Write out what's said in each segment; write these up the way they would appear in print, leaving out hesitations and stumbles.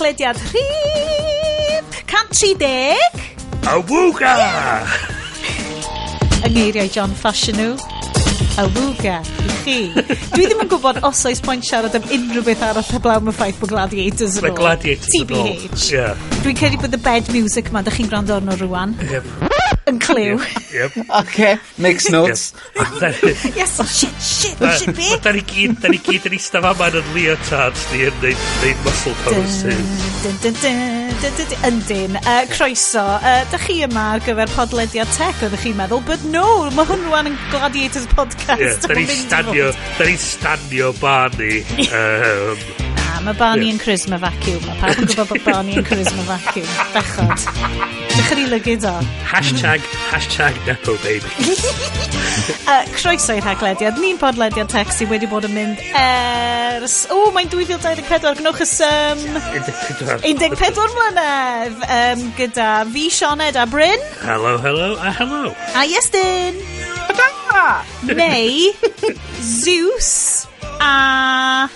Haclediad rhif 130. Awooga! Yng ngeiriau John Fashanu. Awooga i chi. Dwi ddim yn gwybod os oes pwynt siarad am unrhyw beth arall heblaw am y ffaith bod Gladiators yn Mae ôl. Gladiators yn ôl. TBH. Yeah. Dwi'n credu bod y bed music ma, dych chi'n gwrando arno rwan, yn cliw. Yep. Okay, makes notes. Yes, shit, shit, shit, be? Da ni gyd yn eistedd fama yn leotards ni yn neud muscle poses. Dun, dun, dun, dun, dun, dun. Yndyn. Croeso. Dych chi yma ar gyfer podlediad tech, oeddech chi'n meddwl, but no, mae hwn rwan yn Gladiators podcast. Yeah, da Mae'n ni'n mynd i stanio, fod. da ni'n stanio Barney. Na, mae Barney Ie. yn charisma vacuum. Mae pawb yn gwybod bod Barney yn charisma vacuum. Bechod. Dych chi lygyd o. Hashtag, #nepo baby. Croeso i'r Haclediad. Ni'n podlediad tech sydd wedi bod yn mynd ers... O, mae'n 2024. Gnwch y sum. 14. 14 mlynedd. Gyda fi, Sioned a Bryn. Hello, hello, a hello. A Iestyn. Neu Zeus a...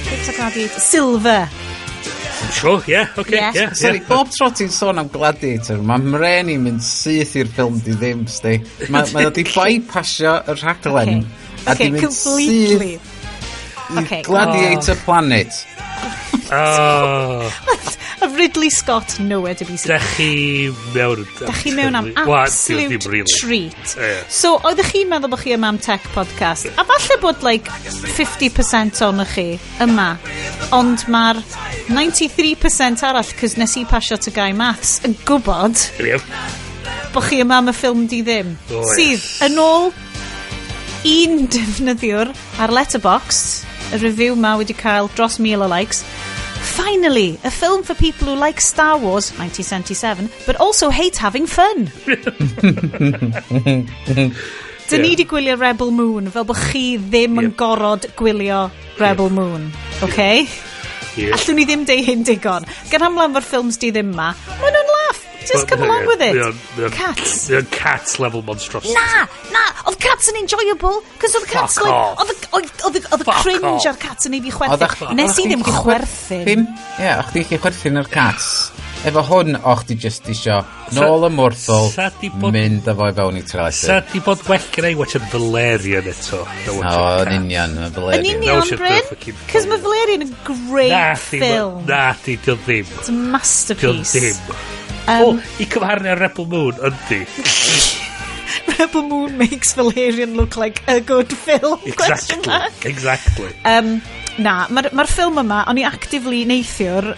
Beth o Gladiator? Silver. Sure, yeah, okay, Yeah. yeah. Sorry, yeah. bob tro ti'n sôn am Gladiator, mae mren i'n mynd syth i'r ffilm di ddim, sti. Mae o di bypassio y rhaglen. A Okay, di mynd completely. syth i Okay. Gladiator Planet. Oh, A Ridley Scott, nowhere to be seen. da chi mewn... Da chi mewn am Wel, absolute dim really. treat. Ie. So, oeddech chi'n meddwl bod chi yma am tech podcast? A falle bod, like, 50% ohonoch chi yma. Ond mae'r 93% arall, cos nes i pasio to Guy Maths, yn gwybod bod chi yma am y ffilm di ddim. Oh, Sydd, yes. yn ôl un defnyddiwr ar Letterboxd, y review ma wedi cael dros 1,000 o likes. "Finally, a film for people who like Star Wars 1977, but also hate having fun." Dyn ni wedi gwylio Rebel Moon, fel bod chi ddim yn gorod gwylio Rebel Moon, okay? Yeah. Allwn ni ddim deud hyn digon. Gan amlaf o'r ffilms di ddim ma, maen nhw'n laugh. Just come along with it. Cats. Mae o'n Cats level monstrosity. Na, oedd Cats yn enjoyable, cos oedd Cats, Fuck like, off. oedd y Fuck cringe off. ar Cats yn ei fi chwerthin. Nes i ddim chwerthin. Ie, o'ch di chi chwerthin ar Cats. Efo hwn, o'ch di just isio nôl y mwrthol, Sa di bod- mynd â fo i fewn i teledu. Sa di bod well gen i watch Valerian eto na O, watch yn Cats. union, mae Yn Valerian. union, No, shit, Bryn, fucking cos mae Valerian yn great Na, di, film. na, di, dio ddim. It's a Dio masterpiece. ddim. O, i cymharu ar Rebel Moon, yndi. Rebel Moon makes Valerian look like a good film. Question Exactly. mark. Exactly. Na, mae'r ma ffilm yma, o'n i actively neithiwr,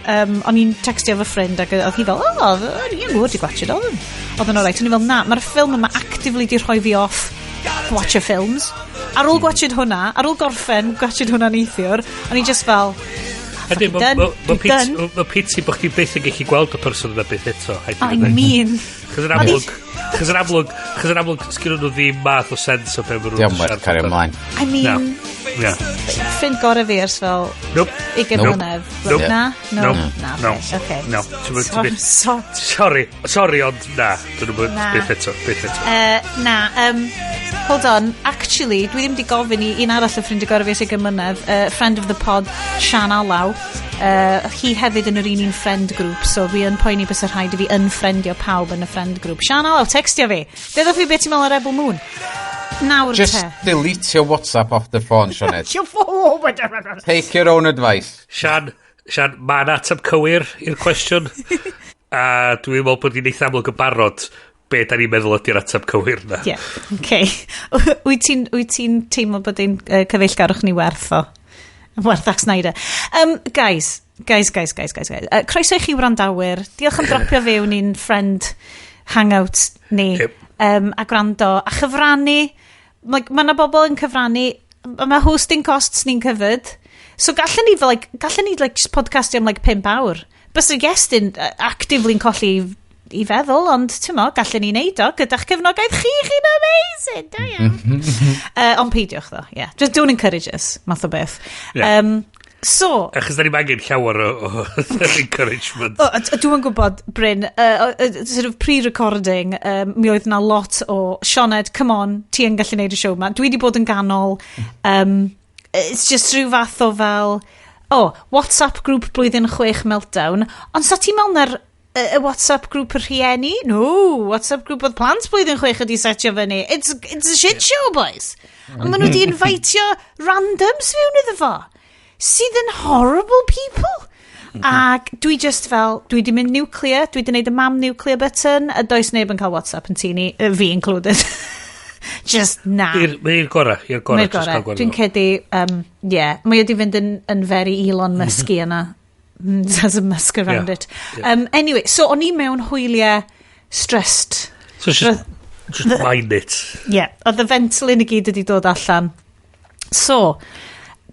o'n i'n textio efo ffrind ac oedd hi fel, "Oh, o'n i'n gwybod i gwachod, oedd yn alright." O'n i fel, "Na, mae'r ffilm yma actively di rhoi fi off watch films." Ar ôl gwachod hwnna, ar ôl gorffen gwachod hwnna neithiwr, o'n i just fel, Ydy, done, mae dwi done. ma pity bod chdi byth yn gallu gweld y person yna byth eto. I mean, Chos yn amlwg, sgyn nhw ddim math o sens o be maen nhw'n Diolch werth cario ymlaen. I mean, Yeah. ffrind gorau fi ers fel Nope. 20 Nope. mlynedd. Nope. Na? No. Nope. Na, No. okay. No. Sorry, sorry. Sorry, sorry, ond na. Dyn nhw'n Na. byth eto, byth eto. Na, hold on. Actually, dwi ddim wedi gofyn i un arall o ffrindiau gorau fi ers 20 mlynedd, friend of the pod, Sian Alaw. Hi hefyd yn yr un friend group, so fi yn poeni bys y rhaid i fi unfriendio pawb yn y friend group. Sian Alaw, textio fi. Deuddwch fi beth ti'n meddwl ar Rebel Moon. Nawr Just te. delete your WhatsApp off the phone, Sioned. Your phone. Take your own advice. Sian, Sian, mae'n ateb cywir i'r cwestiwn. A dwi'n meddwl bod ni'n eitha amlwg yn barod be da ni'n meddwl ydy'r ateb cywir na. Yeah, okay. Wyt ti'n teimlo bod ein cyfeillgarwch ni werth o? Werth Zack Snyder. Guys, guys, guys, guys, guys, guys. Croeso i chi wrandawyr. Diolch am dropio fewn i'n friend hangout ni. Yep. A gwrando. A chyfrannu. Like, mae yna bobl yn cyfrannu. Mae hosting costs ni'n covered. So gallen ni, fel, like, gallen ni, like, just podcastio am like 5 awr. Bys y Iestyn actively'n colli i feddwl, ond ti'n mo, gallen ni neud o gyda'ch cefnogaeth chi, chi'n amazing, da iawn. Ond peidiwch ddo, yeah. Just don't encourage us, math o beth. Yeah. So, Achos da ni'n angen llawer o encouragement. O, dwi'n gwybod, Bryn, sort of pre-recording, mi oedd na lot o, "Sioned, come on, ti yn gallu neud y show ma." Dwi wedi bod yn ganol, it's just rhyw fath o fel, Oh, WhatsApp group blwyddyn 6 meltdown. Ond sa ti'n meddwl na'r y WhatsApp group y rhieni? No, WhatsApp group oedd plant blwyddyn 6 ydi setio fyny. It's a shit show, boys. Ond maen nhw wedi invitio randoms fewn iddo fo. Sydd yn horrible people. Ac dwi just fel, dwi di mynd nuclear, dwi di wneud y mam nuclear button, a does neb yn cael WhatsApp yn tŷ ni, fi included. Just na. Mae'r gorau, i'r gorau. Mae'r gorau. Dwi'n credu, yeah, mae wedi fynd yn very Elon Musky yna. There's a Musk around it. Anyway, so o'n i mewn hwyliau stressed. So just mind it. Yeah, oedd y Ventolin i gyd wedi dod allan. So,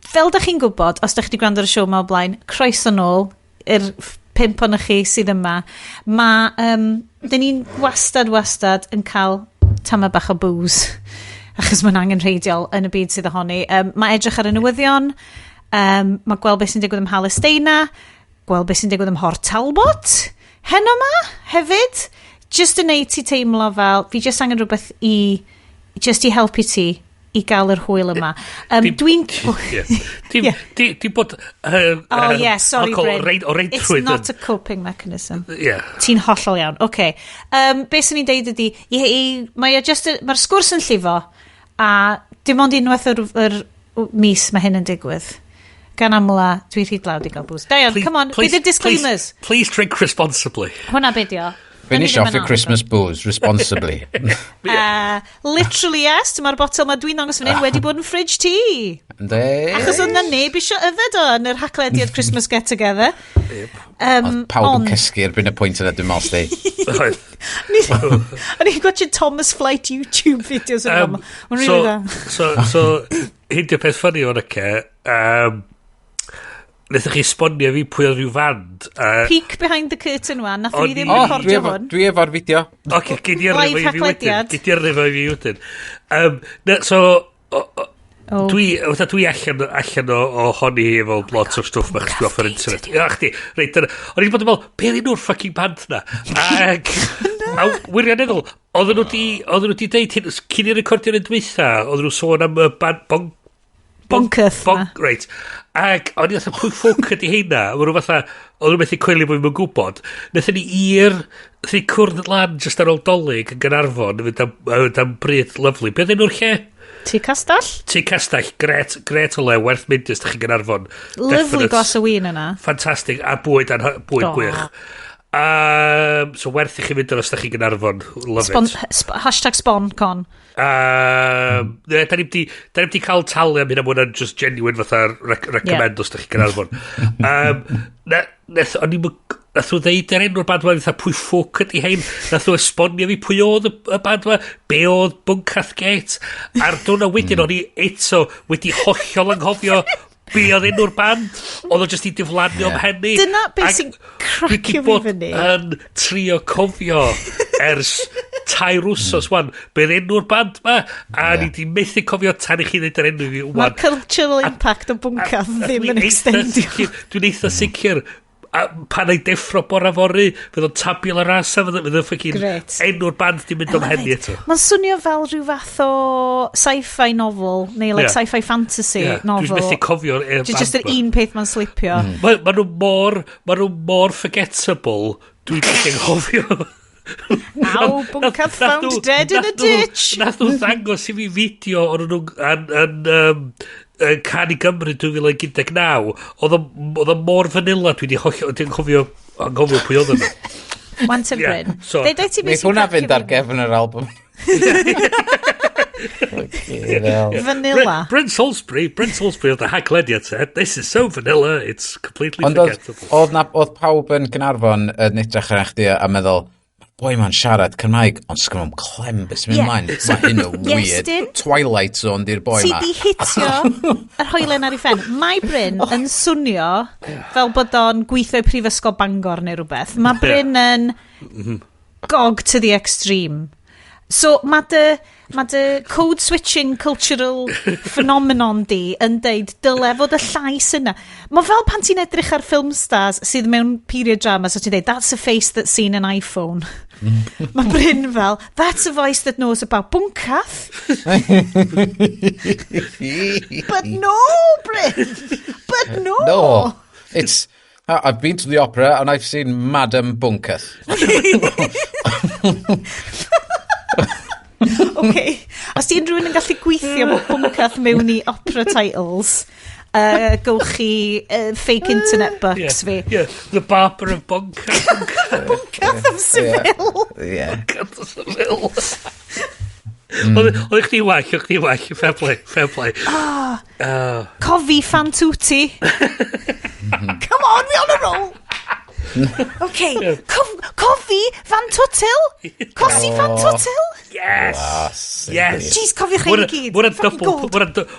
fel da chi'n gwybod, os da chi wedi gwrando ar y siow yma o blaen, croeso nôl i'r pump o'n chi sydd yma. Mae, dyn ni'n wastad, wastad yn cael tama bach o booze, achos mae'n angenrheidiol yn y byd sydd ohoni. Mae edrych ar y newyddion, mae gweld beth sy'n digwydd ym Mhalesteina, gweld beth sy'n digwydd ym Mhort Talbot, heno ma, hefyd, just yn neud ti teimlo fel, fi just angen rhywbeth i, just i helpu ti i gael yr hwyl yma. Dwi'n Dim, dim bod Oh yeah, sorry, alcohol Bryn. O It's reidrwydd not a coping mechanism. Yeah. Ti'n hollol iawn. Okay. Be sy'n ni'n deud ydi, mae o just, mae'r sgwrs yn llifo, a dim ond unwaith yr mis mae hyn yn digwydd. Gan amla, dwi'n rhy dlawd i gael booze. Dion, come on, Please, bydd y disclaimers. Please, please drink responsibly. Hwna be dio. Finish off your Christmas booze responsibly. Literally, yes, mae'r botel ma dwi'n dangos fan hyn wedi bod yn fridge ti. Ynddi? Achos oedd na neb eisiau yfed o yn yr Haclediad Christmas Get Together. Oedd pawb yn cysgu erbyn y pwynt yna, dwi'n meddwl, sti. Oedd. O'n i'n gwatchio Thomas Flight YouTube videos yn Mae'n So, really dda. So, hyn di'r peth funny o'n oce. Wnaethoch chi esbonio fi pwy oedd rhyw fand. Peek behind the curtain wan, nath ni ddim O, dwi recordio efo, hwn. dwi efo'r fideo. Oce, gei di yrru Live fo i fi wedyn. Haclediad. Gei di yrru fo i fi wedyn. Na, so, Oh. Dwi, fatha dwi allan o honi efo lot o'r stwff ma chdi off yr internet. Ia, chdi, reit, dyna. O'n i'n bod yn meddwl, be oedd enw'r fucking band na? Ac, a wirioneddol, oedden nhw di deud hyn, cyn i recordio'r un dwytha, oedden nhw sôn am y band, bong, Boncyth Bonk, na. reit. Ac o'n i fatha, pwy ffwc ydi heina? Maen nhw fatha, oedden nhw methu coelio bod fi'n gwybod. Nethon ni i'r, nethon ni cwrdd lan just ar ôl Dolig yn Gaernarfon, yn fynd am bryd lyfli. Be oedd enw'r lle? Tŷ Castell? Tŷ Castell, gret, gret o le, werth mynd os ydych chi'n Gaernarfon. Lovely Definite. glass o win yna. Ffantastig, a bwyd Do. gwych. So werth i chi fynd os ydych chi'n Gaernarfon. Love Spon, it. #SponCon. Ne, da ni'm di cael talu am hynna, mae hwnna'n just genuine fatha recommend os ydych chi'n Gaernarfon. Na, nath, o'n i'm yn- nath nhw ddeud yr enw'r band ma, fatha pwy ffwc ydi hein, nath nhw esbonio fi pwy oedd y band ma, be oedd Bwncath Gate, a'r diwrnod wedyn o'n i eto wedi hollol anghofio be oedd enw'r band, oedd o just i diflannu o'm mhen i. Dyna beth Ac sy'n dwi cracio 'di fi bod fyny. yn trio cofio ers 3 wsos wan, be oedd enw'r band ma, a ni di methu cofio tan i chi ddeud yr enw i fi Mae'r wan. cultural impact o Bwncath ddim Dwi'n yn eitha extendio. Dwi'n eitha sicr a pan ei deffro bora fory, fydd o'n tabula rasa, fydd o'n fucking Grêt. enw'r band di mynd o'm mhen i eto. Mae'n swnio fel rhyw fath o sci-fi novel, neu like sci-fi fantasy novel. Dwi'n methu cofio'r Just, just yr band ma. un peth mae'n slipio. Ma nhw mor forgettable, dwi'n methu anghofio. Ow, Bwncath found dead in a ditch. Nath nhw ddangos i fi fideo o'n nhw yn Cân i Gymru 2019. Oedd o mor vanilla, dwi wedi hollol, dwi'n anghofio pwy oedd nhw. Wan te Ie, Bryn. so Deud wyt ti beth Neith sy'n hwnna cracio fynd ar fi? gefn yr album. Fucking hell. Vanilla. Bryn Salisbury of the Haclediad said, "This is so vanilla, it's completely Ond oedd, forgettable." oedd pawb yn Gaernarfon yn edrych ar chdi a meddwl, boi ma'n siarad Cymraeg, ond sgyn nhw'n clem beth sy'n mynd Ie. mlaen. Mae hyn yn weird. Iestyn? Twilight Zone di'r boi Ti ma. di hitio yr hoelen ar ei phen. Mae Bryn yn swnio fel bod o'n gweithio i Prifysgol Bangor neu rhywbeth. Mae Bryn yn gog to the extreme. So mae dy... Mae dy code switching cultural phenomenon di yn deud dyle fod y llais yna. Mae fel pan ti'n edrych ar film stars sydd mewn period drama, so ti'n deud, "That's a face that's seen an iPhone." Mae Bryn fel, "That's a voice that knows about Bwncath." But no, Bryn! But no! No. It's... I've been to the opera and I've seen Madam Bwncath. Okay. Os di unrhyw un yn gallu gweithio Bwncath mewn i opera titles, gowch chi fake internet bucks fi. Yeah, The Barber of Boncath. Bwncath of Seville. Bwncath of Seville. Oedd chdi well, oedd chdi well. Fair play, fair play. Oh, Cofi Fantuti. Come on, we on a roll. Okay, Cofi Van Tutil? Cosi Van Tutil? Yes! Yes! Jeez, cofiwch chi gyd. Hwna double,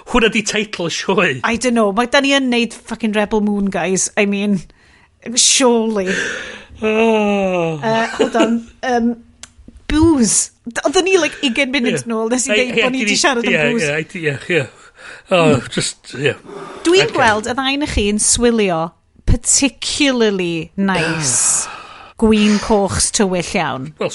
hwnna di teitl y sioe. I don't know, mae da ni yn neud fucking Rebel Moon, guys. I mean, surely. Oh. Hold on. Booze. Oedden ni like 20 munud nôl, nes i ddeud bod ni wedi siarad am booze. Yeah. Oh, just, yeah. Dwi'n gweld y ddau na chi yn swilio particularly nice gwin coch tywyll iawn. Wel,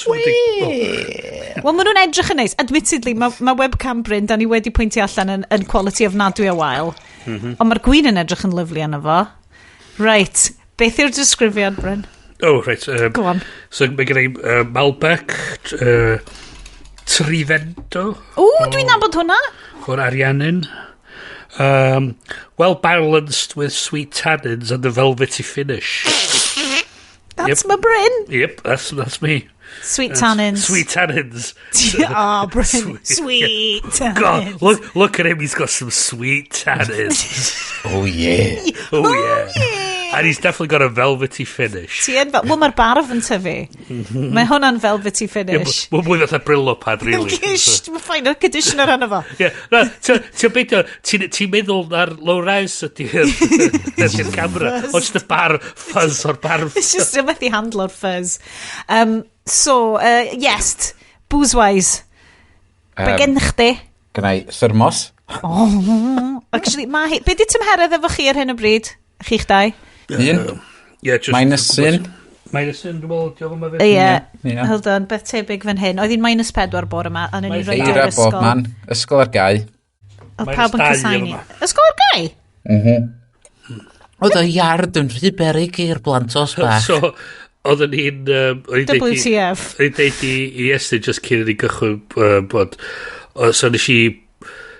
Wel, maen nhw'n edrych yn neis. Admittedly, mae webcam Bryn, da ni wedi pwyntio allan yn quality ofnadwy o wael. Ond mae'r gwin yn edrych yn lyfli arno fo. Right. Beth yw'r disgrifiad, Bryn? Oh, right. Go on. So, mae gen i Malbec, Trivento. O, dwi'n nabod hwnna. O'r Ariannin. Well balanced with sweet tannins and a velvety finish. That's my Bryn. Yep, that's me. Sweet tannins. Sweet tannins. Oh, Bryn. Sweet tannins. God, look at him. He's got some sweet tannins. Oh, yeah. Oh, yeah. And he's definitely got a velvety finish. Ti yn fel... Wel, mae'r barf yn tyfu. Mae hwnna'n velvety finish. Yeah, mwy fatha Brillo pad, really. Mae'n fine, o'r conditioner arno fo. Yeah, na, ti'n beidio, ti'n meddwl na'r low res ydy'r camera, ond just y bar fuzz o'r barf. It's just yn methu handlo'r fuzz. So, yes, booze-wise, be gen chdi? Gynna i thermos. Oh, actually, mae hi... Be di tymheredd efo chi ar hyn o bryd? Chi'ch dau? Un. Yeah, just -1. -1, dwi'n meddwl, diolch yma fi. Ie, hold on, beth tebyg fan hyn. Oedd hi'n -4 bore yma, ond o'n i'n rhoi i'r ysgol. Eira bob man, ysgol ar gau. Oedd pawb yn casau ni. Ysgol ar gau? Oedd y iard yn rhy beryg i'r blantos bach. So, oedden ni'n... WTF. O'n i'n deud i Iestyn just cyn i ni gychwyn bod... So nes i...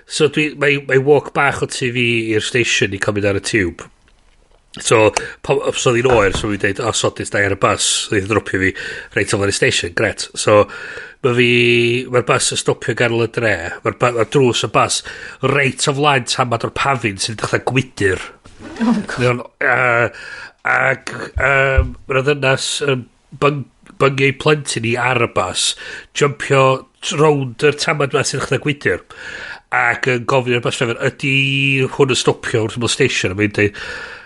So dwi... Mae walk bach o tu fi i'r station i cymryd ar y tube. So, so oedd hi'n oer, so fi'n deud, oh, sodus, da i ar y bus, oedd hi'n dropio fi reit o flaen y station, gret. So, mae'r bus yn stopio ganol y dre, mae'r ma drws y bus reit o flaen tamad o'r pafin sy'n dechrau gwydyr. Oh, God. Ac mae'r ddynas yn byngu plentyn i ar y bus, jumpio rownd yr tamad ma sy'n dechrau gwydyr, ac yn gofyn i'r bus driver, ydy hwn yn stopio wrth ymyl station? A mae'n deud,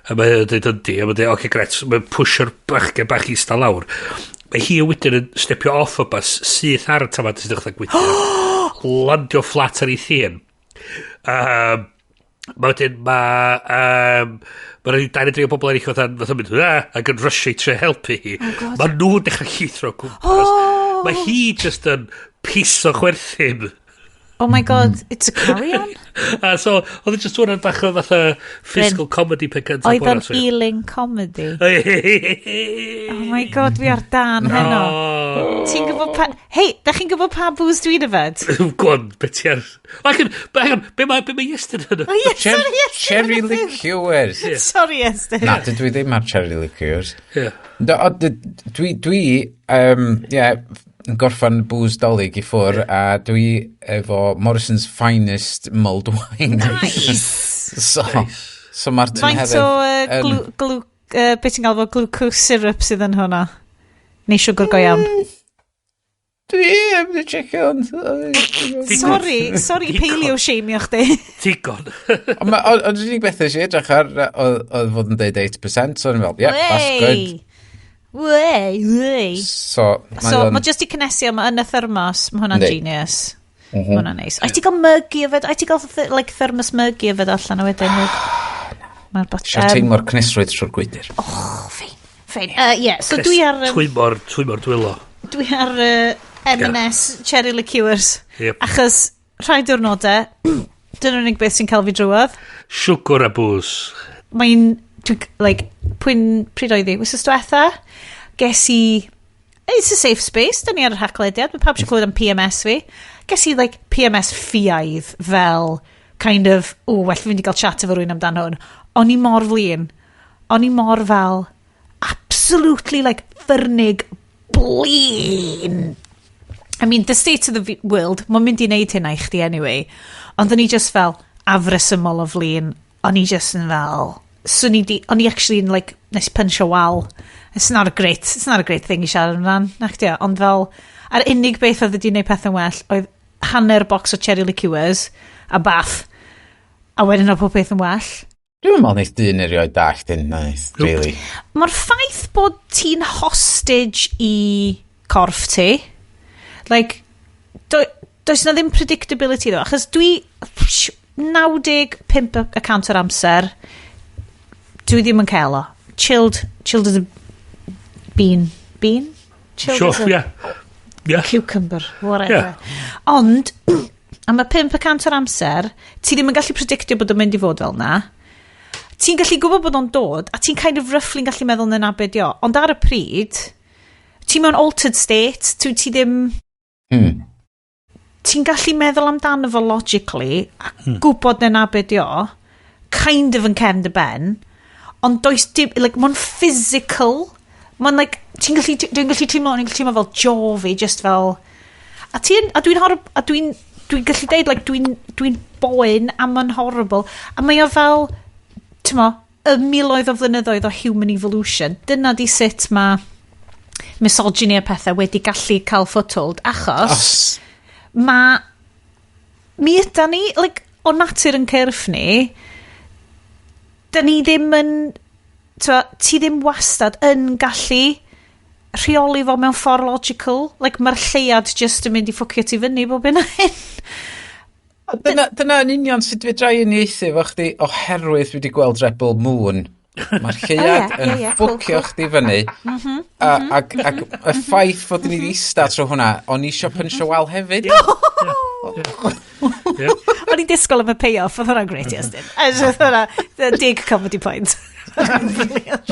a mae'n dweud yndi, a mae'n dweud, oce, gret, mae'n pwsio'r bachgen bach ista lawr. Mae hi wedyn yn stepio off y bus syth ar y tamad sy'n dechrau gwydyr. Landio fflat ar ei thîn. Mae wedyn, mae mae 23 o bobl eraill fatha mynd, ac yn rysio i trio helpu hi. Oh, mae nhw'n dechrau llithro gwmpas. Oh. Mae hi just yn piso chwerthin. Oh my God, it's a carry-on? A so, oedd e just hwnna'n bach o fatha physical comedy pe cyntaf. Oedd o'n healing comedy. Oh my God, fi ar dan heno. Ti'n gwybod pa... Hei, da chi'n gwybod pa booze dwi'n yfed? Go on, be ti ar... Hang on, be mae Iestyn yn Oh, yes, sorry, Iestyn. Cherry liqueurs. Sorry, Iestyn. Na, dydw i ddim ar cherry liqueurs. Yeah. Dwi, yn gorffan booze dolyg i ffwr, a dwi efo Morrison's Finest mulled wine. Nice! So mae'r tymheredd... Faint o beth ti'n galw fo glucose syrup sydd yn hwnna? Neu siwgr go iawn? Dwi heb di checio ond... Sorry, paleo shameo chdi. Digon. Ond yr unig beth eisiau edrych ar oedd fod yn deud 8%, so o'n i'n fel, yeah, that's good. Wei, wei. So, mae just i cynnesu, mae yn y thermos, mae hwnna'n genius. Mm -hmm. Hwnna'n neis. Ai ti gael mug i yfed? Ai ti gael like, thermos mug i yfed allan o wedyn? Mae'r bot... Sio teimlo'r cnesrwydd trwy'r gwydr. Oh, ffein. Ffein. Yeah, so dwi ar... Twymo'r dwylo. Dwi ar M&S yeah. Cherry Liqueurs. Yep. Achos rhai diwrnodau, dyna'r unig beth sy'n cael fi drwodd. Siwgr a bws. Mae'n, like, pwyn, pryd oedd hi? Wythnos diwetha, ges i, it's a safe space, dyn ni ar y rhaglediad, mae pawb eisiau clywed am PMS fi. Ges i, like, PMS ffiaidd fel, kind of, o, well fi fynd i gael chat efo rhywun amdano hwn. O'n i mor flin. O'n i mor fel, absolutely, like, ffyrnig blin. I mean, the state of the world, mae'n mynd i wneud hynna i chdi anyway. Ond o'n i just fel afresymol o flin. O'n i just yn fel... So ni di, o'n i actually yn like, nes punch a wal. It's not a great thing i siarad amdan, nac di o. Ond fel, a'r unig beth oedd wedi gwneud pethau'n well oedd hanner box o cherry liqueurs a bath. A wedyn oedd pob peth yn well. Dwi'n meddwl neith dyn erioed dallt hyn, naeth, really. Mae'r ffaith bod ti'n hostage i corff ti, like, does na ddim predictability ddo, achos dwi 95% o'r amser, dwi ddim yn cael o. Chilled, chilled as a bean. Bean? Chilled Sure, as a cucumber, whatever. Yeah. Ond, am y 5% o'r amser, ti ddim yn gallu predictio bod o'n mynd i fod fel na. Ti'n gallu gwybod bod o'n dod, a ti'n kind of roughly gallu meddwl na be di o. Ond ar y pryd, ti mewn altered state, ti ddim... Ti'n gallu meddwl amdano fo logically, a gwybod na be di o, kind of yn cefn dy ben, ond does dim, like, mae'n physical. Mae'n like, ti'n gallu, dwi'n gallu teimlo, o'n i'n gallu teimlo fel jaw fi, just fel, a ti'n, a dwi'n horrib, a dwi'n gallu deud, like, dwi'n boen, a mae'n horrible, a mae o fel, ti'n mo, y miloedd o flynyddoedd o human evolution, dyna di sut mae misogyny a pethau wedi gallu cael foothold, achos Os, mae mi yda ni, like, o natur yn cyrff ni, da ni ddim yn, t'mo, ti ddim wastad yn gallu rheoli fo mewn ffordd logical. Like, mae'r lleuad just yn mynd i ffwcio ti fyny bob hyn a hyn. Dyna yn union sut fedra i uniaethu efo chdi oherwydd dwi wedi gweld Rebel Moon. Mae'r lleuad O, ie, yn ie, ie, cool, ffwcio cool. chdi fyny. Ac y ffaith fod ni wedi ista trwy hwnna, o'n i isio punch wal hefyd. O'n i'n disgwyl am y payoff, oedd hwnna'n great, Iestyn. Oedd hwnna, the dig comedy point. Brilliant.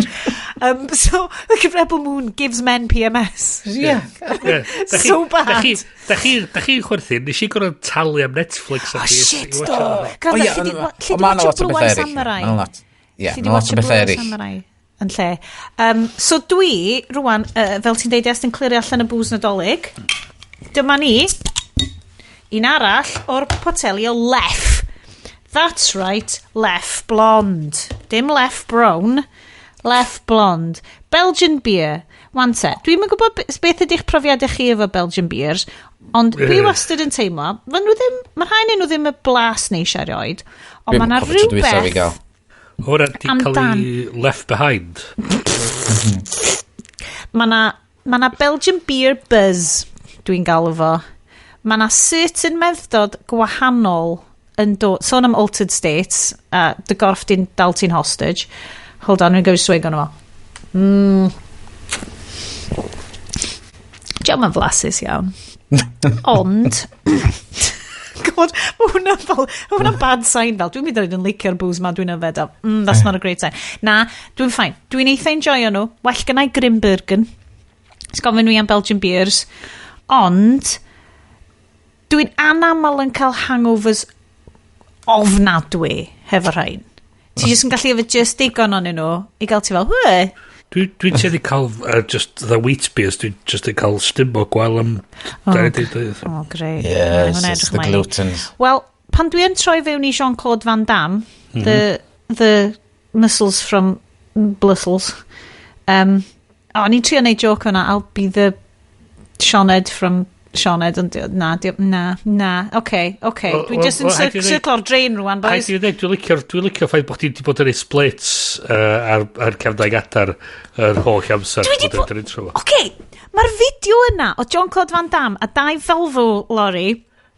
So, the Rebel Moon gives men PMS. Ie. Yeah. So bad. Da chi'n chwerthin, nes i gorfod talu am Netflix. Oh, shit, do. O Gwrando, ie, lle di ond ma' 'na watch lot o Blue bethau Eye eraill. Samurai? Ma' 'na lot. Ie, Lle di ma' lot watch o bethau Blue Eye eraill. Samurai yn lle. So dwi, rwan, fel ti'n deud, Iestyn, clirio allan y booze Nadolig. Dyma ni, un arall o'r poteli o Leffe. That's right, Leffe Blonde. Dim Leffe Brown, Leffe Blonde. Belgian beer. Wan te, dwi'n yn gwybod beth ydych profiadau chi efo Belgian beers, ond dwi wastad yn teimlo, ma nhw ddim, mae rhai nhw ddim y blas neis erioed, ond Dwi'm mae yna yn cofio tro dwytha fi rhywbeth gael. Hwna di cael Amdan. ei left behind. Mae na Belgian beer buzz, dwi'n galw fo. Mae na certain meddwdod gwahanol yn dod. Sôn am altered states, dy gorff di'n dal ti'n hostage. Hold on, dwi'n go swig ono fo. Diolch yn flasus iawn. Ond, God, mae hwnna fel, mae hwnna'n bad sign fel, dwi'n mynd i yn licio'r booze ma dwi'n yfed o. That's not a great sign. Na, dwi'n fine. Dwi'n eitha enjoyo nhw. Well gynna i Grimbergen. Ys gofyn nhw am Belgian beers. Ond, dwi'n anaml yn cael hangovers ofnadwy hefo rhain. Ti jyst yn gallu efo just digon onyn nhw i gael ti fel, hwy? Dwi'n tueddu cael just the wheat beers, dwi'n just yn cael stumog gwael am Oh, 20 dydd. Oh, great. Yes, Hwnna it's edrych the ymlaen i. glutens. Wel, pan dwi yn troi fewn i Jean-Claude Van Damme, the muscles from Brussels, oh, o'n i'n trio neud joke o'na, "I'll be the Sioned from Sioned," ond na, na, oce. Wel, Dwi'n just yn wel, rhaid i ddeud- circlo'r drain rwan, boys. Rhaid i ddweud, dwi'n licio'r ffaith bod chdi wedi bod yn ei splits ar cefn dau gadar yr holl amser. Dwi 'di bod yn intro fo. Oce, mae'r fideo yna o Jean-Claude Van Damme a dau Volvo lorry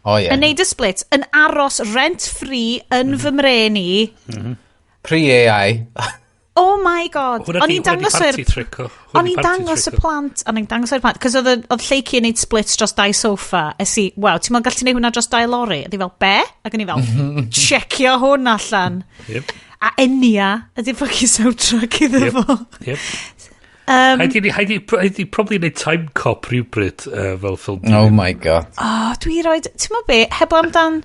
O, ie. Yn neud y split, yn aros rent-free yn fy mren i. Pre-AI. Oh my God. Hwna O'n di i'n dangos party i'r trick o. Hwnna O'n di i'n party dangos y trick o. plant, o'n i'n dangos i'r plant, cos oedd Lleici yn neud splits dros dau sofa, es i, "Waw, ti'n meddwl gallu neud hwnna dros dau lori?" A di fel, "Be?" Ac o'n i fel, "Checio hwn allan." A Enya ydy'r fucking soundtrack iddo fo. Yep. Haid i probably neud Timecop rhywbryd fel ffilm. Oh my God. Oh, dwi roed, ti'n meddwl be, heblaw amdan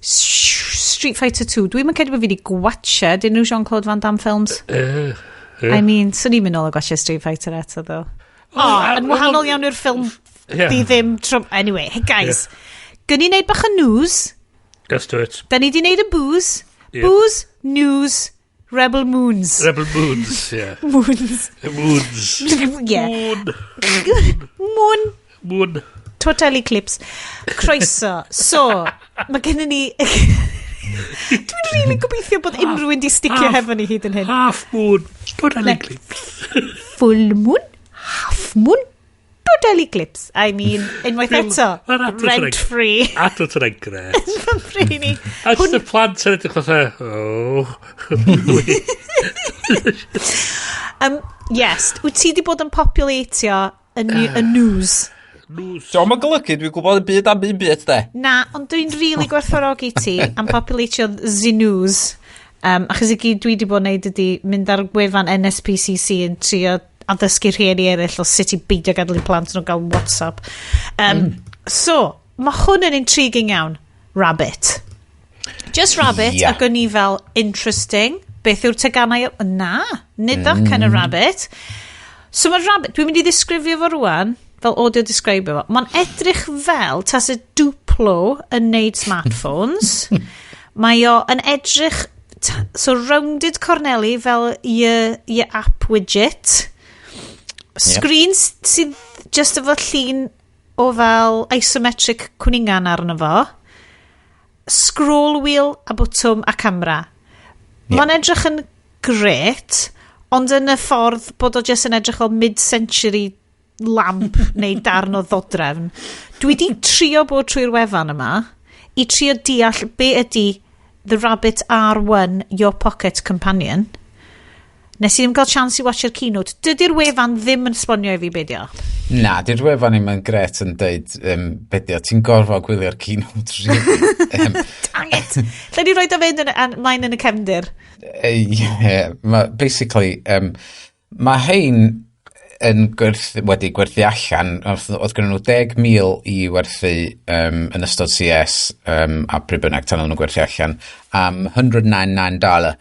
Street Fighter 2, dwi'n mynd credu bod fi wedi gwatchad unrhyw Jean-Claude Van Damme films. I mean, swn i'n mynd nôl a gwatchad Street Fighter eto, though. Oh, yn wahanol iawn i'r ffilm di ddim. Anyway, hey guys, gyn ni wneud bach o news. Let's do it. Da ni di wneud y booze. Yeah. Booze, news, Rebel Moons. Rebel Moons, yeah. Moons. Moons. Yeah. Moon. Moon. Moon. Total Eclipse. Croeso. So, mae gennym ni... Dwi'n really gobeithio bod unrhyw un di sticio hefo ni hyd yn hyn. Half moon. Total eclipse. Full moon, half moon, total eclipse. I mean, unwaith eto, Ma'r advert yna'n- rent free. Advert yna'n gret. Fy mrên i. A just y plant yn edrych fatha, "Oh." Yes, wyt ti di bod yn populatio y news? News. Diolch yn golygu, dwi'n gwybod y byd am un byd, de. Na, ond dwi'n really gwerthfawrogi ti am populatio the news. Achos i gyd dwi wedi bod yn neud ydi mynd ar gwefan NSPCC yn trio addysgu rhieni eraill o sut i beidio gadael i plant nhw gael WhatsApp. So, mae hwn yn intriguing iawn. Rabbit. Just Rabbit, ac o'n i fel, "Interesting. Beth yw'r teganau?" Na, nid that kind of rabbit. So mae Rabbit, dwi'n mynd i ddisgrifio fo rwan, fel audio describe fo. Mae'n edrych fel tas y Duplo yn neud smartphones. Mae o yn edrych, so rounded corneli fel i app widget. Screen sydd just efo llun o fel isometric cwningan arno fo. Scroll wheel a bwtwm a camera. Mae'n edrych yn gret, ond yn y ffordd bod o just yn edrych fel mid-century lamp neu darn o ddodrefn. Dwi di trio bod trwy'r wefan yma i trio deall be ydy The Rabbit R1 Your Pocket Companion. Nes i ddim gael chance i watchio'r keynote. Dydy'r wefan ddim yn sbonio i fi be dio. Na, di'r wefan i'm yn gret yn deud be dio, ti'n gorfod gwylio'r keynote, really. Dang it! Lle ni roed o fynd ymlaen yn y cefndir? Yeah, ma, basically, mae hein yn wedi gwerthu allan, oedd gen nhw 10,000 i werthu yn ystod CES a pryd bynnag tan o'n nhw'n gwerthu allan am $199.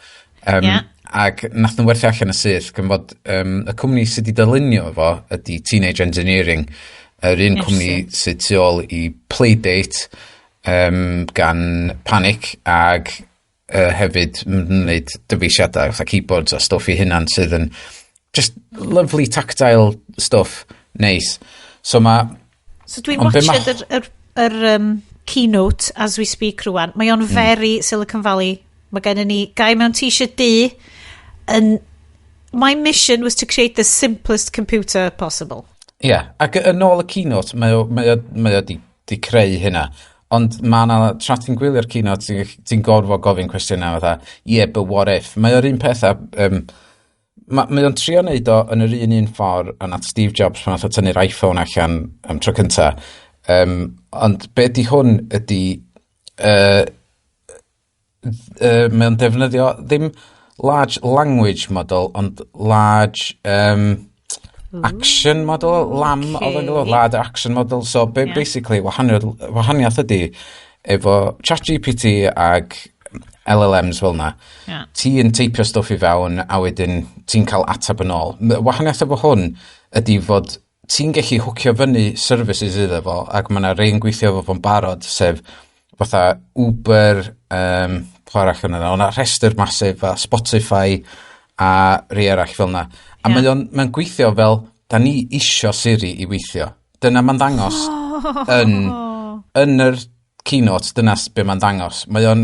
Ac nath nhw werthu allan y syth, gan fod y cwmni sydd wedi dylunio fo ydy Teenage Engineering, yr un cwmni sydd tu ôl i Playdate gan Panic ag hefyd yn wneud dyfeisiadau fatha keyboards a stwff i hynna'n sydd yn just lovely tactile stuff, neis. So mae So dwi'n Ond be watchad yr keynote as we speak rwan. Mae o'n very Silicon Valley. Mae gennym ni guy mewn t-shirt du yn "My mission was to create the simplest computer possible." Ie, yeah, ac yn ôl y keynote, mae o di creu hynna. Ond mae yna, tra ti'n gwylio'r keynote, ti gorfod gofyn cwestiynau fatha, "Yeah, but what if?" Mae o'r un peth a, mae o'n trio neud o yn yr un un ffordd a nath Steve Jobs pan nath o tynnu'r iPhone allan am tro cynta. Ond be di hwn ydy, mae o'n defnyddio ddim large language model, ond large action model, LAM oedd o'n galw, large action model. So basically, wahaniaeth ydy, efo ChatGPT ag LLMs fel na, ti yn teipio stwff i fewn a wedyn ti'n cael ateb yn ôl. Wahaniaeth efo hwn ydy fod ti'n gallu hwcio fyny services iddo fo ac mae yna rei'n gweithio efo fo'n barod, sef fatha Uber, pwy arall yna, o'na rhestr masif a Spotify a rei arall fel na. A mae o'n gweithio fel da ni isio Siri i weithio. Dyna mae'n ddangos yn yr keynote, dyna be mae'n ddangos. Mae o'n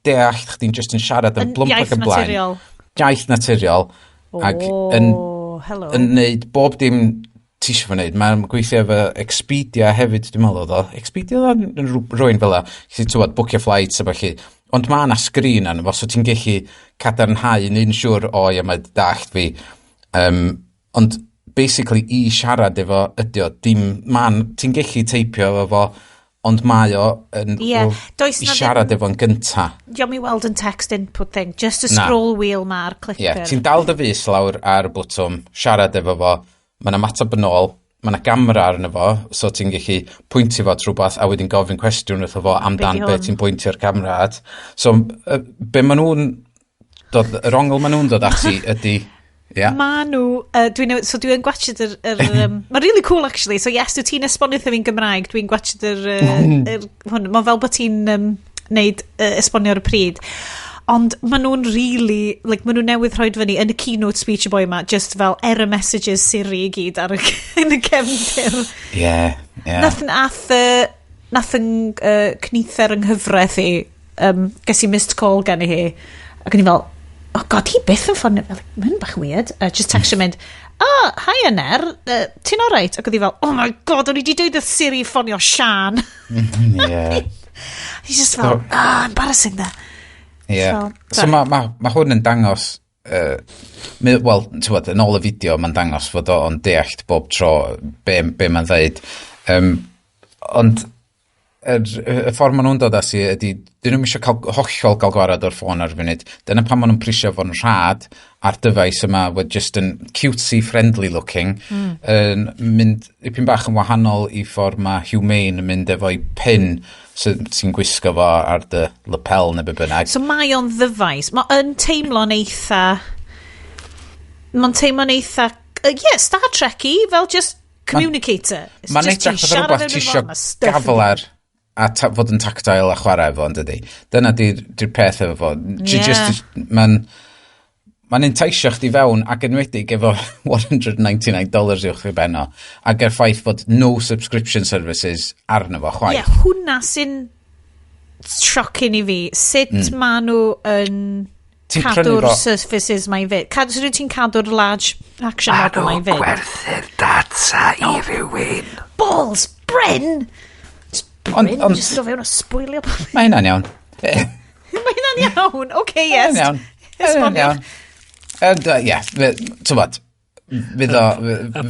deall chdi'n just yn siarad yn Yn blwmp iaith ac yn blaen. Naturiol. Iaith naturiol. Ac yn, Oh, hello. yn neud bob dim ti eisiau fo wneud. Mae'n gweithio efo Expedia hefyd, dwi'n meddwl oedd o. Expedia oedd o'n rhywun fel 'a, lle ti'n gwbod, bwcio flights a ballu. Ond mae yna sgrin arno fo, so ti'n gallu cadarnhau yn siŵr, o ia, mae dallt fi. Ond basically i siarad efo ydi o, dim, man, ti'n gallu teipio efo fo, ond mae o yn Ie, does i 'na siarad ddim efo'n gynta. Diolch i weld yn text input thing, just a Na. scroll wheel ma'r Ie, clicker. Ti'n dal dy fus lawr ar y bwtwm, siarad efo fo, mae'n ymateb yn ôl, mae yna gamera arno fo, so ti'n gallu pwyntio fo at rhywbeth a wedyn gofyn cwestiwn wrtho fo amdan Be 'di be hwn? ti'n pwyntio'r camera at. So, be maen nhw'n dod, yr ongl maen nhw'n dod ati ydy, ie, Ma nhw, so dwi'n gwachod yr mae'n really cool actually, so yes, dwi ti'n esbonio wrtho fi'n Gymraeg, dwi'n gwachod yr hwn, mae'n fel bod ti'n neud esbonio ar y pryd. Ond maen nhw'n really, like, maen nhw newydd rhoi fyny yn y keynote speech y boi yma, just fel error messages Siri i gyd yn y cefndir. Ie, ie. Nath yn cnither yng nghyfraith i, ges i missed call gen i hi, ac o'n i fel, "Oh God, hi byth yn ffonio," fel, mae'n bach weird. Just textio mynd, "Oh, hi Ner, ti'n alright?" Ac oedd hi fel, "Oh my God, o'n i wedi dweud wrth Siri ffonio Sian." He's just fel, "Ah, embarrassing there." Ie. So, So mae ma, ma hwn yn dangos, wel, ti'n gwbod, yn ôl y fideo, mae'n dangos fod o'n deallt bob tro be mae'n dweud. Ond y ffordd maen nhw'n dod ati ydy, dyn nhw'n eisiau cael, hollol gael gwared o'r ffôn ar y funud. Dyna pan maen nhw'n prisio fo'n rhad a'r dyfais yma with just yn cutesy friendly looking, yn mynd ipyn bach yn wahanol i ffordd mae Humane yn mynd efo'i pin sy'n sy gwisgo fo ar dy lapel neu be bynnag. So mae o'n ddyfais. Mae yn teimlo'n eitha... Mae'n teimlo'n eitha... Yeah, Star Trek-y, fel just communicator. It's Mae'n just ti'n edrych fatha siarad rhywbeth efo ti fo, isio ma' stuff yn gafel ar a fod yn tactile a chwarae efo, yn dydi? Dyna di'r peth efo fo. Ti just, mae'n enticio chdi fewn ac enwedig efo $199 uwch i ben o. Ac yr ffaith fod no subscription services arno fo Ie, chwaith. yeah, hwnna sy'n shocking i fi. Sut ma nhw yn Ti'n prynu cadw'r fo services mae i fynd? Sut wyt ti'n cadw'r large action model mae i fynd? Gwerthu'r data i rywun. Balls, Bryn! Just Bryn, just do fewn a sbwylio. Mae hynna'n iawn. Mae hynna'n iawn. Okay, yes. Hynna'n iawn. Hynna'n Esboniwch. iawn. And, ie, ti'n fydd o,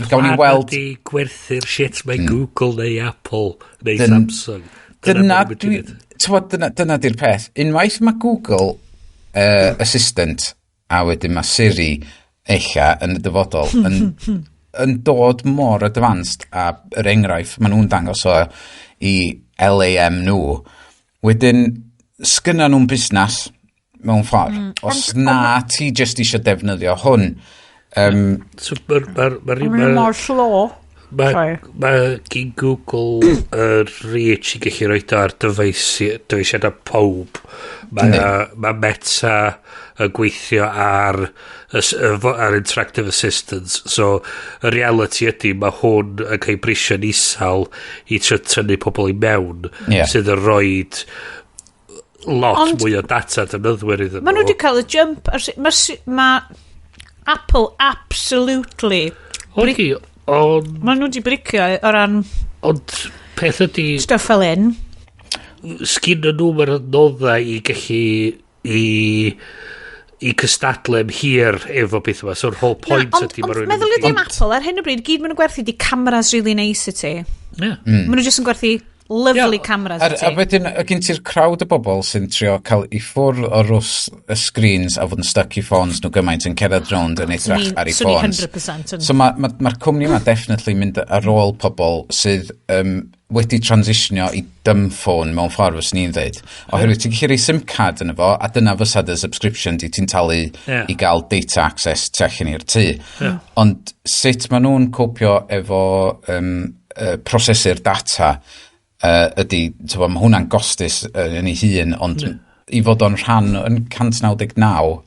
gawn ni weld Ydy gwerthu'r shit mae Google neu Apple neu Samsung. Dyna, be' maen nhw'n dwi, mynd i neud. t'wod, dyna di'r peth. Unwaith mae Google Assistant a wedyn mae Siri ella yn y dyfodol yn dod mor advanced a yr enghraifft maen nhw'n dangos o i LAM nhw, wedyn sgynna nhw'n busnes mewn ffordd. Os na ti just eisiau defnyddio hwn, So mae'r Mae'n mor slow. Mae Sorry. ma gyn Google yr reach i gallu roed o ar dyfeisiadau pob. Mae Yndi. ma Meta yn gweithio ar, ar Interactive Assistants. So, y reality ydy, mae hwn yn cael ei brisio'n isal i trio tynnu pobl i mewn sydd yn rhoid lot mwy o data defnyddwyr iddyn Maen nhw wedi cael y jump. Ma Apple absolutely. Oce, ond Maen nhw wedi bricio o ran ond peth ydy stuff fel un. Sgyn nhw mae'r adnoddau i gallu i cystadlu am hir efo beth yma. So'r whole point Na, ond, ydy ond ma' rhywun meddwl yn ydy am Apple, ar hyn o bryd, gyd maen nhw'n gwerthu di cameras really nice i ti. Maen nhw jyst yn gwerthu lovely cameras i A ti. wedyn, y gen ti'r crowd o bobl sy'n trio cael i ffwrdd o rws y screens a fod yn stuck i ffôns nhw gymaint yn cerdded rownd yn edrach ar eu Swn i ffôns. 100% yn So mae'r ma cwmni yma definitely mynd ar ôl pobl sydd wedi transitionio i dumb phone mewn ffordd fyswn i'n dweud. Oherwydd ti'n gallu rhoi SIM card yn efo, a dyna fysa dy subscription di ti'n talu i gael data access tu allan i'r tŷ. Ond sut maen nhw'n copio efo prosesu'r data ydy, t'bo, mae hwnna'n gostus yn ei hun, ond i fod o'n rhan yn 199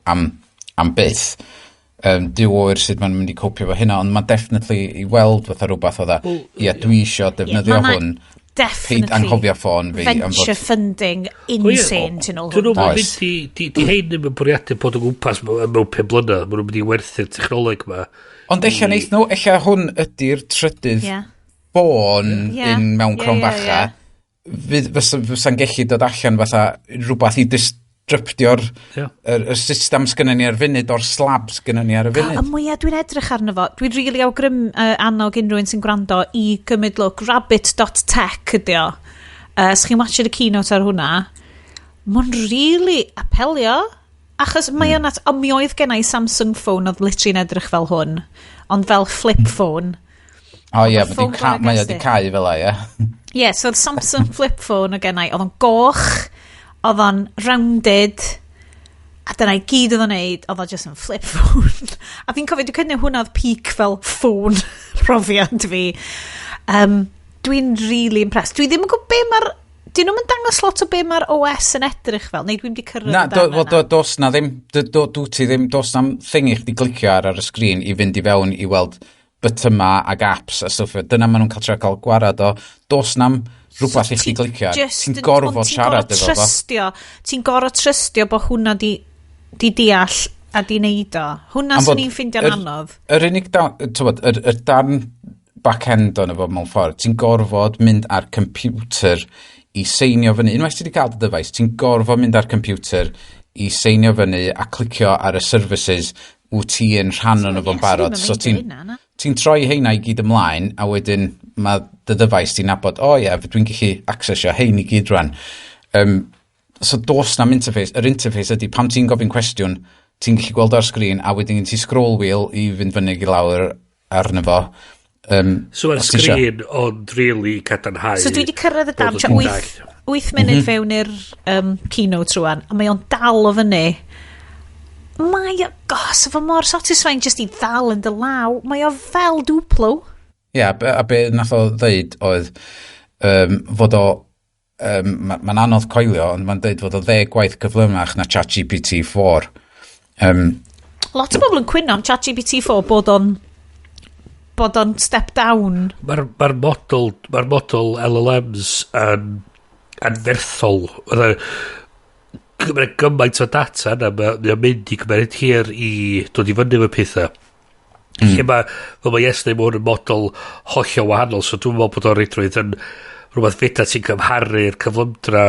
am byth, Duw ŵyr sut ma'n mynd i copio fo hynna, ond mae definitely i weld fatha rhywbeth o dda, ia, dwi isio defnyddio Ma' 'na hwn. Definitely. Paid anghofio ffôn fi. Venture funding insane tu nôl hwn. Dyn nhw'n mynd i... Di hein ddim yn bwriadu bod o gwmpas mewn 5 blynedd. Maen nhw'n mynd i werthu'r technoleg ma. Ond ella neith nhw, ella hwn ydy'r trydydd ffôn un mewn cromfacha. Fysa'n gallu dod allan fatha rhywbeth i disruptio'r yr system sgynnon ni ar funud o'r slab sgynnon ni ar y funud. Y mwyaf dwi'n edrych arno fo, dwi'n rili really awgrym annog unrhyw un sy'n gwrando i gymryd look, rabbit.tech ydi o. Os chi'n watchad y keynote ar hwnna, mae'n really apelio. Achos mae o'n at... O, mi oedd gen i Samsung phone oedd literally'n edrych fel hwn, ond fel flip phone. O ie, mae o di cau fel 'a, ie. Ie, so oedd Samsung flip phone o gen i, oedd o'n goch, oedd o'n rounded, a dyna i gyd oedd o'n neud, oedd o just yn flip phone. A fi'n cofio, dwi'n cynnig hwnna oedd peak fel phone profiad fi. Dwi'n really impressed. Dwi ddim yn gwybod be mae'r... Dyn nhw'n dangos lot o be mae'r OS yn edrych fel, neu dwi'n di cyrraedd Na, do, well, dos na ddim, do ti ddim, dos na'm thing i chdi glicio ar y sgrin i fynd i fewn i weld bytyma ag apps a stwff. Dyna maen nhw'n cael trio cael gwarad o. Dos na'm rhywbeth i chdi glicio ar. Ti'n gorfod siarad efo fo. Ti'n gorfod trystio bod hwnna di deall a di neud o. Hwnna sy'n ni'n ffeindio'n anodd. Yr unig, tywod, yr darn back-end o'n efo mewn ffordd, ti'n gorfod mynd ar computer i seinio fyny. Unwaith ti wedi cael dy ddyfais, ti'n gorfod mynd ar computer i seinio fyny a clicio ar y services wyt ti yn rhan o'n fo'n barod. So ti'n troi heina i gyd ymlaen, a wedyn mae dy ddyfais ti'n nabod, o ie, dwi'n gallu accessio hein i gyd rwan. So dos na'm interface. Yr interface ydy, pam ti'n gofyn cwestiwn, ti'n gallu gweld ar sgrin, a wedyn ti scroll wheel i fynd fyny i lawr arno fo. So mae'r sgrin ond really cadarnhau. So dwi wedi cyrraedd y darn, 8 munud fewn i'r keynote rwan, a mae o'n dal o fyny. Mae o, gos, efo mor satisfying just i ddal yn dy law. Mae o fel Duplo. Ie, yeah, a be nath o ddeud oedd fod o, mae'n anodd coelio, ond mae'n deud fod o 10 gwaith cyflymach na ChatGPT 4. Lot o bobl yn cwyno am ChatGPT 4 bod o'n step down. Mae'r ma model, ma model LLMs yn anferthol. Mae'n gymaint o data yna, mae'n mynd i gymryd hir i dod i fyny efo pethau. Lle mae, fel mae Iestyn, mae hwn yn model hollol wahanol, so dwi'n meddwl bod o'n reidrwydd yn rhywbeth feda ti'n cymharu'r cyflymdra,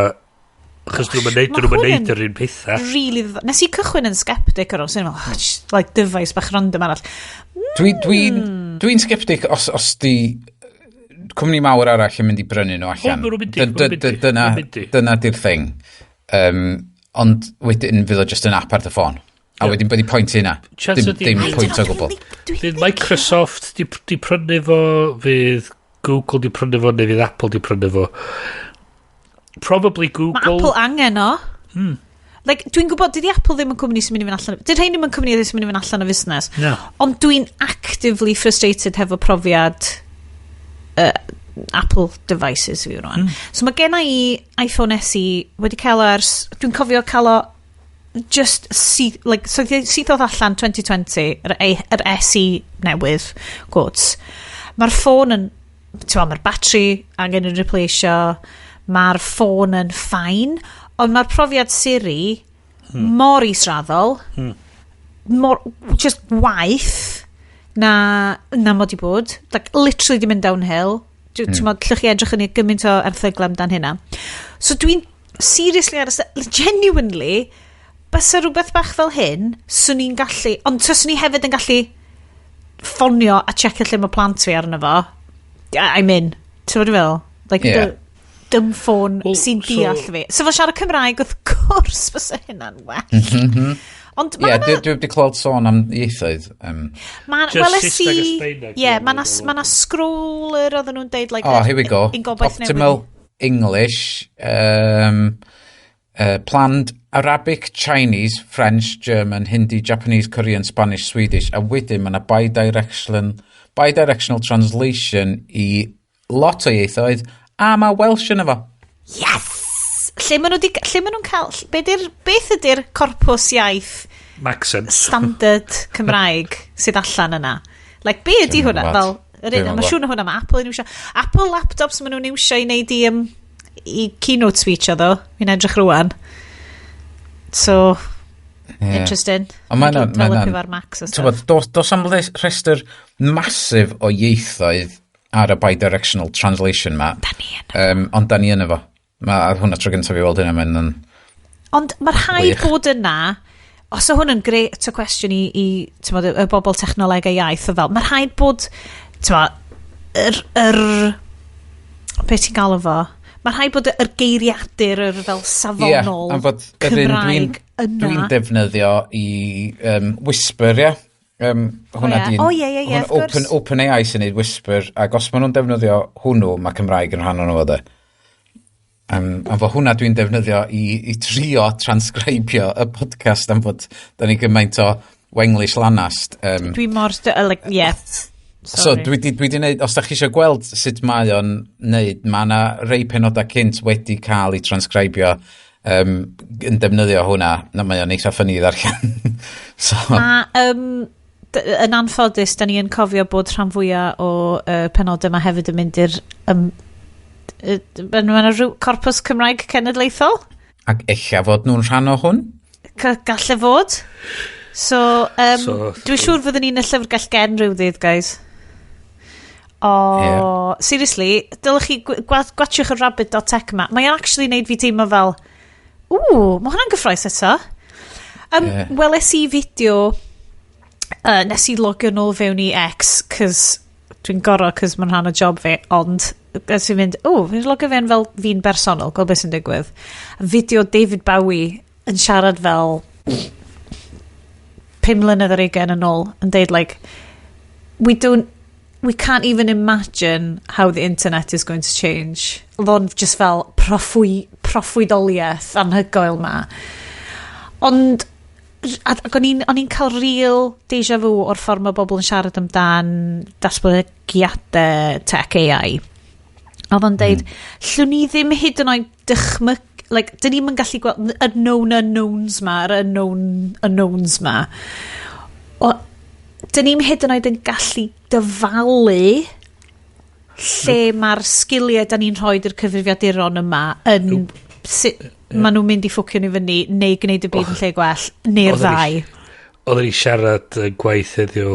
achos dyn nhw'n neud, nhw'n neud yr un pethau. Really, nes i cychwyn yn skeptic ar ôl, sy'n meddwl, oh, just, like device bach random arall. Dwi'n dwi, dwi skeptic os di cwmni mawr arall yn mynd i brynu nhw allan. O, ma' nhw'n mynd i, ma' nhw'n mynd i, Dyna, ma' nhw'n mynd i. Dyna di'r thing. Ond wedyn fydd o just yn app ar dy ffôn. A wedyn byddi pwynt hynna. Chance Dim, dim pwynt o gwbl. Fydd Microsoft di prynu fo, fydd Google di prynu fo, neu fydd Apple di prynu fo. Probably Mae Google. Apple angen o. Like, dwi'n gwybod, dydy Apple ddim yn cwmni sy'n mynd i fynd allan. Dydy rhain ddim yn cwmni sy'n mynd i fynd allan o fusnes. No. Ond dwi'n actively frustrated hefo profiad Apple devices fi rwan. So mae gen i iPhone SE wedi cael o ers... Dwi'n cofio cael o just syth, like, so syth oedd allan 2020, yr SE newydd, quotes. Mae'r ffôn yn... Ti'n mae'r battery angen yn replaceio, mae'r ffôn yn fine, ond mae'r profiad Siri mor israddol, mor, just waith na mod i bod. Like, literally di mynd downhill. Ti'n mm. Llwch chi edrych yn ei gymaint o erthyglau amdan hynna. So dwi'n seriously ar y genuinely, bysa rhywbeth bach fel hyn, swn i'n gallu, ond swn i hefyd yn gallu ffonio a checio lle mae plant fi arno fo. I'm in. Ti'n fawr fel? Like, yeah. Dumb phone Well, sy'n deall fi. So fel siarad Cymraeg, wrth gwrs fysa hynna'n well. Ond Ie, ma' dwi wedi clywed sôn am ieithoedd. Just wel, es Saesneg a i... Sbaeneg, Ie, ie, ma' 'na dwi'n ma' 'na scroller oedden nhw'n deud, like, Oh, here we go. Un gobaith Optimal newydd. English, planned Arabic, Chinese, French, German, Hindi, Japanese, Korean, Spanish, Swedish. A wedyn mae yna bidirectional translation i lot o ieithoedd, a mae Welsh yn efo. Yes! Lle maen nhw di, lle maen nhw'n cael... Be di'r, beth ydy'r corpws iaith Accents. standard Cymraeg sydd allan yna? Like, be ydy Dwi'm yn hwnna? gwbod. Fel, Yr un, mae siŵr na hwnna mae Apple yn iwsio. Apple laptops maen nhw'n iwsio i wneud i keynote speech o ddo. Fi'n edrych rwan. So, yeah. Interesting. Ond mae'n... Mae'n efo'r Macs a stuff. Dos am rhestr massive o ieithoedd ar y bidirectional translation ma. Da ni yn ond da ni yn efo. Mae hwnna tro gyntaf i weld hynna. Mae'n Ond mae rhaid bod yna, os o hwn yn great o cwestiwn i t'mod, y bobl technolegau iaith o fel, mae rhaid bod, t'mod, beth ti'n galw fo? Mae rhaid bod yr geiriadur, yr fel safonol yeah, fod Cymraeg yna. Dwi'n defnyddio i Whisper, ie. Hwnna oh, yeah. Oh, ie, ie, ie, of course. Open AI sy'n neud Whisper, ac os maen nhw'n defnyddio hwnnw, mae Cymraeg yn rhan o'n fo de. A fo hwnna dwi'n defnyddio i trio transcribio y podcast am fod da ni gymaint o Wenglish lanast. Dwi mor... Like, yeah. So dwi di neud, os da chi eisiau gweld sut mae o'n neud, mae yna rei penodau cynt wedi cael ei transcribio yn defnyddio hwnna. Na, mae o'n eitha funny i ddarllen. So, A yn anffodus, da ni yn cofio bod rhan fwyaf o penodau yma hefyd yn mynd i'r... Mae yna rhyw corpus Cymraeg cenedlaethol? Ac ella fod nhw'n rhan o hwn? Galle fod. So, so dwi'n siŵr fyddwn ni'n y llyfrgell gen rhyw ddydd, guys. O, yeah. Seriously, dylech chi gwatiwch y rabbit.tech ma. Mae'n actually neud fi teimlo fel, ww, mae hwnna'n gyffroes eto. Yeah. Weles i fideo, nes i logio nôl fewn i X, cos dwi'n gorau, cos mae'n rhan o job fi, ond nes i fynd, o, fi'n logio fewn fel fi'n bersonol, gweld beth sy'n digwydd. Fideo David Bowie yn siarad fel 25 yn ôl, yn deud, like, we can't even imagine how the internet is going to change. Oedd o'n just fel proffwydoliaeth anhygoel ma. Ond, ac o'n i'n cael real deja vu o'r ffordd mae bobl yn siarad amdan datblygiadau tech AI. Oedd o'n deud, llwn ni ddim hyd yn oed dychmyg, like, dyn ni'm yn gallu gweld y known unknowns ma, yr unknown unknowns ma. O, dyn ni'm hyd yn oed yn gallu dyfalu lle mae'r sgiliau da ni'n rhoi i'r cyfrifiaduron yma yn sut maen nhw'n mynd i ffwcio ni fyny neu gwneud y byd yn lle gwell neu'r ddau. Oedden ni siarad yn gwaith heddiw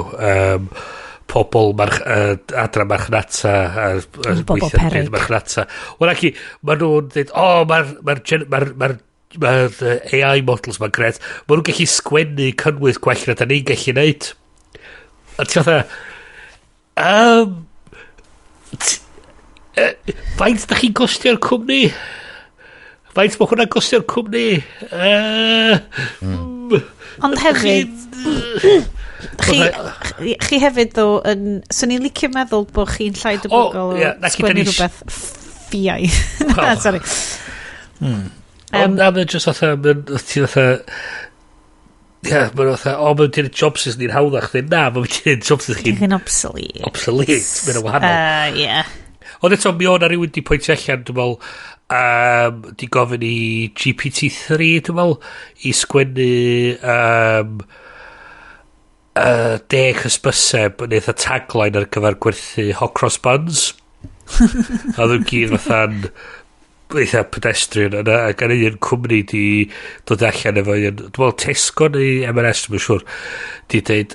pobl adra marchnata a Bobl gweithio yn peryg. byd marchnata. Wel, ac i, maen nhw'n dweud, o, mae'r ma AI models ma'n gret. Maen nhw'n gallu sgwennu cynnwys gwell na da ni'n gallu neud. A ti fatha, faint da chi'n gostio'r cwmni? Faint mae hwnna'n gostio'r cwmni? Ond hefyd, chi hefyd ddo yn... Swn i'n licio meddwl bod chi'n llai debygol o ie, naci, sgwennu da ni rhywbeth ffiaidd. Na, Wel. sorry. Ond na, mae'n just fatha, mae'n ti fatha, ie, mae'n fatha, o, mae'n di'n jobs ni'n hawddach. Chdi. Na, mae'n di'n jobs chi'n Chi'n obsolete. Obsolete, mae'n wahanol. Yeah. Ond eto, mi o'na rhywun di pwyntio allan, dwi'n meddwl, di gofyn i GPT-3, dwi'n meddwl, i sgwennu 10 hysbyseb yn eitha tagline ar gyfer gwerthu hot cross buns. A nhw'n gyd fatha'n eitha pedestrian yna, ac yn un cwmni di dod allan efo un, dwi'n meddwl Tesco neu M&S, dwi'n siŵr, di dweud,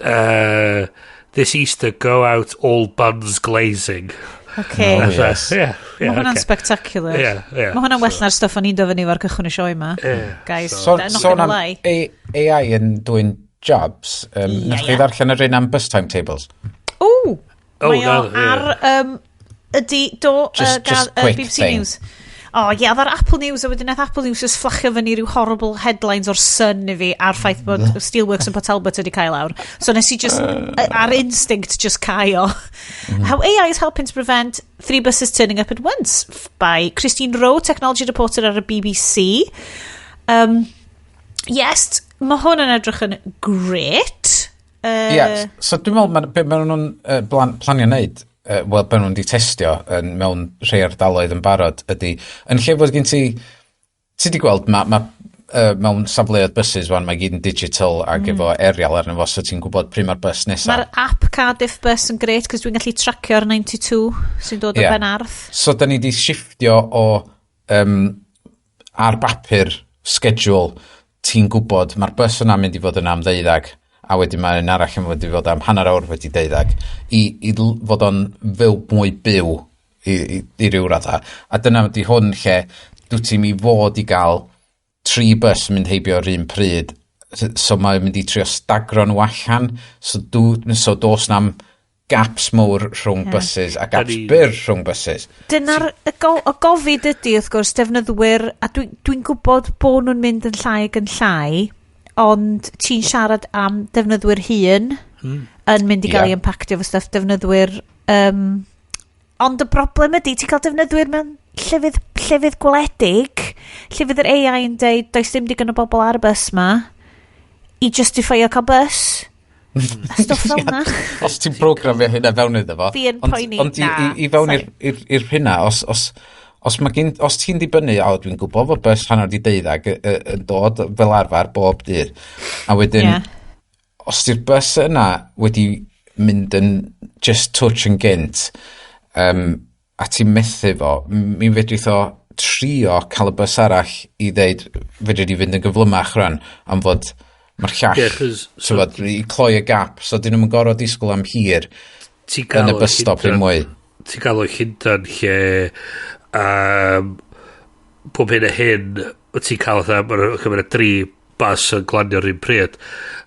"This Easter go out all buns glazing." Okay. Oh, yes. Yeah, Mae hwnna'n okay. spectacular. Yeah. Mae hwnna'n well na'r stuff o'n i'n dod fyny efo'r cychwyn y sioe yma. Guys, So, not sôn gonna am lie. AI yn dwyn jobs, nath chi ddarllen yr un am bus timetables? Ww! Oh, Mae o na, ie. ar... Ydy, do, Just quick BBC thing. News. O, ie, oedd ar Apple News, a wedyn nath Apple News just fflachio fyny rhyw horrible headlines o'r Sun i fi a'r ffaith bod Steelworks yn Port Talbot wedi cael lawr. So nes i just, ar instinct, just cael o. "How AI is helping to prevent three buses turning up at once" by Christine Rowe, technology reporter ar y BBC. Yes, mae hwn yn edrych yn great. Ie, yeah, so dwi'n meddwl, be maen nhw'n planio wneud, wel, be nhw'n di testio yn, mewn rhai ardaloedd yn barod, ydy, yn lle fod gen ti, ti di gweld, mae ma, mewn safleoedd buses wan, mae gyd yn digital ac efo aerial arno fo, so ti'n gwybod pryd mae'r bus nesaf. Mae'r app Cardiff Bus yn grêt, cos dwi'n gallu tracio'r 92 sy'n dod o Benarth. So, da ni di shiftio o ar bapur schedule, ti'n gwybod mae'r bus yna'n mynd i fod yna am 12 a wedyn mae un arall yn mynd i fod am hanner awr wedi 12 i fod o'n fyw mwy byw i ryw radda. A dyna ydi hwn lle dwi ti'n mi fod i gael tri bus yn mynd heibio yr un pryd, so mae'n mynd i trio stagro nhw allan so dos na'm gaps mawr rhwng buses a gaps byr rhwng buses. Dyna'r y gofid ydy, wrth gwrs, defnyddwyr, a dwi gwybod bod nhw'n mynd yn llai ac yn llai, ond ti'n siarad am defnyddwyr hŷn yn mynd i gael ei impactio fo stuff defnyddwyr. Ond y broblem ydy, ti'n cael defnyddwyr mewn llefydd gwledig, lle fydd yr AI yn deud, "Does dim digon o bobl ar y bus ma," i justifio cael bus. A stwff fel na. Os ti'n programio hynna fewn iddo fo. Fi yn poeni, Ond na, i fewn sorry. i'r hynna, os ti'n dibynnu, o, dwi'n gwybod fod bus 12:30 yn dod fel arfer bob dydd. A wedyn, os di'r bus yna wedi mynd yn just touch yn gynt, a ti'n methu fo, mi fedrith o trio cael y bus arall i ddeud, "Fedri di fynd yn gyflymach rwan," am fod mae'r llall, Ie, 'chos- so, fod, i cloi y gap, so dyn nhw'n gorfod disgwyl am hir Ti'n gael yn y o bus stop ddim mwy. Ti'n gael o Llundain lle pob hyn a hyn wyt ti'n cael fatha mae'n dri bus yn glanio'r un pryd.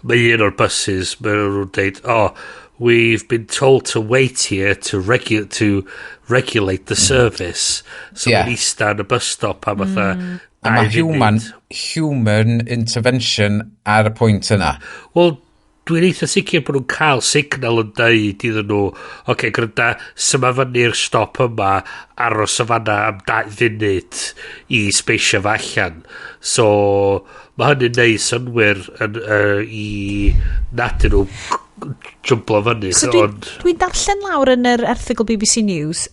Mae un o'r buses, mae nhw'n deud, "Oh, we've been told to wait here to regulate the service." So mae'n ista yn y bus stop am fatha A mae 2 human, munud. human intervention ar y pwynt yna. Wel, dwi'n eitha sicr bod nhw'n cael signal yn deud iddyn nhw, "Oce, okay, gwranda, syma fyny'r stop yma, aros y fanna am 2 funud i spaceio fo allan." So, mae hynny'n neud synwyr yn i nadyn nhw jymblo fyny. So dwi'n dwi darllen lawr yn yr erthygl BBC News,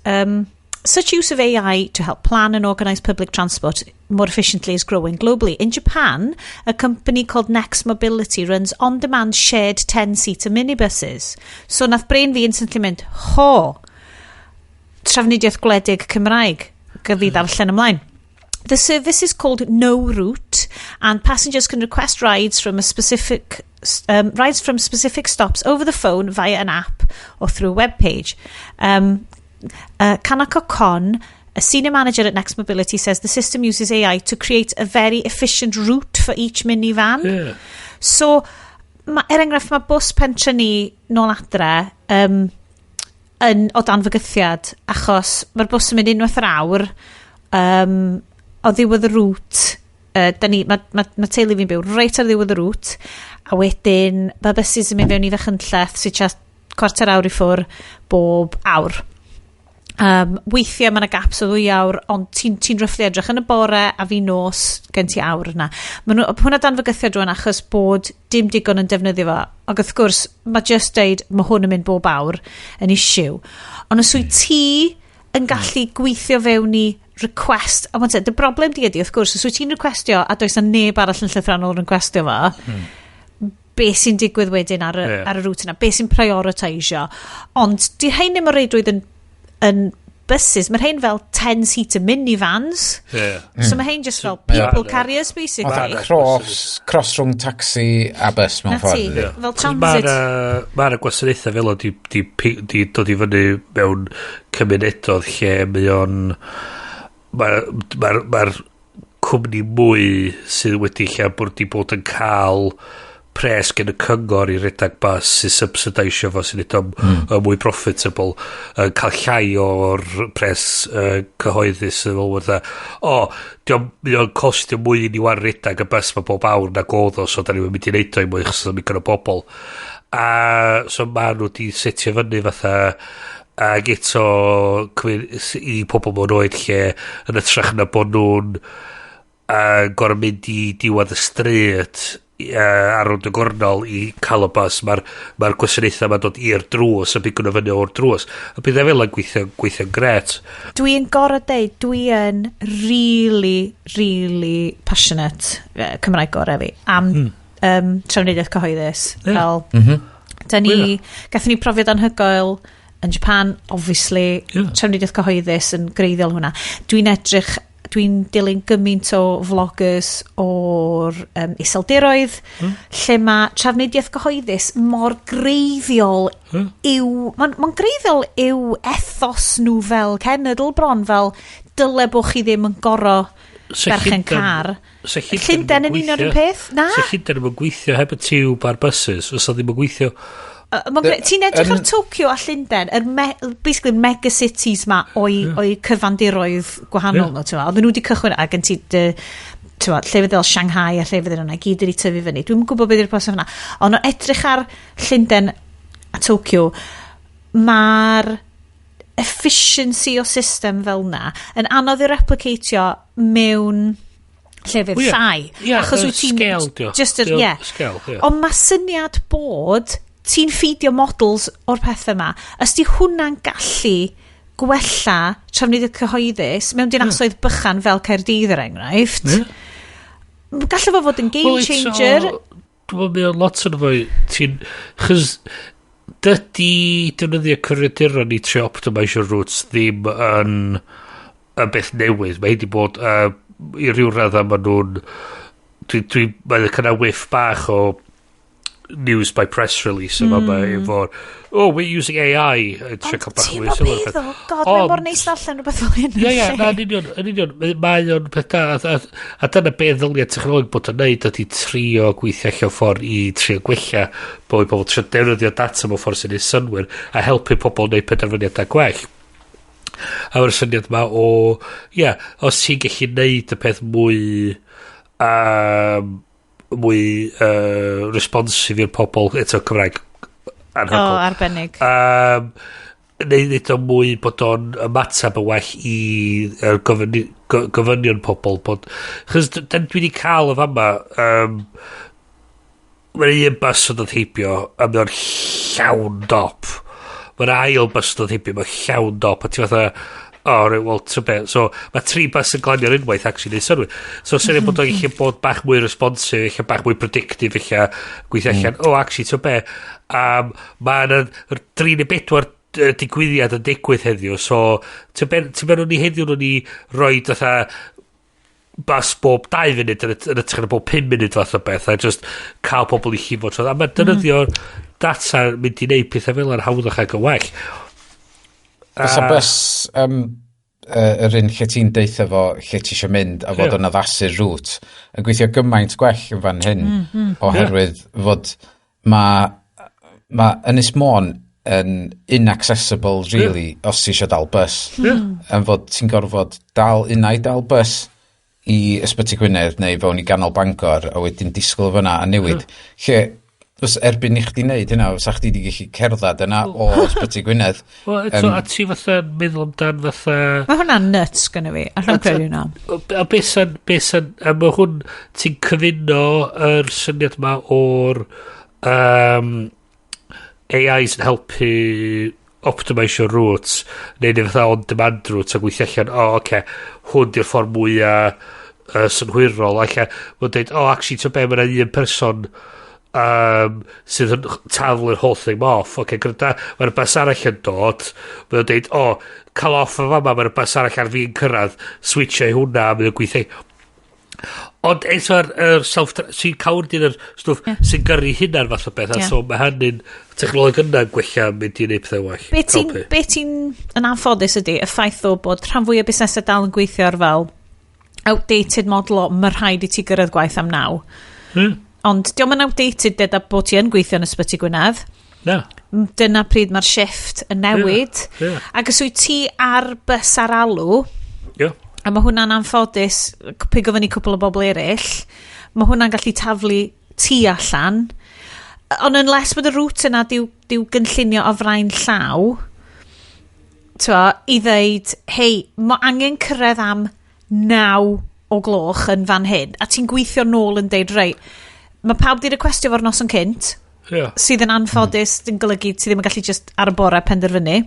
such use of AI to help plan and organise public transport more efficiently is growing globally. In Japan, a company called Next Mobility runs on-demand shared 10-seater minibuses. So nath brain fi instantly mynd, "Ho, trafnidiaeth gwledig Cymraeg." Gyf fi ddarllen ymlaen. The service is called No Route, and passengers can request rides from specific stops over the phone via an app or through a web page. Kanako Kon, a senior manager at Next Mobility, says the system uses AI to create a very efficient route for each minivan. So, er enghraifft, mae bws pentre ni nôl adre yn o dan fygythiad achos mae'r bws yn mynd unwaith yr awr o ddiwedd y route. Da ni, ma teulu fi'n byw reit ar ddiwedd y route a wedyn mae buses yn mynd fewn i Fachynlleth sy'n tua cwarter awr i ffwr bob awr. Weithiau mae yna gaps o 2 awr, ond ti'n ti roughly edrych yn y bore a fi nos gen ti awr yna. Ma nhw, hwnna dan fygythiad rwan achos bod dim digon yn defnyddio fo. Ac wrth gwrs, mae just deud mae hwn yn mynd bob awr yn issue. Ond os wyt ti yn gallu gweithio fewn i request, a dy broblem di ydi, wrth gwrs, os wyt ti'n requestio a does na neb arall yn llythrennol yn requestio fo, be sy'n digwydd wedyn ar y route yna, be sy'n prioritisio? Ond di rhain ddim o reidrwydd yn buses, mae rhain fel 10-seater minivans. So mae rhain just fel people carriers, basically. Fatha cross rhwng taxi a bus mewn Na ffordd, ti. yndi? Fel Mae transit. 'na gwasanaethau fel o di dod i fyny mewn cymunedodd lle mae o'n mae'r ma cwmni mwy sydd wedi lle bod di bod yn cael pres gen y cyngor i redag bus sy'n subsidisio fo sy'n neud o'n mwy profitable yn cael llai o'r pres cyhoeddus yn fel fatha, "O, di o'n costio mwy i ni wan redag y bus ma bob awr nag oedd o, so da ni'n mynd i neud o i mwy achos o'n mynd o bobl." A so ma nhw di setio fyny fatha ag eto i pobl mewn oed lle yn ytrach na bod nhw'n gorfod mynd i diwedd y stryd i ar rownd y gornel i cael y bus. Mae'r gwasanaethau ma'n dod i'r drws a bigo nhw fyny o'r drws. A bydd e fel yn gweithio'n gret. Dwi'n gorau deud, dwi yn really, really passionate, Cymraeg gorau fi, am trafnidiaeth cyhoeddus. Yeah. Fel, gathon ni profiad anhygoel yn Japan, obviously, trafnidiaeth cyhoeddus yn greiddiol hwnna. Dwi'n dilyn gymaint o vloggers o'r Iseldiroedd, lle mae trafnidiaeth gyhoeddus mor greiddiol yw... Mae'n greiddiol yw ethos nhw fel cenedl bron, fel dyle bo chi ddim yn goro berchen car. Llundain yn un o'r un peth? Na? So Llundain yn gweithio heb y tiwb a'r buses, fysa ddim yn gweithio. Ti'n edrych ar Tokyo a Llundain, basically megacities ma o'i cyfandiroedd gwahanol nhw, ti'n meddwl. Oedden nhw wedi cychwyn ac yn ti, ti'n meddwl, llefydd fel Shanghai a llefydd yna, gyd wedi tyfu fyny. Dwi'm yn gwybod beth yw'r proses yna. Ond o edrych ar Llundain a Tokyo, mae'r efficiency o system fel na yn anodd i replicatio mewn llefydd llai. Achos wyt ti'n just Ond mae syniad bod ti'n ffeidio models o'r pethau yma. Os di hwnna'n gallu gwella trafnidiaeth cyhoeddus mewn dinasoedd bychan fel Caerdydd er enghraifft, gallu fo fod yn game changer. Dwi'n meddwl lot o'n fwy, ti'n... Chos dydy defnyddio cyfrifiaduron i trio optimisio routes ddim yn y beth newydd. Mae hi wedi bod i ryw raddau maen nhw'n... Mae'n cynnal whiff bach o news by press release yma efo'r oh, we're using AI. Ond ti'n bod beth o? God, mae'n mor neis darllen rhywbeth fel hyn. Ie, na, yn union. Mae o'n peth da, a dyna beth ddylia technoleg bod yn neud ydy trio gweithio allan ffordd i trio gwella bod pobl trio defnyddio data mewn ffordd sy'n neud synnwyr a helpu pobl wneud penderfyniadau gwell. A mae'r syniad yma o, ie, os ti'n gallu neud y peth mwy mwy responsive i'r pobl, eto Cymraeg anhygoel. O, arbennig. Neu nid o mwy bod o'n ymateb yn well i gofynion pobl. Bod, chos dwi wedi cael y fama, mae'n un bus yn dod heibio a mae o'n llawn dop. Mae'n ail bus yn dod heibio, mae'n llawn dop. A ti fatha, oh, right, well, to be. So, mae tri bus yn glanio'r unwaith, actually, neud synnwyr. So, syniad bod o'n gallu bod bach mwy responsive, eich bach mwy predictive, eich gweithio allan, oh, actually, to be, mae yna 3 neu 4 digwyddiad yn digwydd heddiw, so, ti'n be nhw'n ni heddiw nhw'n ni roi fatha bus bob 2 funud yn ytrach na bob 5 munud fath o beth, a just cael pobl i llifo. A mae defnyddio'r data mynd i neud pethau fel yr hawddach ac yn well. Fysa bus yr un lle ti'n deitha fo lle ti eisiau mynd a fod yn addasu'r route yn gweithio gymaint gwell yn fan hyn oherwydd fod mae Ynys Môn yn inaccessible really os ti eisiau dal bus. Yn fod ti'n gorfod dal unai dal bus i Ysbyty Gwynedd neu fewn i ganol Bangor a wedyn disgwyl fyna a newid. Lle os erbyn i chdi wneud hynna, fysa chdi di gallu cerdded yna o Ysbyty Gwynedd. Wel, eto, a ti fatha meddwl amdan fatha... Mae hwnna'n nuts gynna fi, allai'n credu hwnna. A beth sy'n... A mae hwn, ti'n cyfuno yr syniad yma o'r AI sy'n helpu optimisio routes, neu fatha on-demand routes a gweithio allan, o, oh, oce, hwn di'r ffordd mwyaf synhwyrol, alla, mae'n dweud, oh, actually, ti'n be, mae'n un person sydd yn taflu'r whole thing off. Oce, gyda, mae'r bus arall yn dod, mae'n dweud, o, oh, cael off o fama, mae'r bus arall ar fi'n cyrraedd, switcho i hwnna, a mae'n gweithio. Ond efo'r self sy'n cawrdyn yr stwff sy'n gyrru hynna'r fath o beth, a so mae hynny'n technoleg yna'n gwella mynd i wneud pethau well. Be ti'n yn anffodus ydy, y ffaith o bod rhan fwy o busnesau dal yn gweithio ar fel outdated model o mae rhaid i ti gyrraedd gwaith am 9. Ond diolch yn outdated deda bod ti yn gweithio yn Ysbyty Gwynedd. Na. Dyna pryd mae'r shift yn newid. Ac os wyt ti ar bus ar alw, a mae hwnna'n anffodus, pigo fyny cwpl o bobl eraill, mae hwnna'n gallu taflu ti allan. Ond unless bod y route yna diw gynllunio o flaen llaw, twa, i ddeud, hei, mae angen cyrraedd am 9 o gloch yn fan hyn, a ti'n gweithio nôl yn deud, reit, Mae pawb di requestio fo'r noson cynt, sydd yn anffodus, yn golygu ti ddim yn gallu just ar y bore penderfynu.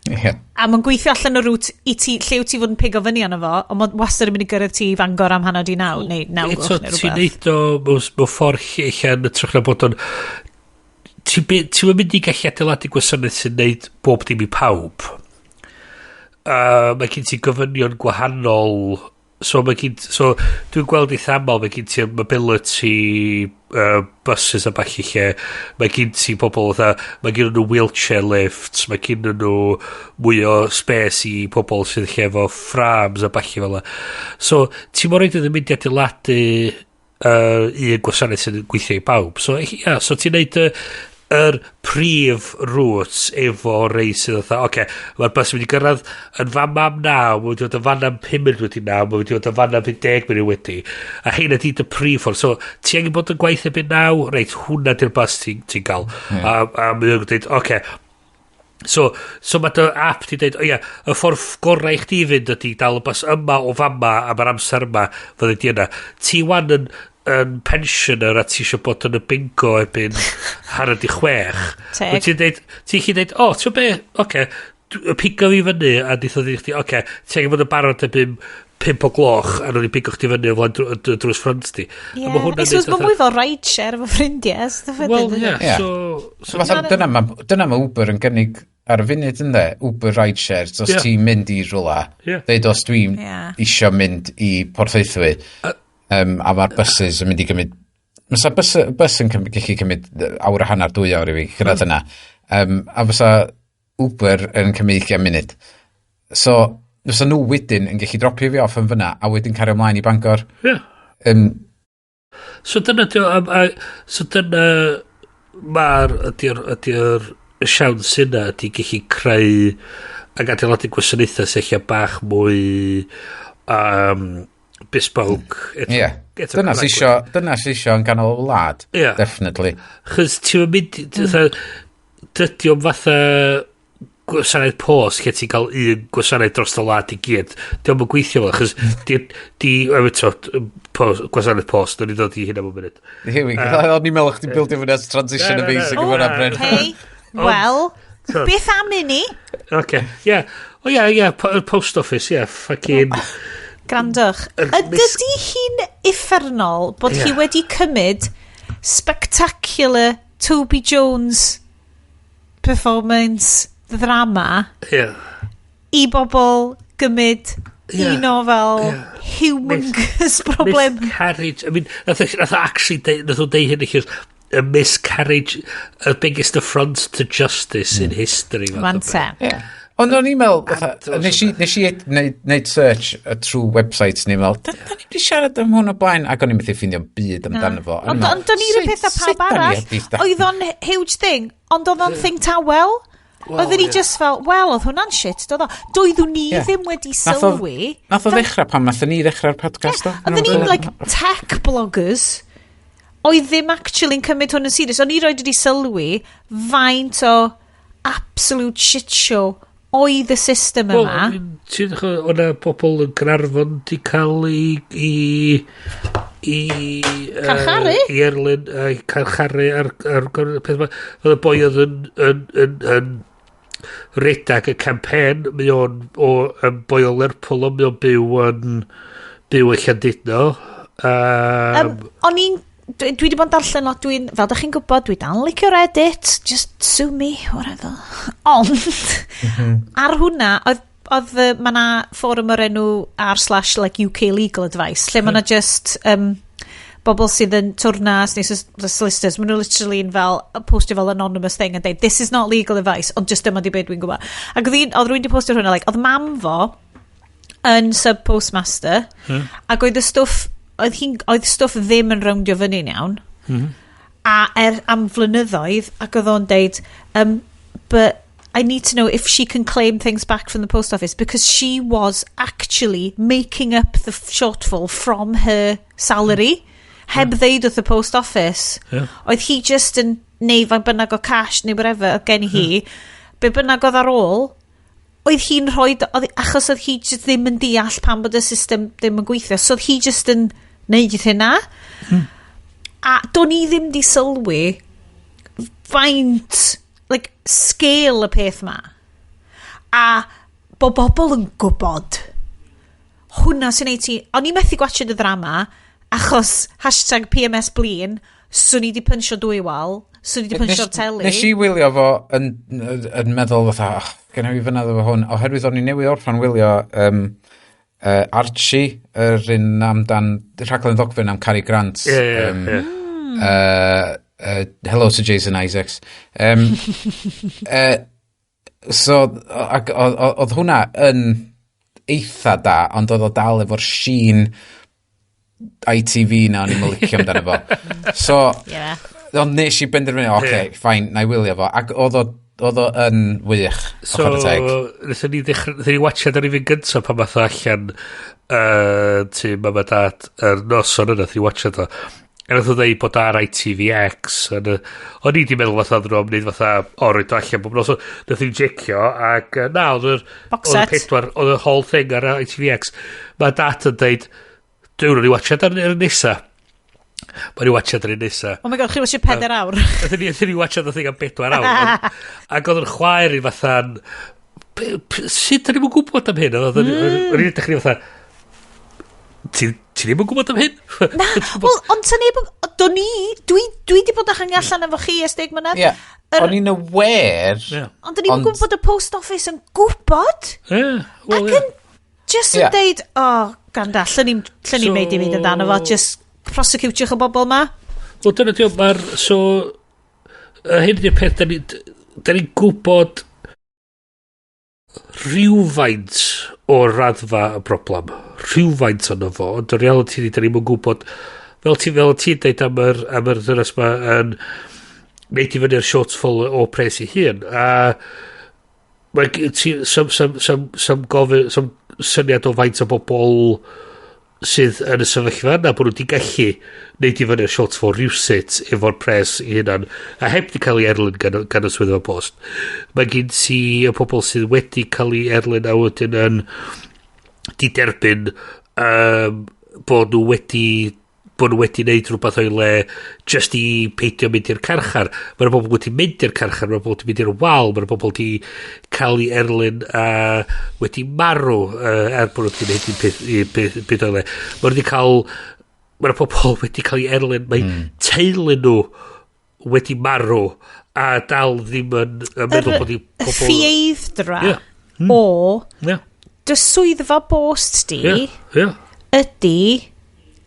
A mae'n gweithio allan o route i ti, lle wyt ti fod yn pigo fyny arno fo, ond mae'n wastad yn mynd i gyrraedd ti i Fangor am 9:30, neu 9 Eto, gloch neu ti'n rhywbeth. neud o mewn ffordd lle lle yn hytrach na bod o'n... Ti'n ti'n mynd i gallu adeiladu gwasanaeth sy'n neud bob dim i pawb. Mae gen ti gofynion gwahanol. So dwi'n gweld eitha aml mae gen ti mobility buses a ballu lle mae gen ti pobl fatha, mae gen nhw wheelchair lifts, mae gen nhw mwy o space i pobl sydd lle efo frames a ballu fel 'na. So ti'n mor oed yn mynd i adeiladu un gwasanaeth sydd yn gweithio i bawb. So ia, so ti'n neud yr prif routes efo rei sydd fatha, oce, okay, mae'r bus yn mynd i gyrraedd yn fama am 9, mae'n mynd i fod yn fanna am 9:05, mae'n mynd i fod yn fanna am 50 munud wedi. A hein ydi dy prif ffordd. So, ti angen bod yn gwaith erbyn 9, reit, hwnna di'r bus ti'n ti gael. A mae'n dweud, oce, okay, so mae dy app di dweud, o ia, y ffordd gorau i chdi fynd ydi dal y bus yma o fama am yr amser yma fydde di yna. Ti wan yn pensioner a ti eisiau bod yn y bingo erbyn 5:30. Teg. Wyt ti'n deud, ti'n gallu deud, o, ti'n be, oce, pigo fi fyny a neith o ddeud chdi, oce, ti angen bod yn barod erbyn 5 o gloch a nhw'n i pigo chdi fyny o flaen drws ffrant ti. Ie, A ma' hwnna'n I suppose neud mae'n mwy fel rideshare efo ffrindiau. Stuff Wel, wedyn, ie, Ie. so Fatha, dyna ma Uber yn gynnig ar y funud, ynddo? Uber rideshare, so os ti'n mynd i rwla, deud os dwi'n isio mynd i Porthaethwy, a mae'r buses yn mynd i gymryd. Fysa bus yn gallu cymryd awr a hanner, 2 awr i fi cyrraedd yna. A fysa Uber yn cymryd 20 munud. So, fysa nhw wedyn yn gallu dropio fi off yn fyna, a wedyn cario ymlaen i Bangor. So dyna, so dyna ma'r ydy'r siawns yna ydy gallu creu ac adeiladu gwasanaethau sy'n ella bach mwy bespoke. Ie. Eto Dyna sy Cymraeg. isio, dyna sy isio yn ganol y wlad. Definitely. Chos ti'n mynd, dydy o'm fatha gwasanaeth post lle ti'n cael un gwasanaeth dros y wlad i gyd. Di o'm yn gweithio fel, chos di, eto, post, gwasanaeth post, nawn ni ddod i hynna mewn munud. Here we go. O'n i'n meddwl chdi'n bildio fyny at transition Na, na, na. amazing Oh, yn fyna, Bryn. okay. Wel, beth am i ni? Oce, ie. O ie, ie, post office, ie, fucking. Grandwch. Ydy hi'n uffernol bod hi wedi cymryd spectacular Toby Jones performance ddrama i bobl gymryd un o fel humongous problem? Miscarriage. I mean, nath o actually, nath o deud hyn i a miscarriage, a biggest affront to justice in history, fath o Wan beth. te. Ie. Ond o'n i'n meddwl, fatha, nes i neud search trwy websites ni'n meddwl, da ni wedi siarad am hwn o blaen, ac o'n i'n methu ffeindio byd amdano fo. Ond o'n i'r peth â pawb arall. Oedd o'n huge thing, ond oedd o'n thing tawel. Oedden ni just fel, wel, oedd hwnna'n shit, doedd o? Doeddwn ni ddim wedi sylwi. Nath o ddechrau pan nath ni ddechrau'r podcast, do? Oedden ni'n, like, tech bloggers oedd ddim actually'n cymryd hwn yn serious. O'n i roed wedi sylwi faint o absolute shit show oedd y system Wel, yma. I mean, ti'n edrych, o'na pobl yn Gaernarfon di cael i Carcharu? I erlyn, carcharu ar peth yma. Oedd y boi oedd yn redag y campaign, mae o'n yn boi o Lerpwl, ond mae o'n byw yn Llandudno. O'n i'n dwi wedi bod yn darllen lot, dwi'n, fel da chi'n gwybod, dwi dal yn licio Reddit, just sue me, whatever. Ond, ar hwnna, oedd ma na fforwm o'r enw r/ like UK Legal Advice, lle ma na just bobl sydd yn twrnas neu solicitors, maen nhw literally yn fel postio fel anonymous thing and deud, "This is not legal advice," ond just dyma di beth dwi'n gwybod. Ac oedd rhywun di postio hwnna, like, oedd mam fo yn sub postmaster, ac oedd y stwff, oedd stwff ddim yn roundio fyny'n iawn, a am flynyddoedd, ac oedd o'n deud, "But I need to know if she can claim things back from the post office," because she was actually making up the shortfall from her salary, heb ddeud wrth y post office. Oedd hi just yn neud faint bynnag o cash neu whatever oedd gen i hi, be bynnag oedd ar ôl, oedd hi'n rhoi, achos oedd hi just ddim yn deall pam bod y system ddim yn gweithio, so oedd hi just yn neud hynna. A do'n i ddim di sylwi faint, like, scale y peth ma. A bod bobl yn gwybod. Hwna sy'n neud ti. O'n i methu gwatchad y ddrama, achos #PMSblin, swn i di pynsio dwy wal, swn i di pynsio'r teli. Nes i wylio fo yn meddwl fatha, oh, genna fi fynadd efo hwn, oherwydd o'n i newydd orffan wylio Archie, yr un amdan, rhaglen ddogfen am Cary Grant. Ie. Hello to Jason Isaacs. So, ac oedd hwnna yn eitha da, ond oedd o dal efo'r sheen ITV na o'n i'n licio amdano fo. So, ond nes i benderfynu, oce, okay, fine, na i wylio fo. Ac oedd o yn wych, So, chwarae teg. Nethon ni ddechrau, nethon ni watchad ar un gyntaf pan math o allan tŷ mam a dad yr noson yna, nethon ni watchad o. A nath o ddeud bod ar ITVX. O'n i di meddwl fatha oedden nhw am wneud fatha, o, roed o allan bob nos. Nath ni checio, ac na, oedd yr Box oedd y set. pedwar, oedd y whole thing ar ITVX. Mae dad yn deud, dwi'n ni watchad ar yr nesa. Mae'n ni watchad ar y nesa. Oh my God, chi watchad 4 awr. Nathon ni watchad y thing am 4 awr. Ac oedd yn chwaer i fatha'n... Sut da ni'n gwybod am hyn? Oedd o'n i'n edrych ni fatha... Ti ddim yn gwybod am hyn? Na, wel, ond ta neb. Do'n i... Dwi di bod yn hangio allan efo chi ers 10 mlynedd. Ie, o'n i'n aware. Ond do'n i'n gwybod bod y post office yn gwybod. Ie, wel, Ac ie. yn just yn deud, oh, ganda, llwn ni'n llwn ni'n neud i fynd amdano fo, just prosecutiwch y bobl ma. Wel, dyna di o, mae'r... So, hyn ydy'r peth, da ni'n gwybod rhywfaint o raddfa y broblem. Rhywfaint ono fo, ond y reality ni, da ni'n gwybod, fel ti'n deud am yr ddynes ma yn neud i fyny'r shortfall o pres i hun. A mae ti, some gofyn, some syniad o faint o bobl sydd yn y sefyllfa yna bod nhw wedi gallu neud i fyny'r shortfall rhywsut efo'r pres i hunan a heb di cael ei erlyn gan y swyddfa post. Mae gen ti y pobl sydd wedi cael ei erlyn a wedyn yn di derbyn bod nhw wedi neud rhywbeth o'i le just i peidio mynd i'r carchar. Mae'r bobl wedi mynd i'r carchar, mae'r bobl wedi mynd i'r wal, mae'r bobl wedi cael ei erlyn a wedi marw er bod nhw wedi gwneud un peth, un peth o'i le. Mae wedi cael mae'r pobl wedi cael ei erlyn, mae teulu nhw wedi marw a dal ddim yn meddwl bod i Y pobl ffieidd-dra o dy swyddfa bost di Ie, ie. ydy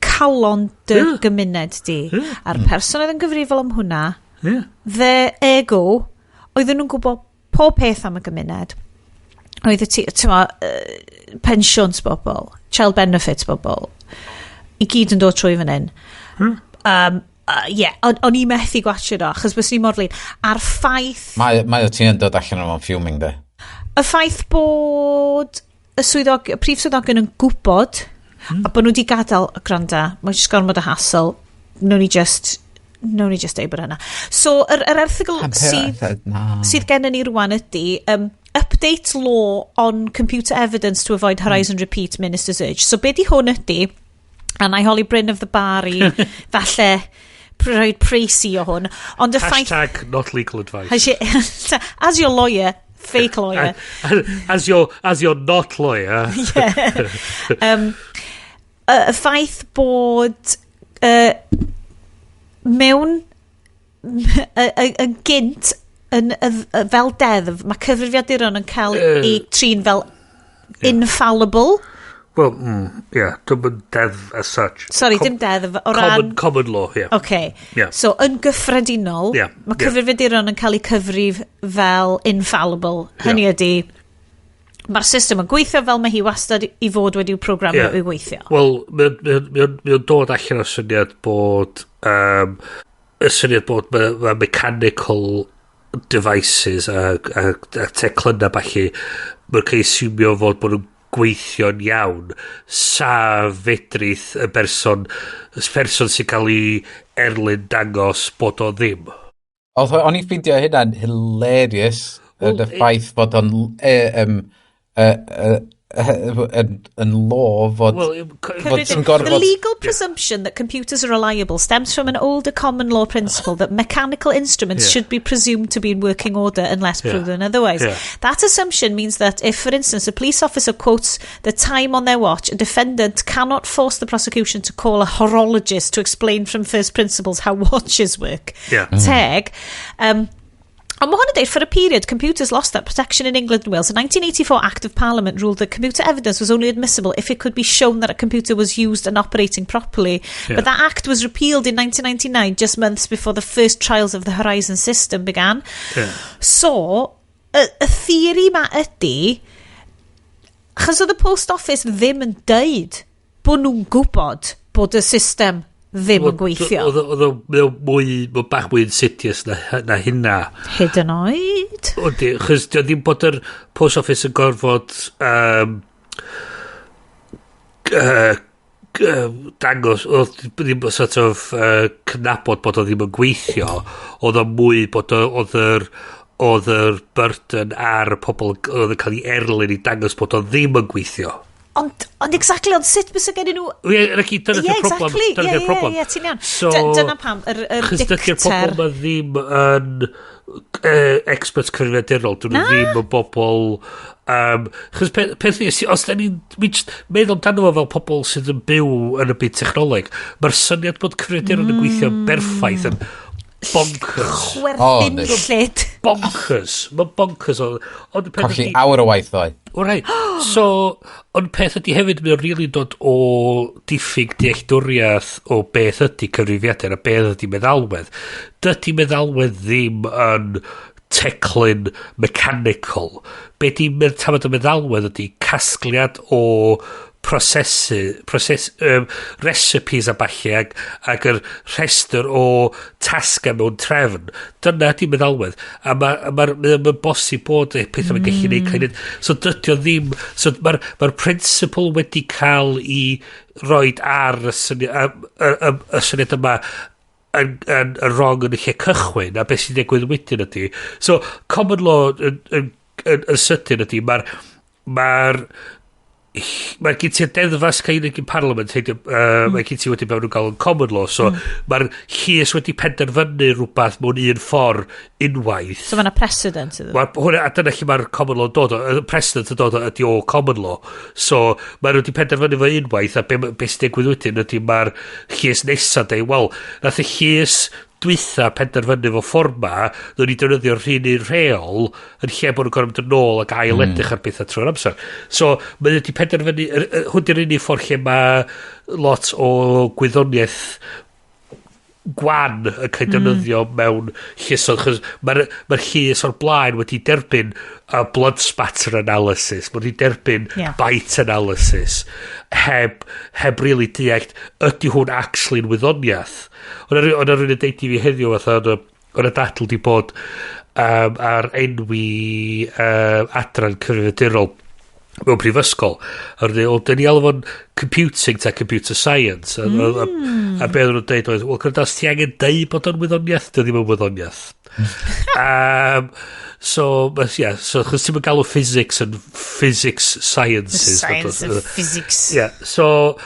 calon dy gymuned di. A'r person oedd yn gyfrifol am hwnna, the ego, oedden nhw'n gwybod pob peth am y gymuned. Oedd y ti, ti'n ma, pensiwns bobl, child benefits bobl, i gyd yn dod trwy fan hyn. Yeah, o'n i methu gwatchio o, achos bys ni mor flin. A'r ffaith Mae o ti yn dod allan o'n fuming, de. Y ffaith bod y swyddog, y prif swyddogion yn gwybod a bod nhw wedi gadael y granda, mae'n just gormod o hassle, nawn ni just deud bod yna. So, yr erthygl Na. sydd gennym ni rwan ydy update law on computer evidence to avoid Horizon repeat, Minister's urge. So, be di hwn ydy, a na i holi Bryn of the Bar i falle rhoi précis o hwn, ond y ffaith #NotLegalAdvice. As your lawyer, fake lawyer. As your not lawyer. Yeah. Y ffaith bod mewn y gynt yn, y, fel deddf, mae cyfrifiaduron yn cael ei trin fel infallible. Well, yeah, dim yn deddf as such. Sorry, dim deddf, o ran Common law, yeah. Okay. So, yn gyffredinol, mae cyfrifiaduron yn cael eu cyfrif fel infallible. Hynny ydy, mae'r system yn gweithio fel mae hi wastad i fod wedi'w programio i weithio. Wel, mae o'n dod allan o syniad bod y syniad bod mae ma mechanical devices a teclynna ballu, mae'n cael ei asumio fod bod nhw'n gweithio'n iawn sa fedrith y person sy'n cael ei erlyn dangos bod o ddim. Oedd o'n i ffeindio hynna'n hilarious. Wel, Y ffaith bod o'n yn law fod, well, fod ti'n gorfod. The legal presumption that computers are reliable stems from an older common law principle that mechanical instruments should be presumed to be in working order unless proven otherwise. That assumption means that if, for instance, a police officer quotes the time on their watch, a defendant cannot force the prosecution to call a horologist to explain from first principles how watches work. Teg. Ond mae hwn yn dweud, for a period, computers lost that protection in England and Wales. A 1984 Act of Parliament ruled that computer evidence was only admissible if it could be shown that a computer was used and operating properly. But that act was repealed in 1999, just months before the first trials of the Horizon system began. So, y theory ma ydy, achos oedd y Post Office ddim yn deud bod nhw'n gwybod bod y system ddim yn gweithio. Oedd o mwy, bach mwy insidious na hynna. Hyd yn oed? Ydy, chos di o ddim bod yr Post Office yn gorfod dangos, oedd ddim sort of cydnabod bod o ddim yn gweithio, oedd o mwy bod oedd yr burden ar y pobl oedd yn cael ei erlyn i dangos bod o ddim yn gweithio. Ond exactly, ond sut bysa gen nhw? Ie, yeah, dyna di'r problem. Dyna di'r problem. Ie, ti'n iawn. So, dyna pam, yr dicter. Dydy'r pobl ma ddim yn experts cyfrifiadurol. Dyn nhw ddim yn bobl. Chos peth yw, os da ni'n meddwl amdano fo fel pobl sydd yn byw yn y byd technoleg, mae'r syniad bod cyfrifiaduron yn gweithio berffaith yn bonkers. Chwerthinllyd. Bonkers. Mae'n bonkers. Ond peth Colli awr o waith ddoe. Alright. So, ond peth ydy hefyd, mae'n really dod o diffyg dealltwriaeth o beth ydy cyfrifiadur a beth ydy meddalwedd. Dydy meddalwedd ddim yn teclyn mechanical. Be di tafod y meddalwedd ydy casgliad o prosesu, recipes a ballu ac yr rhestr o tasgau mewn trefn. Dyna ydy meddalwedd. A mae'n ma bosib bod y pethau mae'n gallu neud cael ei neud. So dydy o ddim. So mae'r ma principle wedi cael i roid ar y syniad yma yn wrong yn y lle cychwyn a beth sy'n digwydd wedyn ydy. So, common law yn sydyn ydy, mae'r gen ti'r deddfa sy'n cael ei gyn Parliament, mae gen ti wedi mewn nhw'n gael yn common law, so mae'r llys wedi penderfynu rhywbeth mewn un ffordd unwaith. So mae yna precedent iddo. Ma, hwnna, a dyna lle mae'r common law yn dod o, y precedent yn dod o ydy o common law. So, mae nhw wedi penderfynu fo unwaith, a be sy'n digwydd wedyn ydy mae'r llys nesaf dweud, wel, nath y llys dwytha penderfynu fo ffordd ma, nhw'n ni defnyddio'r rhan un rheol yn lle bod nhw'n gorfod mynd yn ôl ac ail edrych ar bethau trwy'r amser. So, mae wedi penderfynu, hwn di'r unig ffordd lle mae lot o gwyddoniaeth gwan yn cael defnyddio mewn llysoedd, chos mae'r ma llys o'r blaen wedi derbyn a blood spatter analysis, mae wedi derbyn bite analysis, heb really deall ydy hwn actually yn wyddoniaeth. Ond o'na rhywun yn deud i fi heddiw fatha oedd y dadl di bod ar enwi adran cyfrifiadurol mewn prifysgol. A roedd o, dyn ni alw fo'n computing ta computer science. A be oedden nhw'n deud oedd, wel, gwrando, os ti angen deud bod o'n wyddoniaeth, dy ddim yn wyddoniaeth. So, yeah, so, chos ti'n galw physics yn physics sciences. The science of physics. Yeah, so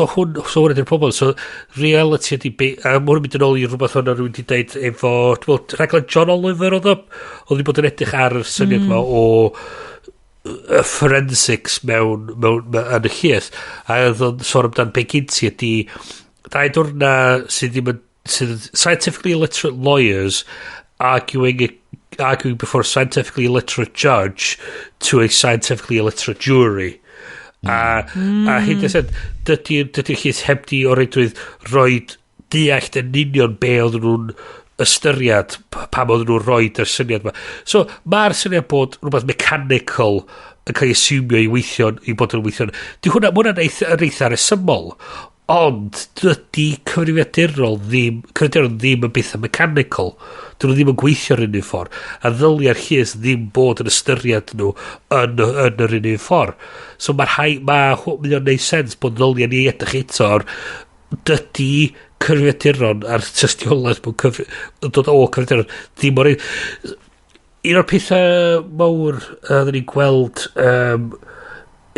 hwn ydy'r problem. So, reality ydy, ma hwn yn mynd yn ôl i rhywbeth o'na rhywun wedi deud efo, dwi'n meddwl, rhaglen John Oliver oedd o, oedd wedi bod yn edrych ar y syniad yma o y forensics mewn yn y llys. A oedd o'n sôn amdan be gyn ti ydy dau diwrna sydd ddim yn, sydd scientifically illiterate lawyers arguing before a scientifically illiterate judge to a scientifically illiterate jury. A hyd yn oed, dydy llys heb di o reidrwydd roed deallt yn union be oedden nhw'n ystyried pam oedden nhw'n roed yr syniad yma. So, mae'r syniad bod rhywbeth mechanical yn cael ei asumio i weithio, i bod yn weithio. Di hwnna, ma hwnna'n eitha resymol, ond dydy cyfrifiadurol ddim yn bethau mechanical. Dyn nhw ddim yn gweithio'r un un ffordd. A ddylia'r llys ddim bod yn ystyried nhw yn yr un un ffordd. So mae'r rhai, mae o'n neud sens bod ddylia ni edrych eto ar dydy cyfrifiaduron a'r tystiolaeth bod dod o cyfrifiaduron ddim o'r un. Un o'r pethau mawr oedden ni'n gweld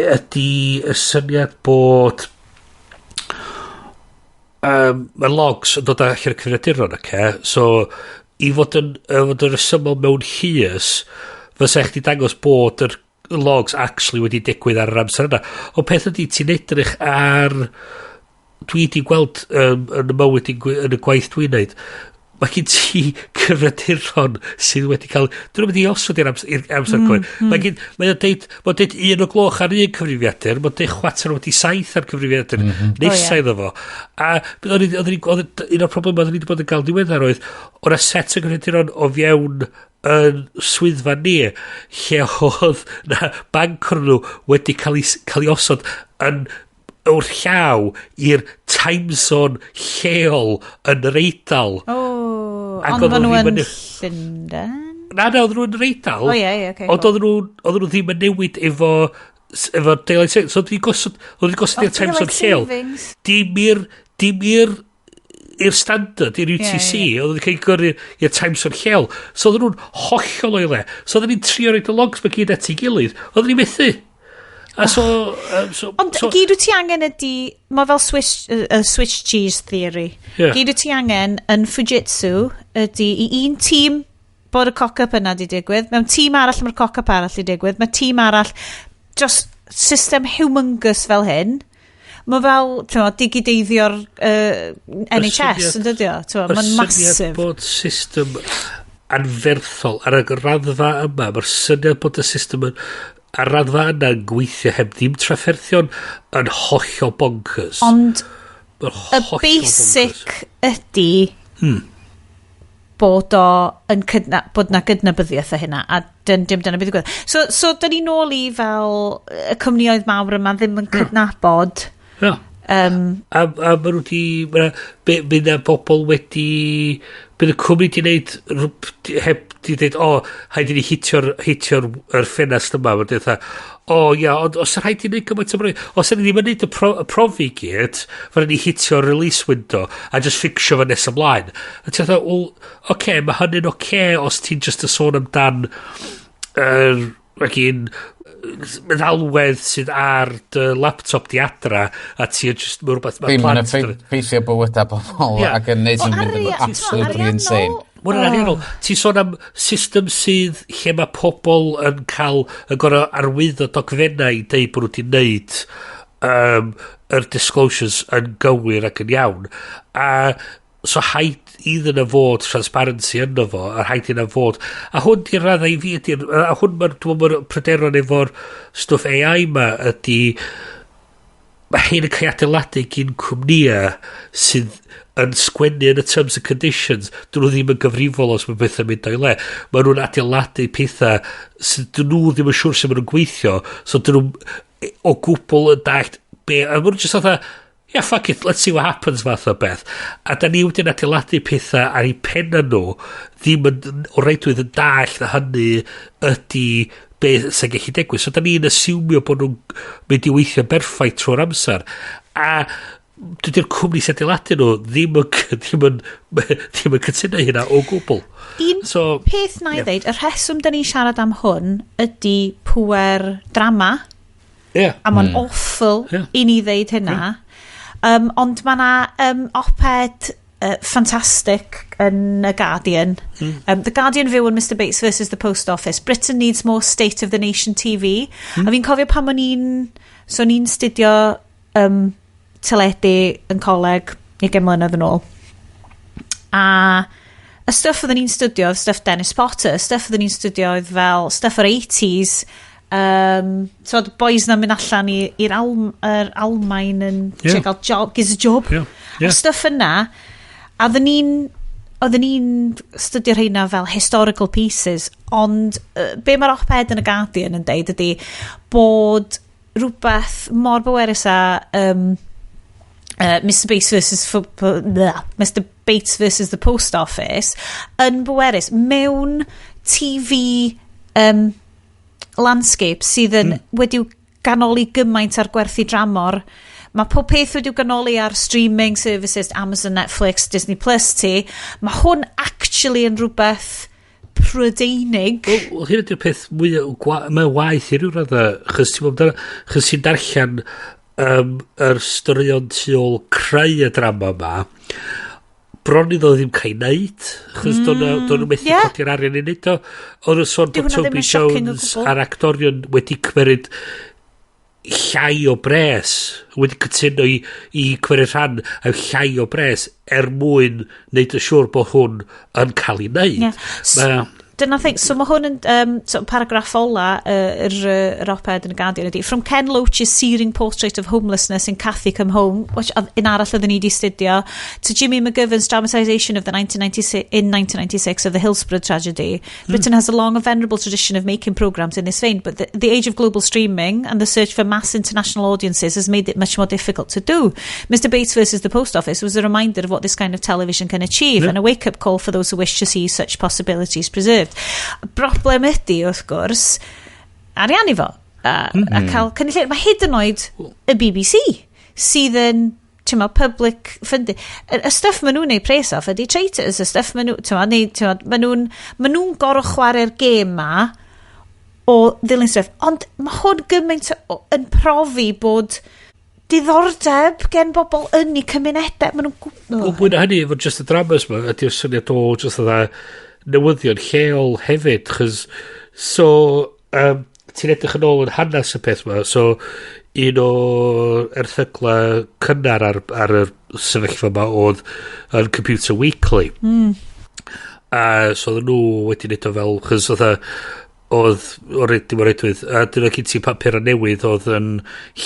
ydy y syniad bod mae logs yn dod allan o'r cyfrifiaduron, oce? So, i fod yn resymol mewn llys, fysa chdi dangos bod yr logs actually wedi digwydd ar yr amser yna. Ond peth ydy, ti'n edrych ar... Dwi wedi gweld yn y mywyd yn y gwaith dwi'n neud, mae gen ti cyfrifiaduron sydd wedi cael... Dyn nhw'n mynd i osod i'r amser cywir. Mae'n deud, mae'n deud 1 o'r gloch ar un cyfrifiadur, mae'n deud 7:15 ar cyfrifiadur nesa iddo fo. A oedd un o'r problemau oedden ni wedi bod yn gael diweddar oedd, o'na set o cyfrifiaduron o fewn yn swyddfa ni, lle oedd na banc o'r nhw wedi cael ei osod yn wrth llaw i'r time zone lleol yn yr Eidal. Oh, Ac ond oedden maen nhw nhw yn ddim yn- Llundain? Na, na, oedden nhw'n yr Eidal. O ie, oce. Ond oedden nhw ddim yn newid efo daylight savings. So oedden nhw'n gosod i'r time zone lleol. Savings. Dim i'r standard, i'r UTC, Ie, oedd yn cael ei gyrru i'r time zone lleol. So oedden nhw'n hollol o'i le. So oedden ni'n trio roid y logs ma gyd at ei gilydd. Oedden ni'n methu. A so Ond so, gyd wyt ti angen ydy, mae fel Swiss cheese theory. Ie. Gyd wyt ti angen yn Fujitsu ydy i un tîm bod y cock-up yna di digwydd, mewn tîm arall mae'r cock-up arall di digwydd, mae tîm arall, just system humongous fel hyn. Mae fel, ti'n mo, digideiddio'r NHS, yn dydi o? Ti'n mo, Y mae'n syniad massive. bod system anferthol ar y raddfa yma, mae'r syniad bod y system yn ar raddfa yna yn gweithio heb ddim trafferthion yn hollol bonkers. Ond Mae'n y hollol basic bonkers. ydy bod o yn bod na gydnabyddiaeth o hynna a dim dyna beth digwydd. So dyn ni nôl i fel y cwmnioedd mawr yma ddim yn cydnabod A ma nhw di... Bydd na bobl wedi... Bydd y cwmni di wneud heb di dweud, "O, rhaid i ni hitio'r yr ffenast yma." Mae'n dweud, "O, ia, ond os rhaid i ni wneud gymaint o brofi, os ydyn ni ddim yn wneud y profi i gyd, fydden ni hitio'r release window a just fixio fo nes ymlaen." A ti'n dweud, "Wel, oce, okay, mae hynny'n oce okay os ti'n just yn sôn amdan yr ac un meddalwedd sydd ar dy laptop di adra a ti yn just, mae rhywbeth, mae Ddim yn plant effeithio bywydau bobl ac yn neud O, nhw'n mynd yn absolutely ariannol. insane. Mae hwnna'n ariannol. Ti'n sôn am system sydd lle mae pobl yn cael yn gorau arwyddo dogfennau i deud bod nhw wedi wneud yr disclosures yn gywir ac yn iawn. A so rhaid iddyn nhw fod transparency yno fo, a rhaid iddyn nhw fod. A hwn di'r raddau i fi ydy'r... A hwn mae'r, dwi'n meddwl, mae'r pryderon efo'r stwff AI ma ydy mae hyn yn cael ei adeiladu gyn cwmnïau sydd yn sgwennu yn y terms and conditions, dyn nhw ddim yn gyfrifol os mae bethau'n mynd o'i le. Mae nhw'n adeiladu pethau sydd dyn nhw ddim yn siŵr sut maen nhw'n gweithio, so dyn nhw o gwbl yn dallt be, a maen nhw'n just fatha, "Yeah, fuck it, let's see what happens" fath o beth. A da ni wedyn adeiladu pethau ar eu penna nhw ddim yn o reidrwydd yn dallt na hynny ydy beth sy'n gallu digwydd. So da ni'n asumio bod nhw'n mynd i weithio berffaith trwy'r amser. A dydy'r cwmni sy'n adeiladu nhw ddim yn cytuno hynna o gwbl. Un So, peth na i ddeud, y rheswm da ni'n siarad am hwn ydy pwer drama, a mae'n awful i ni ddeud hynna. Ond mae na op-ed ffantastig yn y Guardian. The Guardian View on Mr Bates versus the Post Office. Britain needs more State of the Nation TV. A fi'n cofio pan o'n i'n... So o'n i'n studio teledu yn coleg 20 mlynedd yn ôl. A y stuff oedden ni'n studio oedd stuff Dennis Potter, y stuff oedden ni'n studio oedd fel stuff o'r 80s, so oedd boys na'n mynd allan i'r yr Almain yn yeah, gael job, gives a job. Yeah. Stuff yna, a oedden ni'n studio rheina fel historical pieces, ond be mae'r op-ed yn y Guardian yn deud ydy bod rhywbeth mor bwerus a Mr Bates versus the Post Office yn bwerus mewn TV landscape sydd yn wedi'w ganoli gymaint ar gwerthu dramor. Mae pob peth wedi'w ganoli ar streaming services, Amazon, Netflix, Disney Plus ti. Mae hwn actually yn rhywbeth Prydeinig. Wel, hyn ydy'r peth mwy, mae waith i ryw radda, chos ti'n meddwl, chos ti'n darllen yr straeon tu ôl creu y drama yma, bron iddo ddim cael ei wneud, chos do'n nhw methu codi'r arian i wneud o. Oedd nhw'n sôn Dyw bod hwnna ddim Toby yn shocking o Jones gwbl. a'r actorion wedi cymeryd llai o bres, wedi cytuno i cymeryd rhan a llai o bres er mwyn wneud yn siŵr bod hwn yn cael ei wneud. Ie. Dyna thing. So mae hwn yn so paragraff ola yr op-ed yn y Guardian ydy: "From Ken Loach's searing portrait of homelessness in Cathy Come Home," which un arall oedden ni wedi studio, "to Jimmy McGovern's dramatisation of the 1996, in 1996 of the Hillsborough tragedy, Britain has a long and venerable tradition of making programmes in this vein, but the age of global streaming and the search for mass international audiences has made it much more difficult to do. Mr Bates versus the Post Office was a reminder of what this kind of television can achieve and a wake-up call for those who wish to see such possibilities preserved." Broblem ydy, wrth gwrs, ariannu fo. A cael cynulleidfa. Mae hyd yn oed y BBC sydd yn, ti'n mo, public funded. Y stuff maen nhw'n neud pres off ydy Traitors. Y stuff maen nhw, ti'n mo, neu, ti'n mo, maen nhw'n gorfod chwarae'r gêm ma o ddilyn stuff. Ond mae hwn gymaint yn profi bod diddordeb gen bobl yn eu cymunedau. Maen nhw'n Wel, mwy na hynny, efo just y dramas ma, ydy'r syniad o just fatha newyddion lleol hefyd, chos, so, ti'n edrych yn ôl yn hanes y peth ma, so, un o erthygla cynnar ar y sefyllfa yma oedd yn Computer Weekly. A so oedden nhw wedi neud o fel, chos fatha, oedd o reid, dim o reidrwydd, a dyna gyn ti papur newydd oedd yn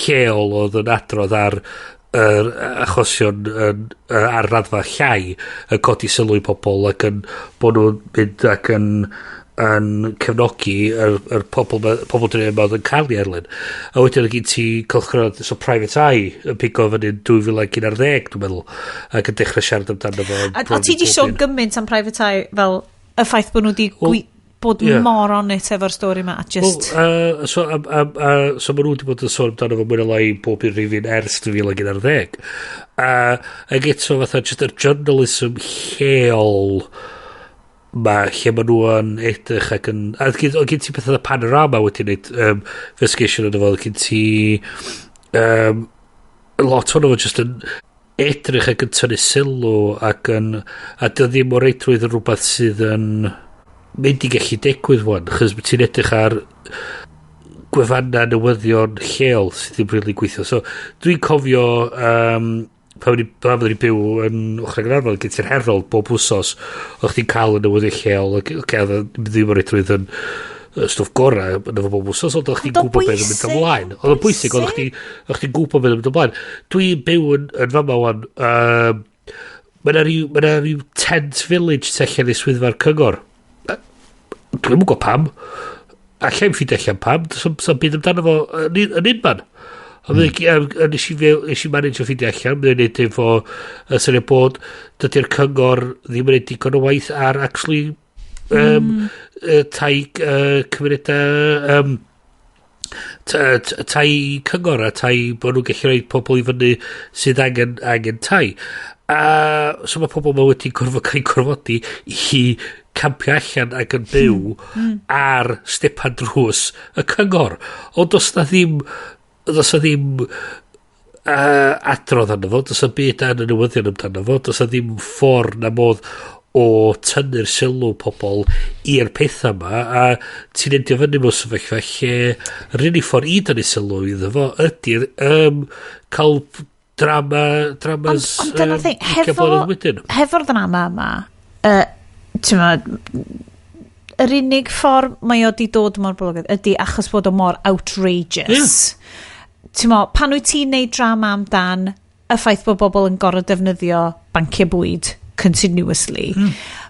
lleol, oedd yn adrodd ar yr achosion yn, ar raddfa llai yn codi sylw i pobl ac yn bod nhw'n mynd ac yn cefnogi yr pobl, pobl dyn yma oedd yn cael ei erlyn. A wedyn oedd gen ti cylchgrawn, so Private Eye yn pigo fyny yn 2011, dwi'n meddwl, ac yn dechrau siarad amdano fo. A ti di sôn gymaint am Private Eye fel y ffaith bod nhw wedi Wel, bod mor on it efo'r stori yma a just Wel, so, so maen nhw wedi bod yn sôn amdano fo mwy na lai bob un rhifyn ers 2011. Ac eto fatha just yr journalism lleol ma lle maen nhw yn edrych ac yn. A oedd gen ti pethau fatha Panorama wedi gwneud investigation yn fo, oedd gen ti lot o'n fo just yn edrych ac yn tynnu sylw ac yn. A dy ddim o reidrwydd yn rhywbeth sydd yn mynd i gallu digwydd wan, chos ti'n edrych ar gwefannau newyddion lleol sydd ddim really gweithio. So, dwi'n cofio pan oedden ni byw yn ochr Gaernarfon, gen ti'r Herald bob wsos, o'ch chdi'n cael y newyddion lleol, ac okay, oedd o ddim o reidrwydd yn y stwff gorau yn efo bob wsos, ond o'ch chdi'n Ond o'n gwybod beth yn mynd bwysig, ymlaen. Oedd o'n bwysig, oedd chdi'n gwybod beth yn mynd ymlaen. Dwi'n byw yn fama wan, mae yna rhyw tent village tu allan i swyddfa'r cyngor. Dwi'm yn gwybod pam. Allai'm ffeindio allan pam. Does 'am byd amdano fo yn unman. Ond nes i manage o ffeindio allan, mae'n neud efo y syniad bod dydy'r cyngor ddim yn neud digon o waith ar actually tai cymunedau tai cyngor a tai bod nhw'n gallu rhoi pobl i fyny sydd angen tai. A so mae pobl ma wedi gorfod cael eu gorfodi i campio allan ac yn byw ar stepan drws y cyngor. Ond does na ddim adrodd arno fo, does na byd ar y newyddion amdano fo, does na ddim ffordd na modd o tynnu'r sylw pobl i'r pethau yma a ti'n endio fyny mewn sefyllfa lle yr unig ffordd i dynnu sylw iddo fo ydy'r cael dramas Ond dyna'r thing, 20 blynedd wedyn. Hefo'r ddrama yma, ti'n ma, yr unig ffordd mae o di dod mor boblogaidd ydy achos bod o mor outrageous. Ti'n mo, pan wyt ti'n neud drama amdan y ffaith bod bobl yn gorfod defnyddio banciau bwyd continuously,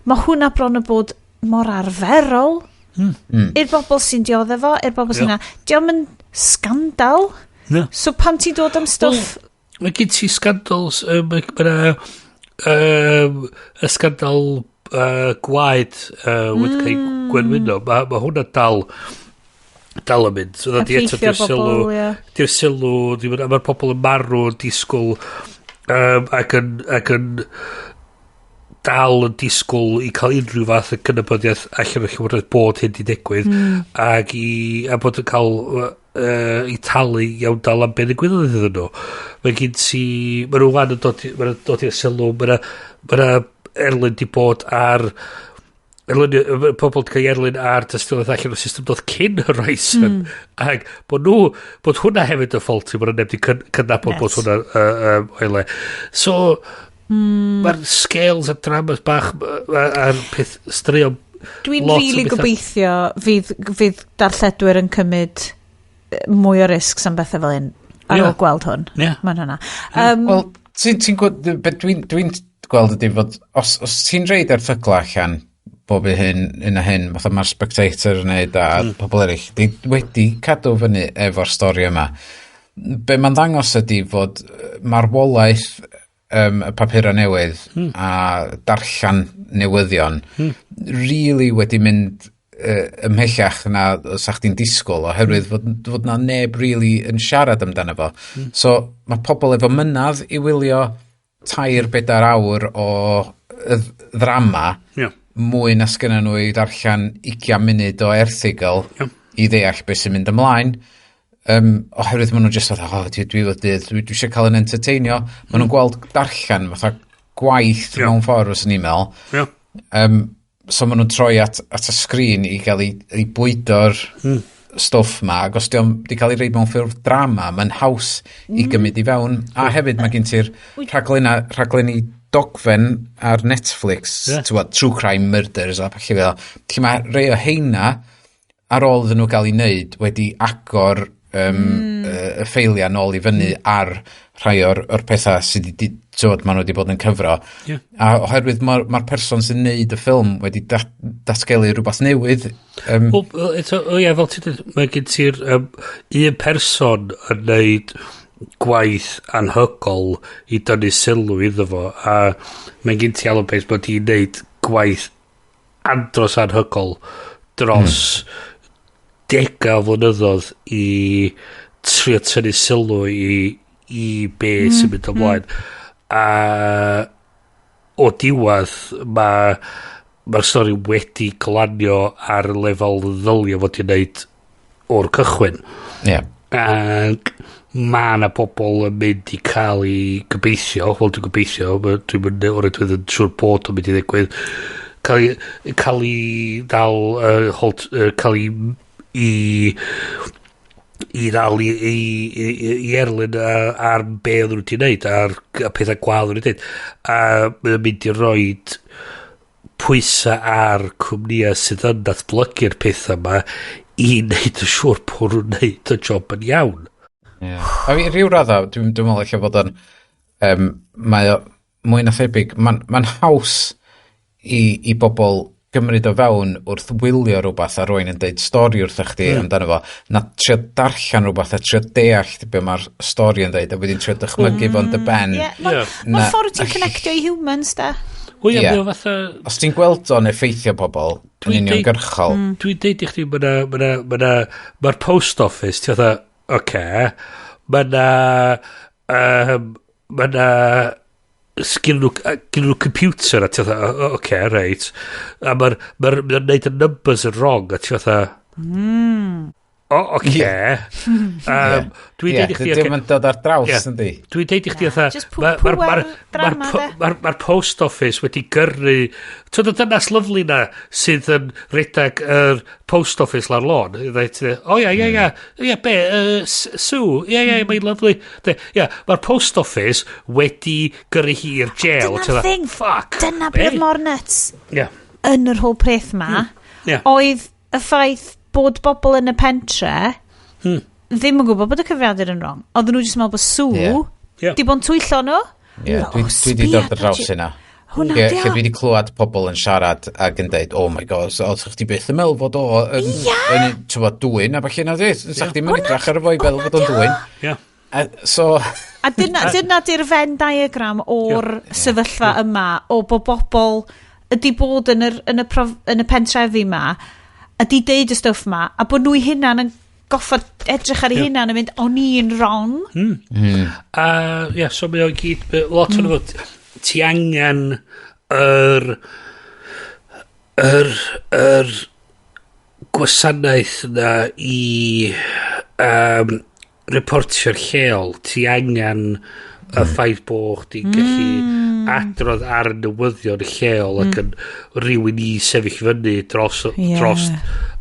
mae hwnna bron o bod mor arferol i'r bobl sy'n dioddef fo, i'r bobl sy'n. Yeah. Dio'm yn scandal. Na. So pan ti'n dod am stwff. Mae gen ti scandals, mae yna y scandal gwaed wedi cael ei gwenwyno. Mae hwnna dal yn mynd. So, di eto Effeithio di'r sylw, bobl, ie. di'r sylw, a mae'r pobl yn marw yn disgwyl ac yn dal yn disgwyl i cael unrhyw fath o gydnabyddiaeth allan o'r llywodraeth bod hyn di digwydd ac i a bod yn cael i talu iawn dal am beth ddigwyddodd iddyn nhw. Mae gen ti... Mae nhw wan yn dod, mae nhw'n dod i'r sylw, mae yna erlyn di bod ar erlyn, pobl wedi cael ei erlyn ar dystiolaeth allan o'r system dod cyn Horizon. Ac bod nhw, bod hwnna hefyd yn faulty, bod neb wedi cydnabod bod hwnna o'i le. So, mae'r scales a dramas bach a'r peth straeon Dwi'n lot o really bethau. gobeithio fydd darlledwyr yn cymryd mwy o risks am bethau fel hyn ar ôl gweld hwn. Mae'n hwnna. Wel, ti'n gweld, be dwi gweld ydy fod, os ti'n reid erthygla allan, bob i hyn, hyn a hyn, fatha mae'r Spectator yn neud a pobl eraill, di wedi cadw fyny efo'r stori yma. Be mae'n ddangos ydy fod marwolaeth y papurau newydd a darllen newyddion really wedi mynd ymhellach na sa chdi'n disgwyl oherwydd fod na neb really yn siarad amdano fo. So mae pobl efo mynadd i wylio 3-4 awr o ddrama mwy na sgynna nhw i ddarllen 20 munud o erthygl i ddeall beth sy'n mynd ymlaen. Oherwydd maen nhw just fatha, "Oh, dwi eisiau cael yn entertainio." Maen nhw'n gweld darllen fatha gwaith mewn ffordd os ni'n meddwl. So maen nhw'n troi at y sgrin i gael ei bwydo'r stwff ma, ac os dio'm di cael ei reid mewn ffurf drama, mae'n haws i gymryd i fewn. A hefyd mae gen ti'r rhaglenni dogfen ar Netflix, yeah, true crime murders a felly fel. Lle mae rei o heina, ar ôl iddyn nhw gael ei wneud, wedi agor y ffeiliau nôl i fyny ar rhai o'r pethau sydd wedi, tywod, maen nhw wedi bod yn cyfro. A oherwydd mae'r ma person sy'n neud y ffilm wedi datgelu rhywbeth newydd. Wel, eto, o ie, fel ti'n dweud, mae gen ti'r un person yn neud gwaith anhygol i dynnu sylw iddo fo, a mae gen ti Alan Page bod i'n neud gwaith andros anhygol dros dega o flynyddoedd i trio tynnu sylw i be sy'n mynd ymlaen. A o diwedd mae'r stori wedi glanio ar y lefel ddylio fod i'n neud o'r cychwyn. Ac mae yna pobl yn mynd i cael ei gobeithio, wel dwi'n gobeithio, dwi'n mynd o'r edrych yn siŵr bod o'n mynd i ddigwydd, cael ei ddal, hold, cael ei i ddal i erlyn ar be oedden nhw wedi wneud a'r a pethau gwael oedden nhw wedi wneud a mae'n mynd i roid pwysau ar cwmnïau sydd yn datblygu'r pethau yma i wneud yn siŵr bod nhw'n wneud y job yn iawn. Yeah. A fi, ryw radda, dwi meddwl eich bod yn, mae o mwy na thebyg, mae'n ma haws i bobl gymryd o fewn wrth wylio rhywbeth a rywun yn deud stori wrthych chdi amdano fo, na trio darllen rhywbeth a trio deall be mae'r stori yn deud a wedyn trio dychmygu fo'n dy ben. Ie, ma ffordd ti'n connectio i humans, da. Wel ie, Ie. mae o fatha. Os ti'n gweld o'n effeithio pobl yn uniongyrchol, Dwi'n deud i chdi, mae'r post office, ti fatha, oce, mae na, gyn nhw computer a ti fatha, "Oce, reit." A mae'r ma ma neud y numbers yn wrong, a ti fatha, "O, oce." Dwi'n deud i chdi, dim yn dod ar draws, yndi? Dwi'n deud i chdi fatha, Just pŵer drama, de. Mae'r post office wedi gyrru. Ti'n y dynas lyfli na sydd yn redag yr post office lawr lôn. Dweud, "O ia, be, Sue, ia, mae'n lyfli." Ia, mae'r post office wedi gyrru hi i'r jail. Dyna'r Ti'n fatha, thing. "Fuck." Dyna Be? beth mor nuts yn yr whole peth ma. Oedd y ffaith bod bobl yn y pentre ddim yn gwybod bod y cyfrifiadur yn wrong. Oedden nhw jyst yn meddwl bod Sue di bod yn twyllo nhw. Ie, O, dwi di sbia, dod ar draws hynna. Hwnna Lle di o. lle dwi wedi clywed pobl yn siarad ac yn deud, "Oh my God, so, oedd chdi byth yn meddwl fod o yn tywod, dwyn, a falle na di, sa chdi'n mynd edrych ar y fo i feddwl fod o'n dwyn." A, so, A dyna di'r Venn diagram o'r sefyllfa yma o bod bobl ydi bod yn y pentrefi ma ydi deud y stwff ma a bod nhw'i hunan yn goffod edrych ar ei hunan yn mynd, "O'n i'n wrong." A ie, so mae o i gyd, lot o'n fo, ti angen yr yr yr gwasanaeth na i reportio'r lleol, ti angen y ffaith bod chdi'n gallu adrodd ar y newyddion lleol ac yn rhywun i sefyll fyny dros, dros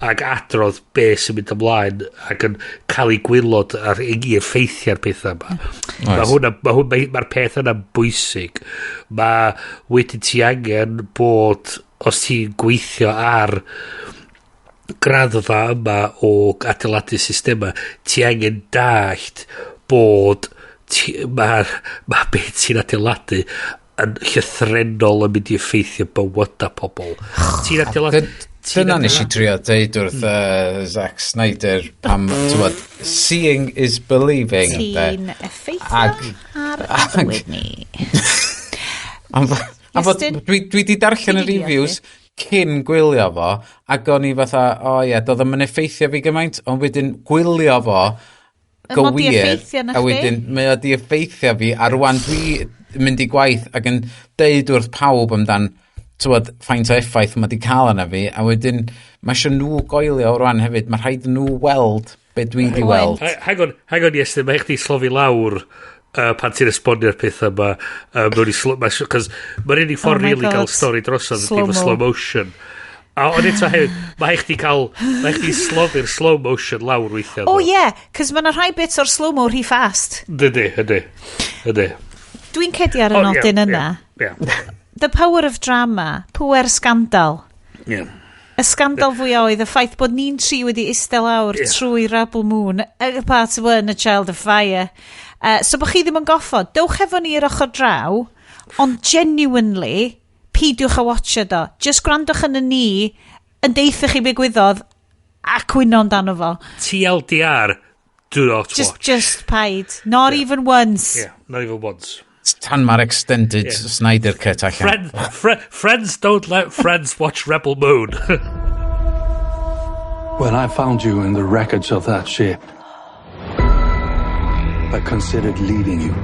ac adrodd be sy'n mynd ymlaen ac yn cael ei gwylod ar i effeithiau'r pethau yma. Mae hwnna, mae hwn, mae'r peth yna'n bwysig. Mae wedyn ti angen bod, os ti'n gweithio ar graddfa yma o adeiladu systema, ti angen dallt bod mae ma beth ti'n adeiladu yn llythrennol yn mynd i effeithio bywyda pobl. Ti'n adeiladu... Dyna nes i trio deud wrth Zack Snyder pam, ti'n seeing is believing. Ti'n effeithio ar bywyd ni. A fod, dwi di darllen y reviews cyn gwylio fo, ac o'n i fatha, o oh, ie, doedd o'm yn effeithio fi gymaint, ond wedyn gwylio fo, go weird, a wedyn mae o di effeithio fi, a rwan dwi mynd i gwaith ac yn deud wrth pawb amdan, tywod, faint o effaith mae di cael arna fi, a wedyn mae eisiau nhw goelio rwan hefyd, mae rhaid nhw weld be dwi di weld. Hang on, hang on, Iestyn, mae chdi slofi lawr pan ti'n esbonio'r pethau yma. Mewn i slow, cos mae'r unig ffordd oh really gael stori drosodd ydy efo slow motion. A ond eto hefyd, mae chdi cael, mae chdi slofi'r slow motion lawr weithiau. Oh yeah, cos mae yna rhai bits o'r slow-mo rhy fast. Ydy, ydy, ydy. Dwi'n cedi ar y nodyn yna. Yeah. The power of drama, pwer scandal. Yeah. Y scandal fwyaf oedd y ffaith bod ni'n tri wedi eistedd lawr trwy Rebel Moon, Part 1, A Child of Fire. So bod chi ddim yn goffod, dewch efo ni i'r ochr draw, ond genuinely, peidiwch a watcha do. Just gwrandwch yn y ni, yn deitha chi be gwyddodd, a cwyno amdano fo. TLDR, do not just, watch. Just paid. Not even once. Yeah, not even once. Tan mae'r extended Snyder cut allan. Friends don't let friends watch Rebel Moon. When I found you in the wreckage of that ship, I considered leaving you.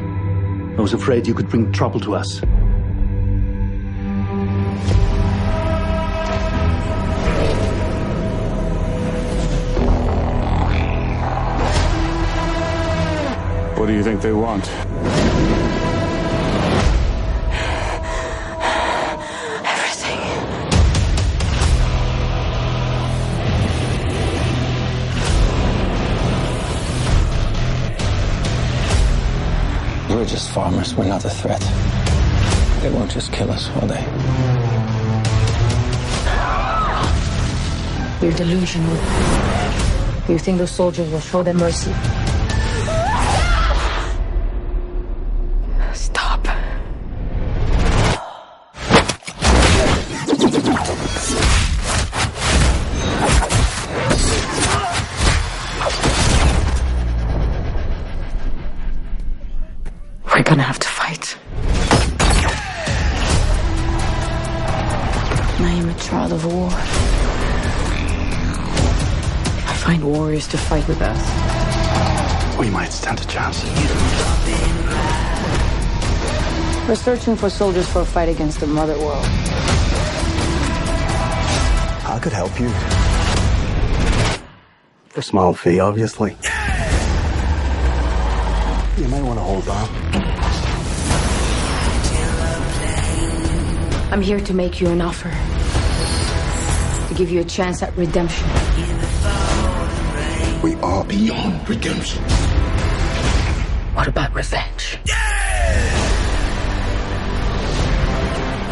I was afraid you could bring trouble to us. What do you think they want? Everything. We're just farmers. We're not a threat. They won't just kill us, will they? You're delusional. You think those soldiers will show them mercy? Stop. We're gonna have to fight. I am a child of war. If I find warriors to fight with us, we might stand a chance. We're searching for soldiers for a fight against the mother world. I could help you. For a small fee, obviously. You might want to hold on. I'm here to make you an offer. To give you a chance at redemption. We are beyond redemption. What about revenge?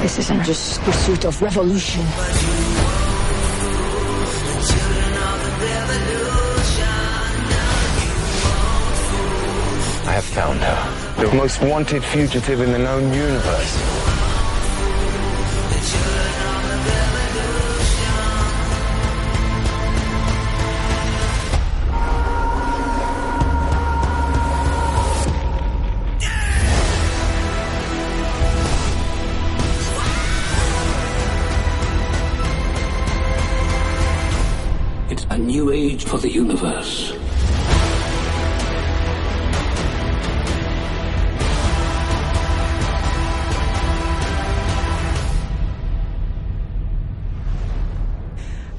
This isn't just pursuit of revolution. I have found her. The most wanted fugitive in the known universe. It's a new age for the universe.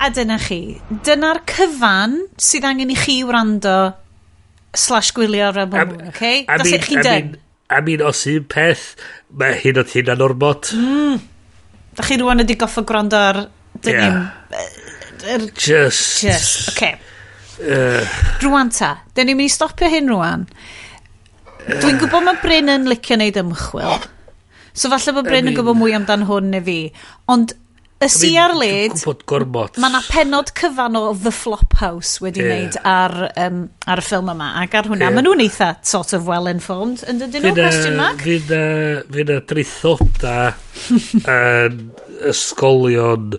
A dyna chi. Dyna'r cyfan sydd angen i chi wrando slash gwylio Rebel Moon, okay? That's it, chi'n done. I mean, os un peth, mae hyn o hynna'n ormod. Da chi rwan wedi goffo gwrando ar... Yeah. Just... Just, okay. Rwan ta, dyn ni'n mynd i stopio hyn rwan. Dwi'n gwybod mae Bryn yn licio neud ymchwil. So falle bod Bryn yn gwybod mwy amdan hwn na fi. Ond y si ar led, mae yna penod cyfan o The Flophouse wedi wneud ar, ar y ffilm yma. Ac ar hwnna, maen nhw'n eitha sort of well-informed, yn dydyn nhw, question mark? Fydd yna draethoda yn ysgolion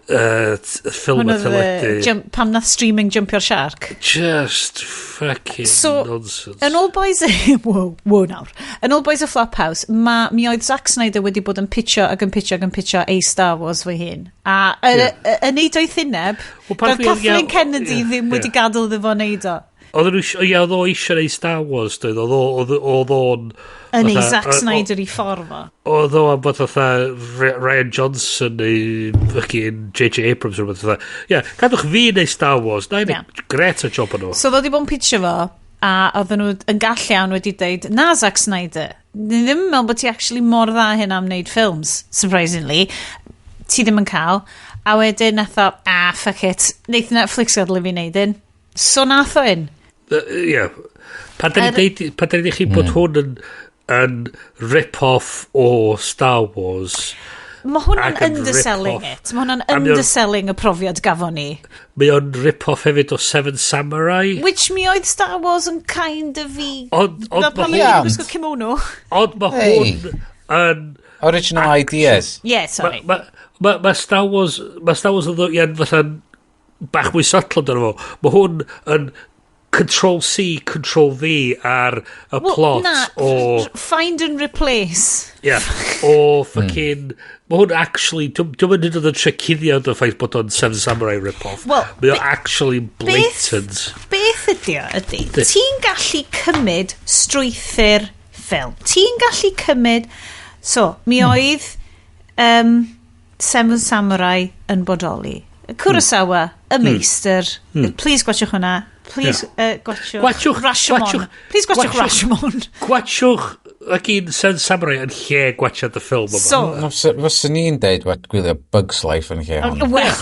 ffilm a teledu. Pam nath streaming jumpio'r shark? Just fucking so, nonsense. Yn ôl boys... Wow, wow nawr. Yn ôl boys y Flophouse, mi oedd Zack Snyder wedi bod yn pitcho ac yn pitcho ac yn pitcho ei Star Wars fy hun. A yn ei doethineb, doedd Kathleen Kennedy ddim wedi gadael iddo fo wneud o. Oedd o eisiau neud Star Wars, doedd? Oedd o'n... Yn ei Zack Snyder i ffordd fo. Oedd o am bod fatha Ryan Johnson neu fucking J.J. Abrams or rhywbeth fatha. Ie, gadwch fi neud Star Wars, na i neud gret o job o'n nhw. So oedd o wedi bod yn pitcho fo, a oedden nhw yn gall iawn wedi deud, na Zack Snyder, ni ddim yn meddwl bod ti actually mor dda hyn am wneud films, surprisingly. Ti ddim yn cael. A wedyn nath o, fuck it, neith Netflix gadael i fi wneud un. So nath o un. Ie. Pan da ni'n deud chi bod hwn yn rip-off o Star Wars. Mae hwnna'n underselling it. Mae hwnna'n underselling y profiad gafon ni. Mae o'n rip-off hefyd o Seven Samurai. Which mi oedd Star Wars yn kind of i... Ond mae hwn... Gwisgo kimono. Ond mae hwn yn... Original ideas. Yeah, sorry. Mae Star Wars... Mae Star Wars yn fatha bach mwy subtle amdano fo. Mae hwn yn Control C, Control V ar y plot o... Find and replace. Yeah, o fucking... Mae hwn actually... Dwi'n mynd yn trio cuddio o'r ffaith bod o'n Seven Samurai rip-off. Well, mae o'n actually blatant. Beth ydi o ydi? Ti'n gallu cymryd strwythur ffilm. Ti'n gallu cymryd... So, mi oedd Seven Samurai yn bodoli. Kurosawa, y meistr. Please gwatchwch hwnna. Please gwatchwch Rashomon. Please gwatchwch Rashomon. Gwatchwch ac un Seven Samurai yn lle gwatchad y ffilm yma. So, fyswn i'n deud gwylio Bugs Life yn lle hwn. Well,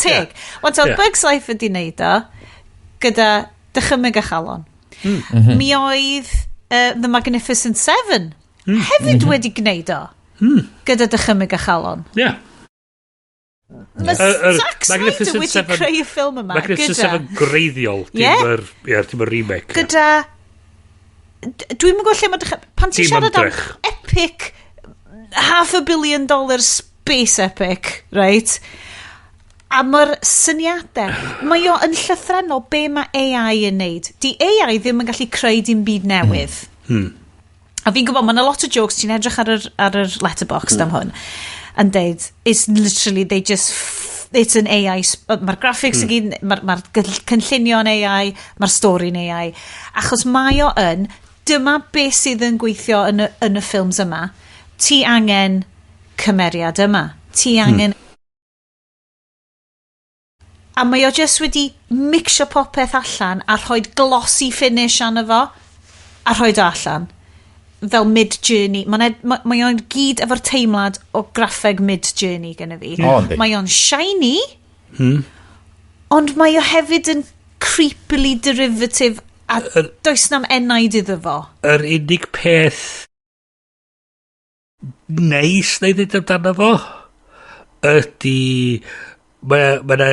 teg. Ond oedd Bugs Life wedi wneud o gyda dychymyg a chalon. Mi oedd The Magnificent Seven hefyd wedi gwneud o gyda dychymyg a chalon. Yeah. Mae Zack Snyder wedi creu y ffilm yma. Magnificent Seven greiddiol, dim yr remake. Gyda... Dwi'n mynd gweld lle mae... Pan ti'n siarad am epic, $500 million space epic, right? A mae'r syniadau, mae o yn llythrennol be mae AI yn neud. Di AI ddim yn gallu creu dim byd newydd. A fi'n gwybod, mae yna lot o jokes, ti'n edrych ar yr Letterboxd am hwn, yn deud, it's literally, they just, it's an AI, mae'r graphics i gyd, mae'r cynllunio yn AI, mae'r stori'n AI. Achos mae o yn, dyma beth sydd yn gweithio yn y ffilms yma. Ti angen cymeriad yma. Ti angen... A mae o just wedi mixio popeth allan a rhoi glossy finish arno fo a rhoi o allan. Fel Mid-Journey. Mae o'n gyd efo'r teimlad o graffeg Mid-Journey gyda fi. Mae o'n shiny, ond mae o hefyd yn creepily derivative a does na'm enaid iddo fo. Yr unig peth neis na i ddweud amdano fo ydy mae yna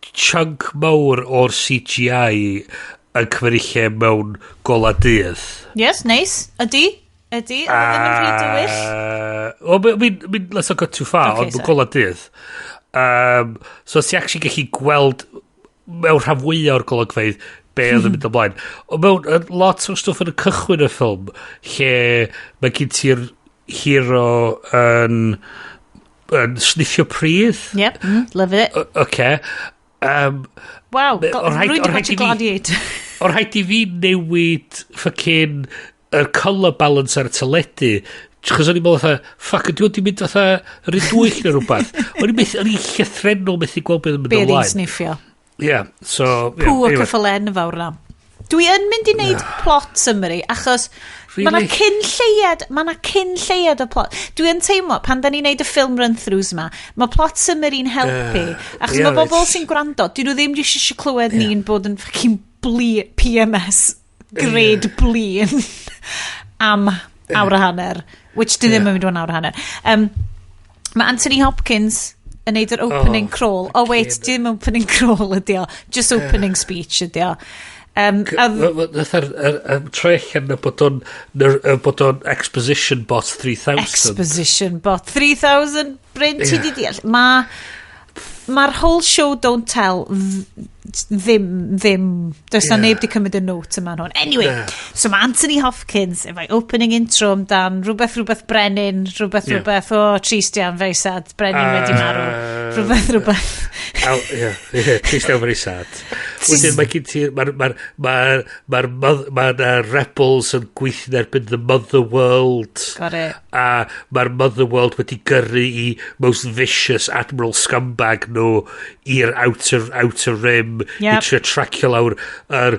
chunk mawr o'r CGI yn cymryd lle mewn gola dydd. Yes, nice. Ydy. Ydy, oedd ddim yn rhy dywyll. Well, I mean, let's not go too far, okay, ond gola dydd. So ti actually gallu gweld mewn rhan fwyaf o'r golygfeydd be oedd yn mynd ymlaen. Ond mewn lot o stwff yn y cychwyn y ffilm lle mae gen ti'r hero yn sniffio pridd. Yep, love it. Okay. Wow, rwy'n di watch Gladiator. O'r rhaid i fi newid fucking yr colour balance ar y teledu Chos o'n i'n meddwl fatha, fuck, ydy o'n di mynd fatha yr un dwyll neu rhywbeth. O'n i'n methu, o'n i'n llythrennol methu gweld beth yn mynd Be oedd hi'n ymlaen. sniffio. Yeah, so... Yeah, Pw o anyway. cyffyle enfawr na. Dwi yn mynd i wneud plot summary, achos Really? mae 'na cyn lleied, mae 'na cyn lleied o plot. Dwi yn teimlo, pan da ni'n neud y film run-throughs yma, mae plot summary'n helpu. Achos mae bobl sy'n gwrando, dyn nhw ddim jyst eisiau clywed ni'n bod yn fucking PMS grade blin am awr a hanner, which di ddim yn mynd o'n awr a hanner. Mae Anthony Hopkins yn neud yr opening crawl. Oh wait, dim opening crawl ydi o. Just opening speech ydi o. Nath yr troi allan na bod o'n Exposition Bot 3000. Exposition Bot 3000, Bryn, ti di deall. Mae'r whole show don't tell ddim, does na neb di cymryd y note yma hwn. Anyway, so mae Anthony Hopkins efo'i opening intro amdan rhywbeth, rhywbeth brenin, rhywbeth, rhywbeth, oh, trist iawn, very sad, brenin wedi marw, rhywbeth, rhywbeth. Ie, trist iawn, very sad. Wedyn mae gen ti, mae'r ma rebels yn gweithio'n erbyn the Mother World. Got it. A mae'r Mother World wedi gyrru i most vicious Admiral Scumbag nhw i'r outer rim i trio tracio lawr yr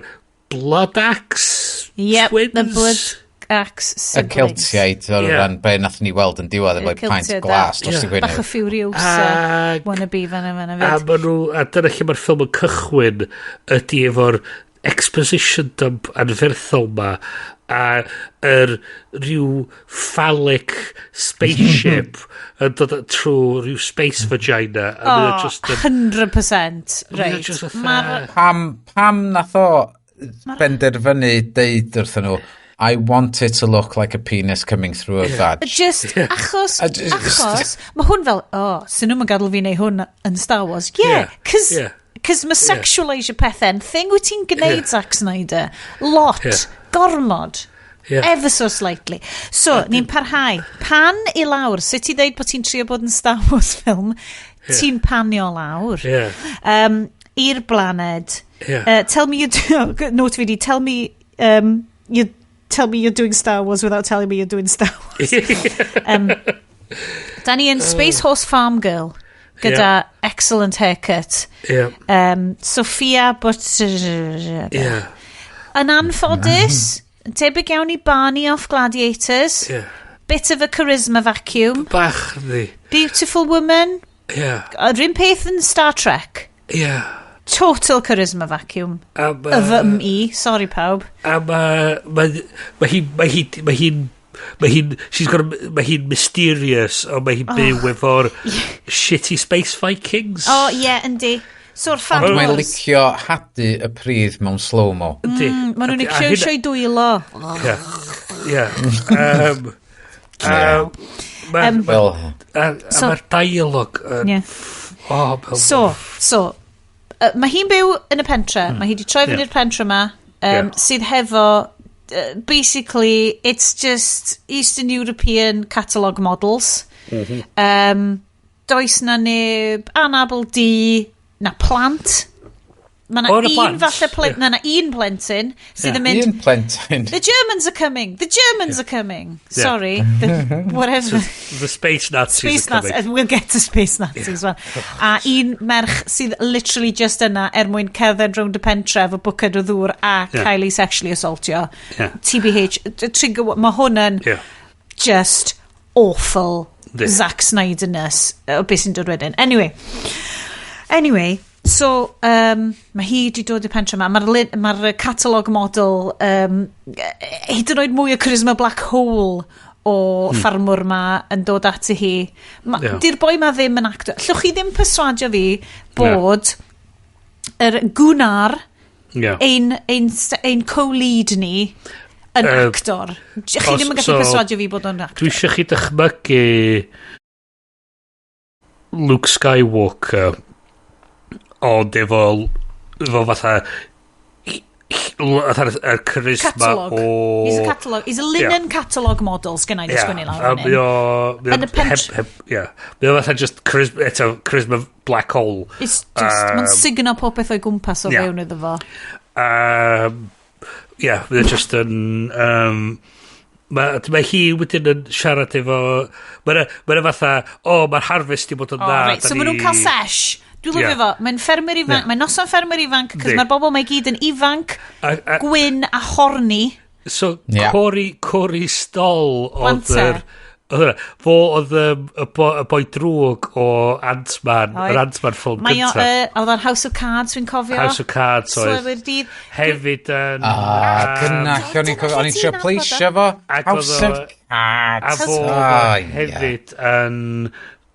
Blood Axe Yep, twins. the Blood Axe Y siblings. Celtiaid o'r ran be nath ni weld yn diwedd Y efo'i paent Celtiaid, glas dros y Bach o gwyneb. Furiosa wannabe fan A fyd. ma nhw, a dyna lle mae'r ffilm yn cychwyn ydy efo'r exposition dump anferthol ma a yr rhyw phallic spaceship yn dod trwy rhyw space vagina a mae o Oh, just yn 100%. Mae o Right. just fatha- Pam nath o benderfynu deud wrthyn nhw, "I want it to look like a penis coming through a vag"? Just achos, achos, mae hwn fel, oh, sy'n nhw'n gadael fi neud hwn yn Star Wars. Yeah, cos Cos mae sexualisio pethau'n thing wyt ti'n gwneud, Zack Snyder. Lot. Gormod. Ever so slightly. So, ni'n parhau. Pan i lawr, sut i ddeud bod ti'n trio bod yn Star Wars film, ti'n panio lawr. I'r blaned. Tell me you do, note fi di, tell me you're doing Star Wars without telling me you're doing Star Wars. Da ni yn Space Horse Farm Girl gyda excellent haircut. Sophia But Yn anffodus, yn tebyg iawn i Barney off Gladiators. Bit of a charisma vacuum. Bach, yndi. Beautiful woman. Yr un peth yn Star Trek. Total charisma vacuum. A Y fy m i. Sorry pawb. A mae hi'n, she's got a, mae hi'n mysterious, ond mae hi'n byw efo'r shitty space Vikings. O, oh, ie, yeah, yndi. So'r Ond farmers. mae'n licio hadu y pridd mewn slow-mo. Yndi. Maen nhw'n A licio eisiau dwylo. Ie. Wel, A mae'r dialog yn Oh, So, mae hi'n byw yn y pentre. Mae hi wedi troi fyny i'r pentre yma, sydd hefo, basically, it's just Eastern European catalogue models. Does na neb anabl di, na plant. Mae na O, na un plant? falle, na un plentyn sydd yn mynd, Un plentyn. "The Germans are coming! The Germans are coming!" Sorry, the, whatever. The space Nazis Space are coming. Nazis, and we'll get to Space Nazis well. A un merch sydd literally just yna er mwyn cerdded rownd y pentre efo bwced o ddŵr a cael ei sexually assaultio. TBH, trigger, mae hwn yn just awful Zack Snyder-ness o beth sy'n dod wedyn. Anyway, so mae hi wedi dod i'r pentre yma. Mae'r ma catalogue model, hyd yn oed mwy o charisma black hole o ffarmwr ma yn dod ati hi. Ma, Di'r boi ma ddim yn actor. Llwch chi ddim perswadio fi bod yr Gunnar, ein co-lead ni, yn actor. Chi ddim yn gallu perswadio fi bod o'n actor. Dwi eisiau chi dychmygu Luke Skywalker ond efo fatha'r y charisma Catalog. o He's a catalog. He's a linen catalogue model, sgynna i sgwennu lawr A fan mae hyn. o mae Yn y ie. Mae o fatha just charisma, eto, charisma black hole. It's just, mae'n sugno popeth o'i gwmpas o fewn iddo fo. Yeah, mae o just yn Mae hi wedyn yn siarad efo. Mae'n ma fatha, o, oh, mae'r harvest di bod yn dda. Right. So maen nhw'n cael sesh. Dwi'n lyfio fo. Mae'n ffermwyr ifanc, mae'n noson ffermwyr ifanc, cos mae'r bobl mae gyd yn ifanc, gwyn a horny. So, Corey Stoll oedd yr... Fo oedd y boi drwg o Ant-Man, yr Ant-Man ffilm gyntaf. Oedd o'n House of Cards, dwi'n cofio. House of Cards oedd. Hefyd yn... Ah, gyna, o'n i'n trio pleisio fo. House of Cards. A fo hefyd yn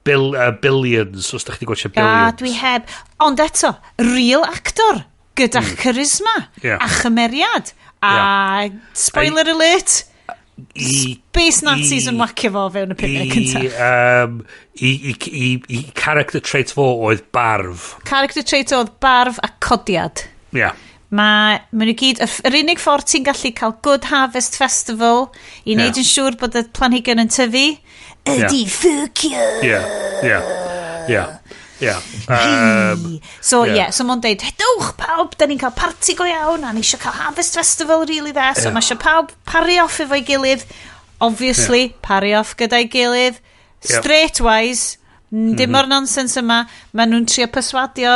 Billions, os da chi wedi gwachio Billions. A dwi heb. Ond eto, real actor, gyda charisma a chymeriad. A spoiler alert... Space Nazis yn wacio fo fewn y 5 munud cyntaf. I character trait fo oedd barf. Character trait oedd barf a codiad. Yeah. Mae nhw gyd, yr unig ffordd ti'n gallu cael Good Harvest Festival i wneud yn siŵr bod y planhigion yn tyfu ydy fuck you. Yeah. So, so mae'n deud, dewch pawb, da ni'n cael parti go iawn, a ni eisiau cael Harvest Festival really dda, so mae eisiau pawb parry off efo'i gilydd, obviously, parry off gyda'i gilydd, straight wise, dim o'r nonsense yma, maen nhw'n trio perswadio,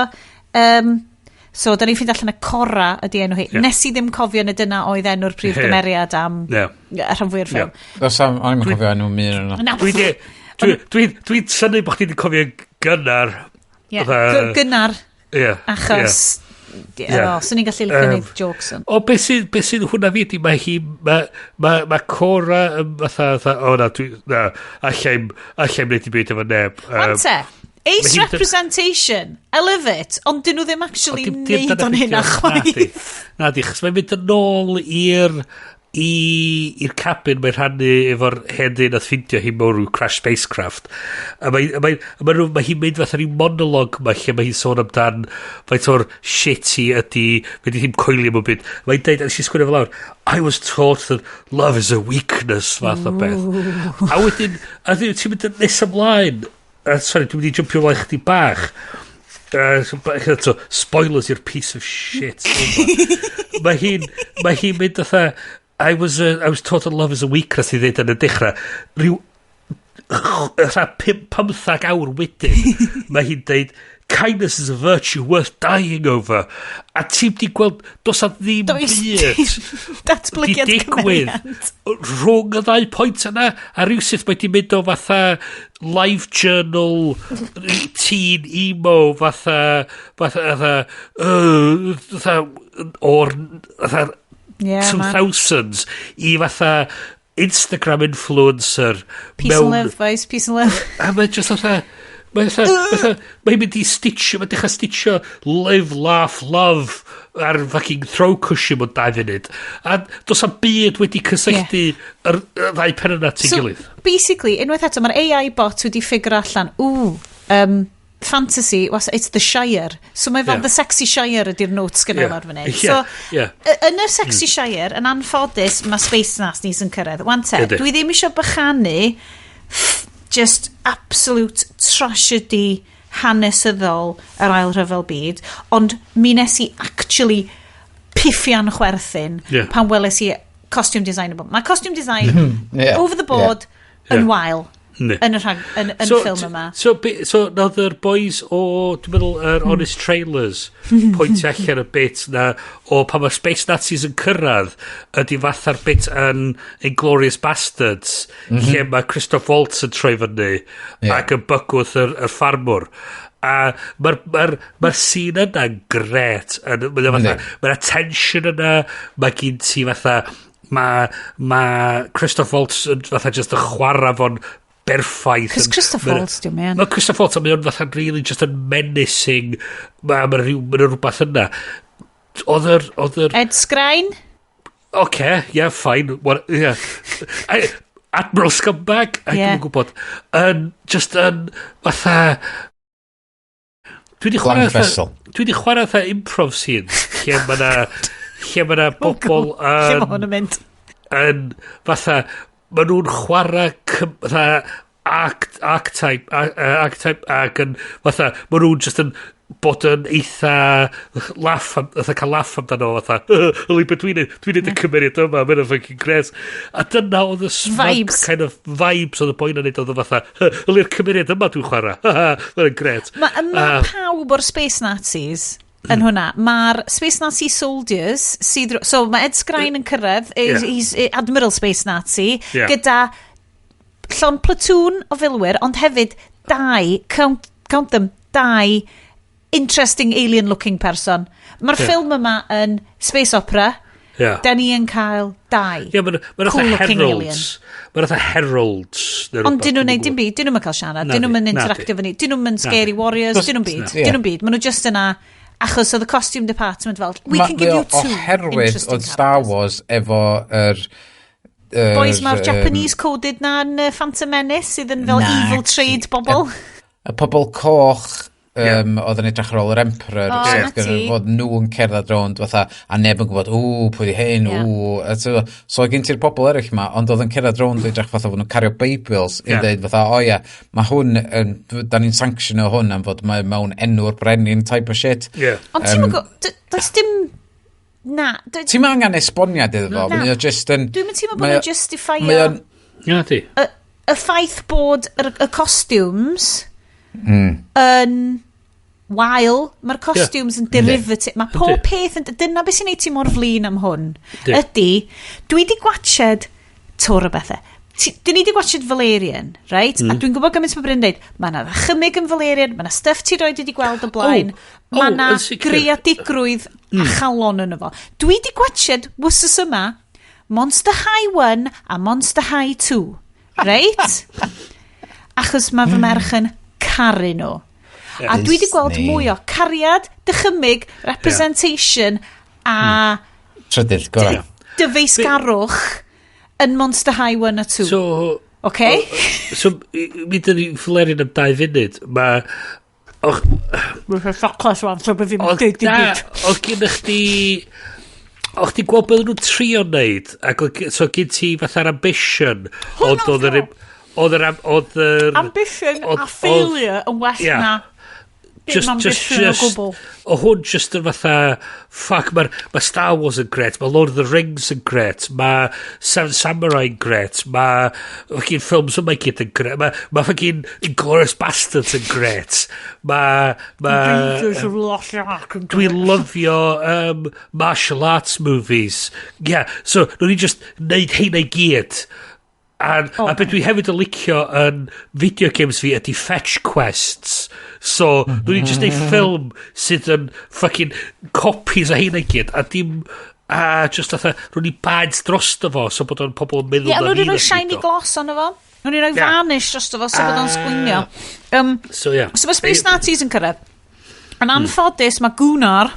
so da ni'n ffeindio allan y Cora ydi enw hi. Nes i ddim cofio na dyna oedd enw'r prif gymeriad am rhan fwy'r ffilm. Does am, o'n i'n cofio enw mi yna. Dwi'n synnu bod chdi wedi cofio gynnar. Gynnar. Achos, swn i'n gallu licio neud jokes. O, beth sydd hwnna fi ydi, mae hi, mae Cora yn fatha, o na, na, allai'm wneud i byd efo neb. Wan te, ace representation, I love it, ond dyn nhw ddim actually neud o'n hynna chwaith. Na di, chos mae'n mynd yn ôl i'r cabin mae'n rhannu efo'r hen ddyn nath ffindio hi mewn rhyw crash spacecraft. A mae hi'n mynd fatha rhyw monolog ma lle mae hi'n sôn amdan faint o'r shit hi ydi, fe di ddim coelio mewn byd. Mae'n deud, a nes i sgwennu fel lawr, I was taught that love is a weakness, fath o beth. A wedyn, a ti'n mynd yn nes ymlaen, sorry, dwi'n mynd i jumpio ymlaen chdi bach. So, spoilers i'r piece of shit. Mae hi'n mynd fatha, I was taught that love is a weakness i ddweud yn y dechrau. Rhyw 15 awr wedyn, mae hi'n deud, kindness is a virtue worth dying over. A ti'n di gweld, does a ddim byd datblygiad cymeriad rhwng y ddau pwynt yna, a rhywsut mae di mynd o fatha live journal teen emo fatha o'r fatha 2000s i fatha Instagram influencer. Peace and love, boys, peace and love. A mae just fatha mae'n mynd i stitcho, mae'n dechrau stitcho live, laugh, love ar fucking throw cushion mewn 2 funud. A does am byd wedi cysylltu yr ddau pen yna at ei gilydd. Basically, unwaith eto, mae'r AI bot wedi figure allan, fantasy, it's the Shire. So mae fel the sexy Shire ydy'r notes gyda lawr fan hyn. So, yn y sexy Shire, yn anffodus, mae Space Nazis yn cyrraedd. Wan te, dwi ddim eisiau bychanu just absolute tragedy hanesyddol yr Ail Rhyfel Byd, ond mi nes i actually piffian chwerthin pan weles i costume design. Mae costume design over the board yn wael yn y ffilm yma. So nath yr boys o, dwi'n meddwl, yr Honest Trailers pwyntio allan y bit na o pan mae Space Nazis yn cyrraedd ydy fatha'r bit yn Inglourious Bastards lle mae Christoph Waltz yn troi fyny ac yn bygwth yr ffarmwr. A mae'r scene yna'n gret. Mae'r tension yna, mae gen ti fatha, mae Christoph Waltz yn fatha just yn chwarae fo'n berffaith. Cos Christoph Waltz, dwi'n meddwl. Mae Christoph Waltz, mae o'n fatha really just yn menacing. Mae rhywbeth yna. Oedd yr... Ed Skrein? Okay, yeah, fine. What, yeah. Admiral Scumbag? I dwi'm yn gwybod. Just yn fatha... Dwi wedi chwarae fatha improv scenes lle mae 'na bobl yn... Lle mae hwn yn mynd? Yn fatha... Mae nhw'n chwarae fatha archetype, ac yn fatha, ma nhw'n just yn bod yn eitha laff, fatha cael laff amdano, fatha, yli, beth dwi'n neud y cymeriad yma, mae'n fucking gret. A dyna oedd y smug Vibes. kind of vibes oedd y boi na'n neud, oedd o fatha, yli'r cymeriad yma dwi'n chwarae, mae'n gret. Mae ma pawb o'r Space Nazis yn hwnna. Mae'r Space Nazi soldiers sydd. So mae Ed Skrein yn cyrraedd, he's Admiral Space Nazi, gyda llond platoon o filwyr, ond hefyd dau, count them, dau interesting alien-looking person. Mae'r ffilm yma yn space opera. Da ni yn cael dau Ie, mae'n ma cool looking heralds. Mae'n fatha heralds neu Ond rwbath, dyn nhw'n dwi'm neud yn dim gwbod. byd, dyn nhw'n cael siarad, Na dyn nhw'n di, na interactio di. fyny, dyn nhw'n scary warriors, dyn nhw'n byd, Na. dyn nhw'n byd. Maen nhw just yna, achos oedd y costume department fel, "We can give you two Oherwydd interesting oedd Star characters." Wars efo yr Boys, mae'r Japanese coded na yn Phantom Menace sydd yn fel Na, evil trade bobl. Y pobl coch oedd yn edrych ar ôl yr Emperor. O, So na oedd gynnu ti. fod nhw yn cerdded rownd fatha, a neb yn gwybod, ww, pwy di hyn, ww. A so gen ti'r pobl eraill ma, ond oedd yn cerdded rownd edrych fatha fod nhw'n cario Bibles i dweud fatha, o ia, mae hwn, yn, da ni'n sanctiono hwn am fod mae mewn enw'r brenin type of shit. Ond ti'n mynd, does dim. Na. Ti'n angen esboniad iddo fo, Na. mae o just yn Dwi'n mynd teimlo bod nhw'n justifio Mae o'n Ie, di. y ffaith bod y costumes yn wael, mae'r costumes yn derivative, mae pob peth yn, dyna beth sy'n neud ti mor flin am hwn, ydy, dwi di gwatched twr o bethau. Dwi ni di gwatched Valerian, right? A dwi'n gwybod gymaint mae Bryn dweud, mae yna ddychymyg yn Valerian, mae yna stuff ti roed wedi gweld o blaen, Oh, mae yna yn sicr. greadigrwydd a chalon yn efo. Dwi di gwatched wsos yma Monster High 1 a Monster High 2, right? Achos mae fy merch yn caru nhw. A dwi wedi gweld Disney. mwy o cariad, dychymyg, representation a Trydydd, gorau. dyfeisgarwch yn Monster High 1 a 2. So, okay? So, mi dyn ni Valerian am 2 funud, mae och, Mae'n ffoclas wan, so bydd fi'n oedd deud dim na, byd. oedd gennych chdi. O'ch ti gweld beth nhw'n trio wneud, ac so gen ti fatha'r ambition, ond oedd yr oedd yr oedd yr Ambition a failure yn well na dim ambition o gwbl. O hwn just yn fatha, fuck, mae ma Star Wars yn gret, mae Lord of the Rings yn gret, mae Seven Samurai yn gret, mae fucking ffilms yma i gyd yn gret, mae ma fucking Inglourious Bastards yn gret, mae Raiders of Lost Ark yn Dwi'n lyfio martial arts movies. Yeah, so, nhw'n ni just neud heina i gyd. A beth dwi hefyd yn licio yn video games fi ydy fetch quests. So, nhw'n ni just neud ffilm sydd yn fucking copies o heina i gyd. A dim. A just fatha, nhw'n ni bads drosto fo, so bod o'n pobl yn meddwl Ie, na nhw'n fi rhoi nath shiny neud o. gloss ono fo. Nhw'n rhoi varnish drosto fo, so bod o'n sgwinio. So, yeah. So mae Space Nazis yn cyrraedd. Yn anffodus, mae Gunnar,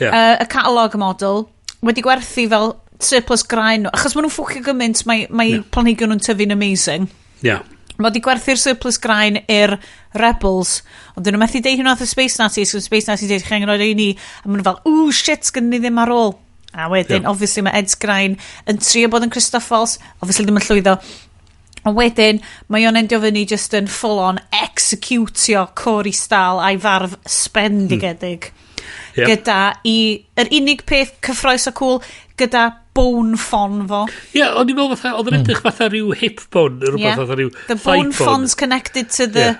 y catalogue model, wedi gwerthu fel surplus graen nhw. Achos maen nhw'n ffwcio gymaint, mae planhigion nhw'n tyfu'n amazing. Mae wedi gwerthu'r surplus grain i'r Rebels, ond dyn nhw methu deud hynna wrth y Space Nazis, so Space Nazis deud, "Chi'n rhoi i ni," a maen nhw fel, "Ooh, shit, sgynny ni ddim ar ôl." A wedyn, obviously, mae Ed Skrein yn trio bod yn Christoph Waltz, obviously ddim yn llwyddo. Ond wedyn, mae o'n endio fyny just yn full on executio Corey Stahl a'i farf spendigedig. Gyda i, yr unig peth cyffroes a cool, gyda bone ffon fo. Ie, yeah, o'n i'n meddwl fatha, oedd yn edrych fatha rhyw hip bone, rhywbeth fatha rhyw The thigh bone phone's connected to the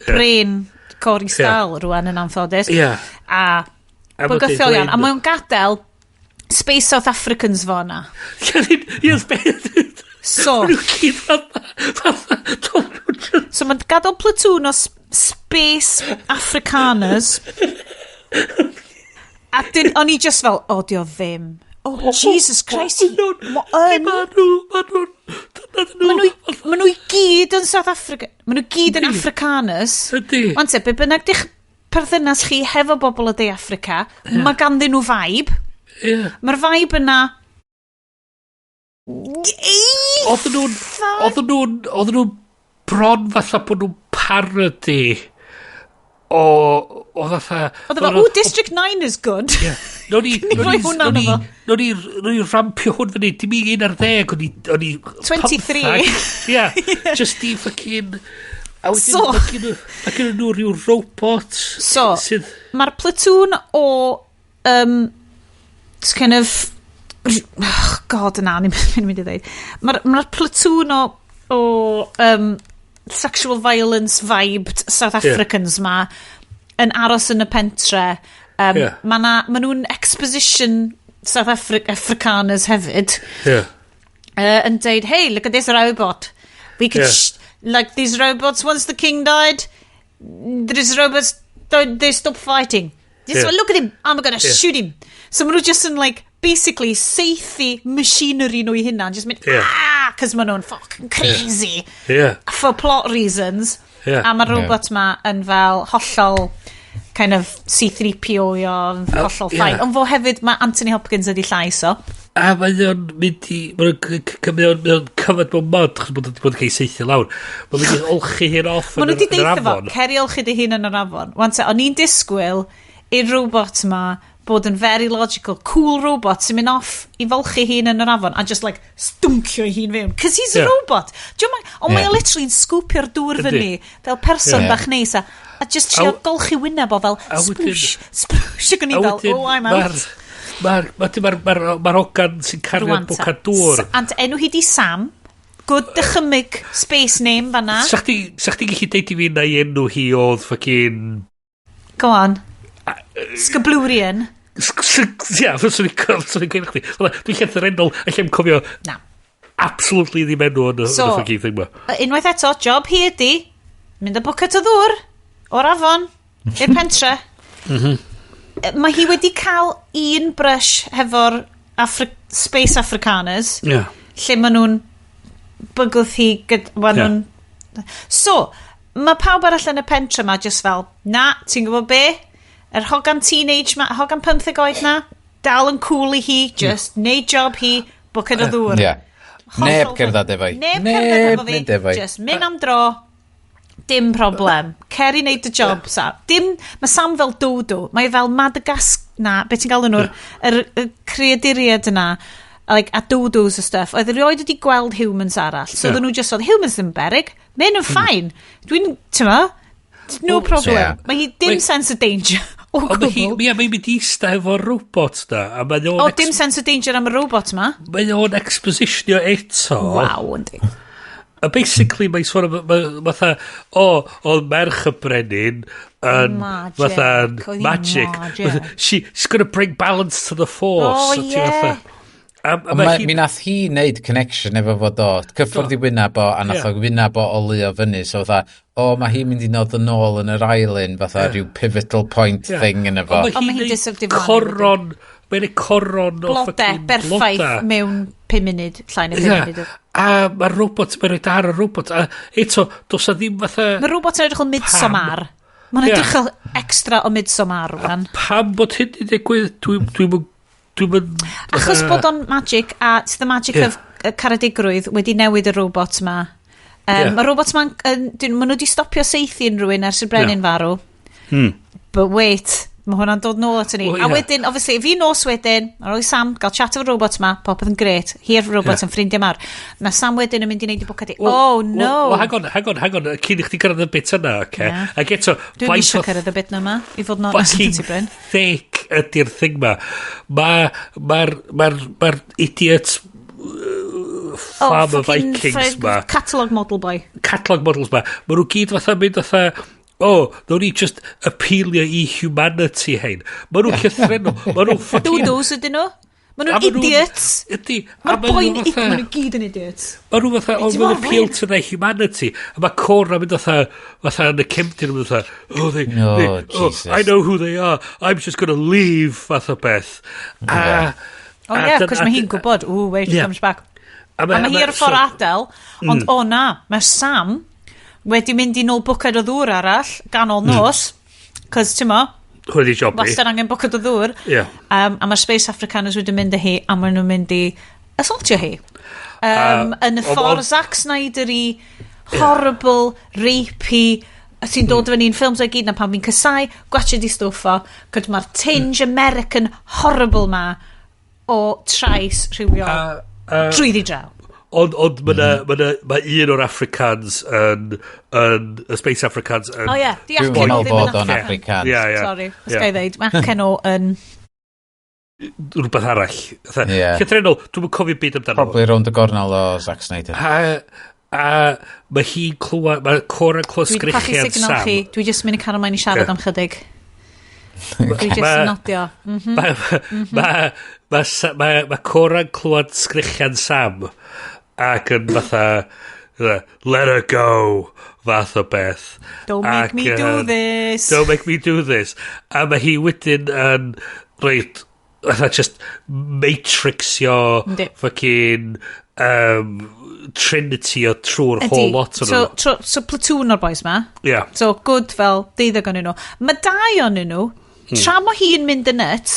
brain Corey Stahl rwan yn anffodus. A A ma' bygythiol deud iawn. A mae o'n gadael Space South Africans fo yna. Ie, So, Maen nhw gyd fatha, do'n nhw just so mae'n gadael platoon o Space Afrikaners. A dyn, o'n i just fel, "O, di o ddim. Oh, Jesus Christ." Ma' yn Ma nhw, dyna Ma nhw. nhw i gyd yn South Africa. Ma nhw gyd yn Afrikaners. Ydy. Wan te, be bynnag di'ch perthynas chi hefo bobl o De Africa, mae ganddyn nhw vibe. Mae'r vibe yna. Oedden nhw'n bron fatha bod nhw'n parody o fatha Oedd e fel, "Ooh, District 9 is good." Ie. Nawn ni... Nawn ni... Nawn ni rampio hwn fyny. Dim i 11, o'n i 23. Ia. Just i fucking... A wedyn, so, mae gen nhw rhyw robot. So, sydd... mae'r platoon o... Kind of... Oh, God, na, ni'n mynd i ddeud. Mae'r ma platoon o sexual violence vibed South Africans ma yn aros yn y pentre. Ma nhw'n exposition South Afrikaners hefyd. Yn deud, "Hey, look at this robot. We could, like these robots, once the king died, these robots, they stop fighting. This one, look at him, I'm gonna shoot him." So ma nhw just yn like, basically saethu machinery nhw i hunan, just mynd, ah, cos ma nhw'n fucking crazy. For plot reasons. A mae'r robot ma yn fel hollol kind of C-3PO i o, hollol fine. Ond fo hefyd, mae Anthony Hopkins ydi llais o. A mae o'n mynd i... Mae'n cyfad mewn mud, chos bod o'n bod yn cael ei saethu lawr. Mae'n mynd i olchi hyn off yn yr nhw wedi yn yr deitha fo, afon. "Ceri olchi dy hun yn yr afon." Wan te, o'n i'n disgwyl i'r robot ma bod yn very logical, cool robot sy'n mynd off i folchi hun yn yr afon a just like stwncio ei hun fewn. Cos he's a robot. Ond mae o literally'n scoopio'r dŵr fyny fel person bach neis a just trio golchi wyneb o fel sploosh, sploosh, ac o'n i fel, "Oh, I'm out." Mae'r ma, ma, ma, ma hogan sy'n cario'r bwcad dŵr. And enw hi di Sam. Good dychymyg space name fanna. Sa chdi gallu deud i fi na i enw hi oedd fucking... Go on. Scablurian. Ia, fyswn i'n gweud chdi. Dwi'n llythrennol, allai'm cofio Na. absolutely ddim enw yn y So, yn y fucking thing ma. Unwaith eto, job hi ydi mynd â bwced o ddŵr o'r afon i'r pentre. Mae hi wedi cael un brush hefo'r Space Afrikaners lle maen nhw'n bygwth hi ma' nhw'n. So, mae pawb arall yn y pentre ma just fel, "Na, ti'n gwybod be? Yr hogan teenage ma, hogan 15 oed na, dal yn cool i hi, just neud job hi, bwced o ddŵr." Neb cerdded efo hi. Neb cerdded efo mynd fi. efo hi. Just mynd am dro. Dim problem. Cer i wneud y job, Sam. Dim, mae Sam fel Dodo. Mae fel Madagascar, na, beth ti'n gael nhw'r, yr creaduriaid yna, like, a dodos a stuff. Oedd erioed wedi gweld humans arall. So oedden nhw just oedd, "Humans ddim berig. Mae nhw'n fine. Dwi'n, ti'n ma? No problem." Mae hi dim sense of danger o Ond mae hi, gwbl. ia, mae'n mynd i ista efo'r robot na. A mae o'n O, dim sense of danger am y robot ma. Mae o'n expositionio eto. Waw, yndi. A basically mae'n sôn am, fatha, o, oedd merch y brenin yn, Magic. fatha, Oedd hi'n magic. magic. She's gonna bring balance to the force. Oh, A ti yeah. fatha, a Ond mae mi nath hi wneud connection efo fo do. Cyffwrdd i wyneb o, a nath o wyneb o oleuo fyny. So fatha, o, mae hi'n mynd i nod yn ôl yn yr ail un, fatha rhyw pivotal point thing yn efo. Ond Ond mae hi'n neud diflannu. Coron, mae'n neud coron o Blode fucking berffaith bloda. mewn 5 munud, llai na 5 munud. A mae'r robot, mae'n rhoi ar y robot. A eto, does na ddim fatha... Mae robot yn edrych fel Midsommar. Mae'n edrych fel extra o Midsommar rwan. Pam bod hyn wedi digwydd, dwi'n Achos bod o'n magic, a it's the magic of caredigrwydd wedi newid y robot ma. Mae robot ma'n... Ma nhw wedi stopio saethu unrhyw un ers i'r brenin farw. But wait, mae hwnna'n dod nôl ato ni. Well, A ie. wedyn, obviously, fi nos wedyn, ar ôl i Sam gael chat efo'r robot ma, popeth yn gret. Hi'r robot yn ffrindiau mawr. Mae Sam wedyn yn mynd i wneud i bwced i. Oh, no! Well, hang on, hang on, hang on. Cyn i chdi gyrraedd y bit yna, oce? Ie. Ac eto, Dwi'n faint eisiau o cyrraedd y bit na ma, i fod yn honest fucking ti, Bryn. thick ydy'r thing ma. Mae'r ma, ma idiot farmer fucking Vikings ma, Catalog model boy. Catalog models ma, ma nhw gyd fatha mynd fatha, "Oh, nawn ni just appealio i humanity hein." Ma nhw'n llythrennol, ma nhw'n fucking... Dodos ydyn nhw. Maen A nhw'n ma' nhw'n- idiots. Ydy. A Mae'r ma' nhw boi'n fatha- Maen nhw gyd yn idiots. Ma nhw fatha, "Oh, Ti we'll mor appeal flin. to their humanity." A mae Cora mynd fatha yn y cefndir yn mynd fatha, "Oh, Oh, they, oh, Jesus. I know who they are. I'm just gonna leave," fath o beth. A, Oh yeah, cos mae hi'n gwybod, "Ooh, wait, she comes back." A A mae hi ar y ffordd adael, ond o na, mae Sam wedi mynd i nôl bwced o ddŵr arall, ganol nos, cos ti'n mo, Hwn ydi job i. wastad angen bwced o ddŵr. A mae'r Space Afrikaners wedi mynd â hi, a maen nhw'n mynd i assaultio hi. Yn y ffordd Zack Snyder i horrible, rapey, Sy'n dod fyny'n ffilms o'i gyd na pan fi'n casau, gwatcha di stwff o, cos mae'r tinge American horrible ma o trais rhywiol drwyddi draw. Ond mae mm. ma ma un o'r Africans yn y Space Africans yn. O ie, di Dwi'n acen o meddwl ddim yn bod o'n African. Afrikaans. Ie. Sorry, os ga i ddeud, mae acen o yn. Rhywbeth arall. Ie. Llythrennol, dwi'n cofio byd amdano fo. Probably rownd y gornel o Zack Snyder. A mae hi'n clywed, mae Cora yn clywed Dwi wedi colli sgrichian signal Sam. chi. Dwi jyst mynd i cael ymlaen i siarad am chydig. Dwi jyst yn nodio. Mae Cora yn clywed sgrichian Sam ac yn fatha, "Let her go," fath o beth. Don't make Ac, me do this. "Don't make me do this." A mae hi wedyn yn reit, fatha just matrixio fucking Trinity o trwy'r whole lot o'n So, nhw. so platoon o'r boys ma. Yeah. So good fel 12 o'n nhw. Mae dau o'n nhw, tra mo hi'n mynd yn nuts,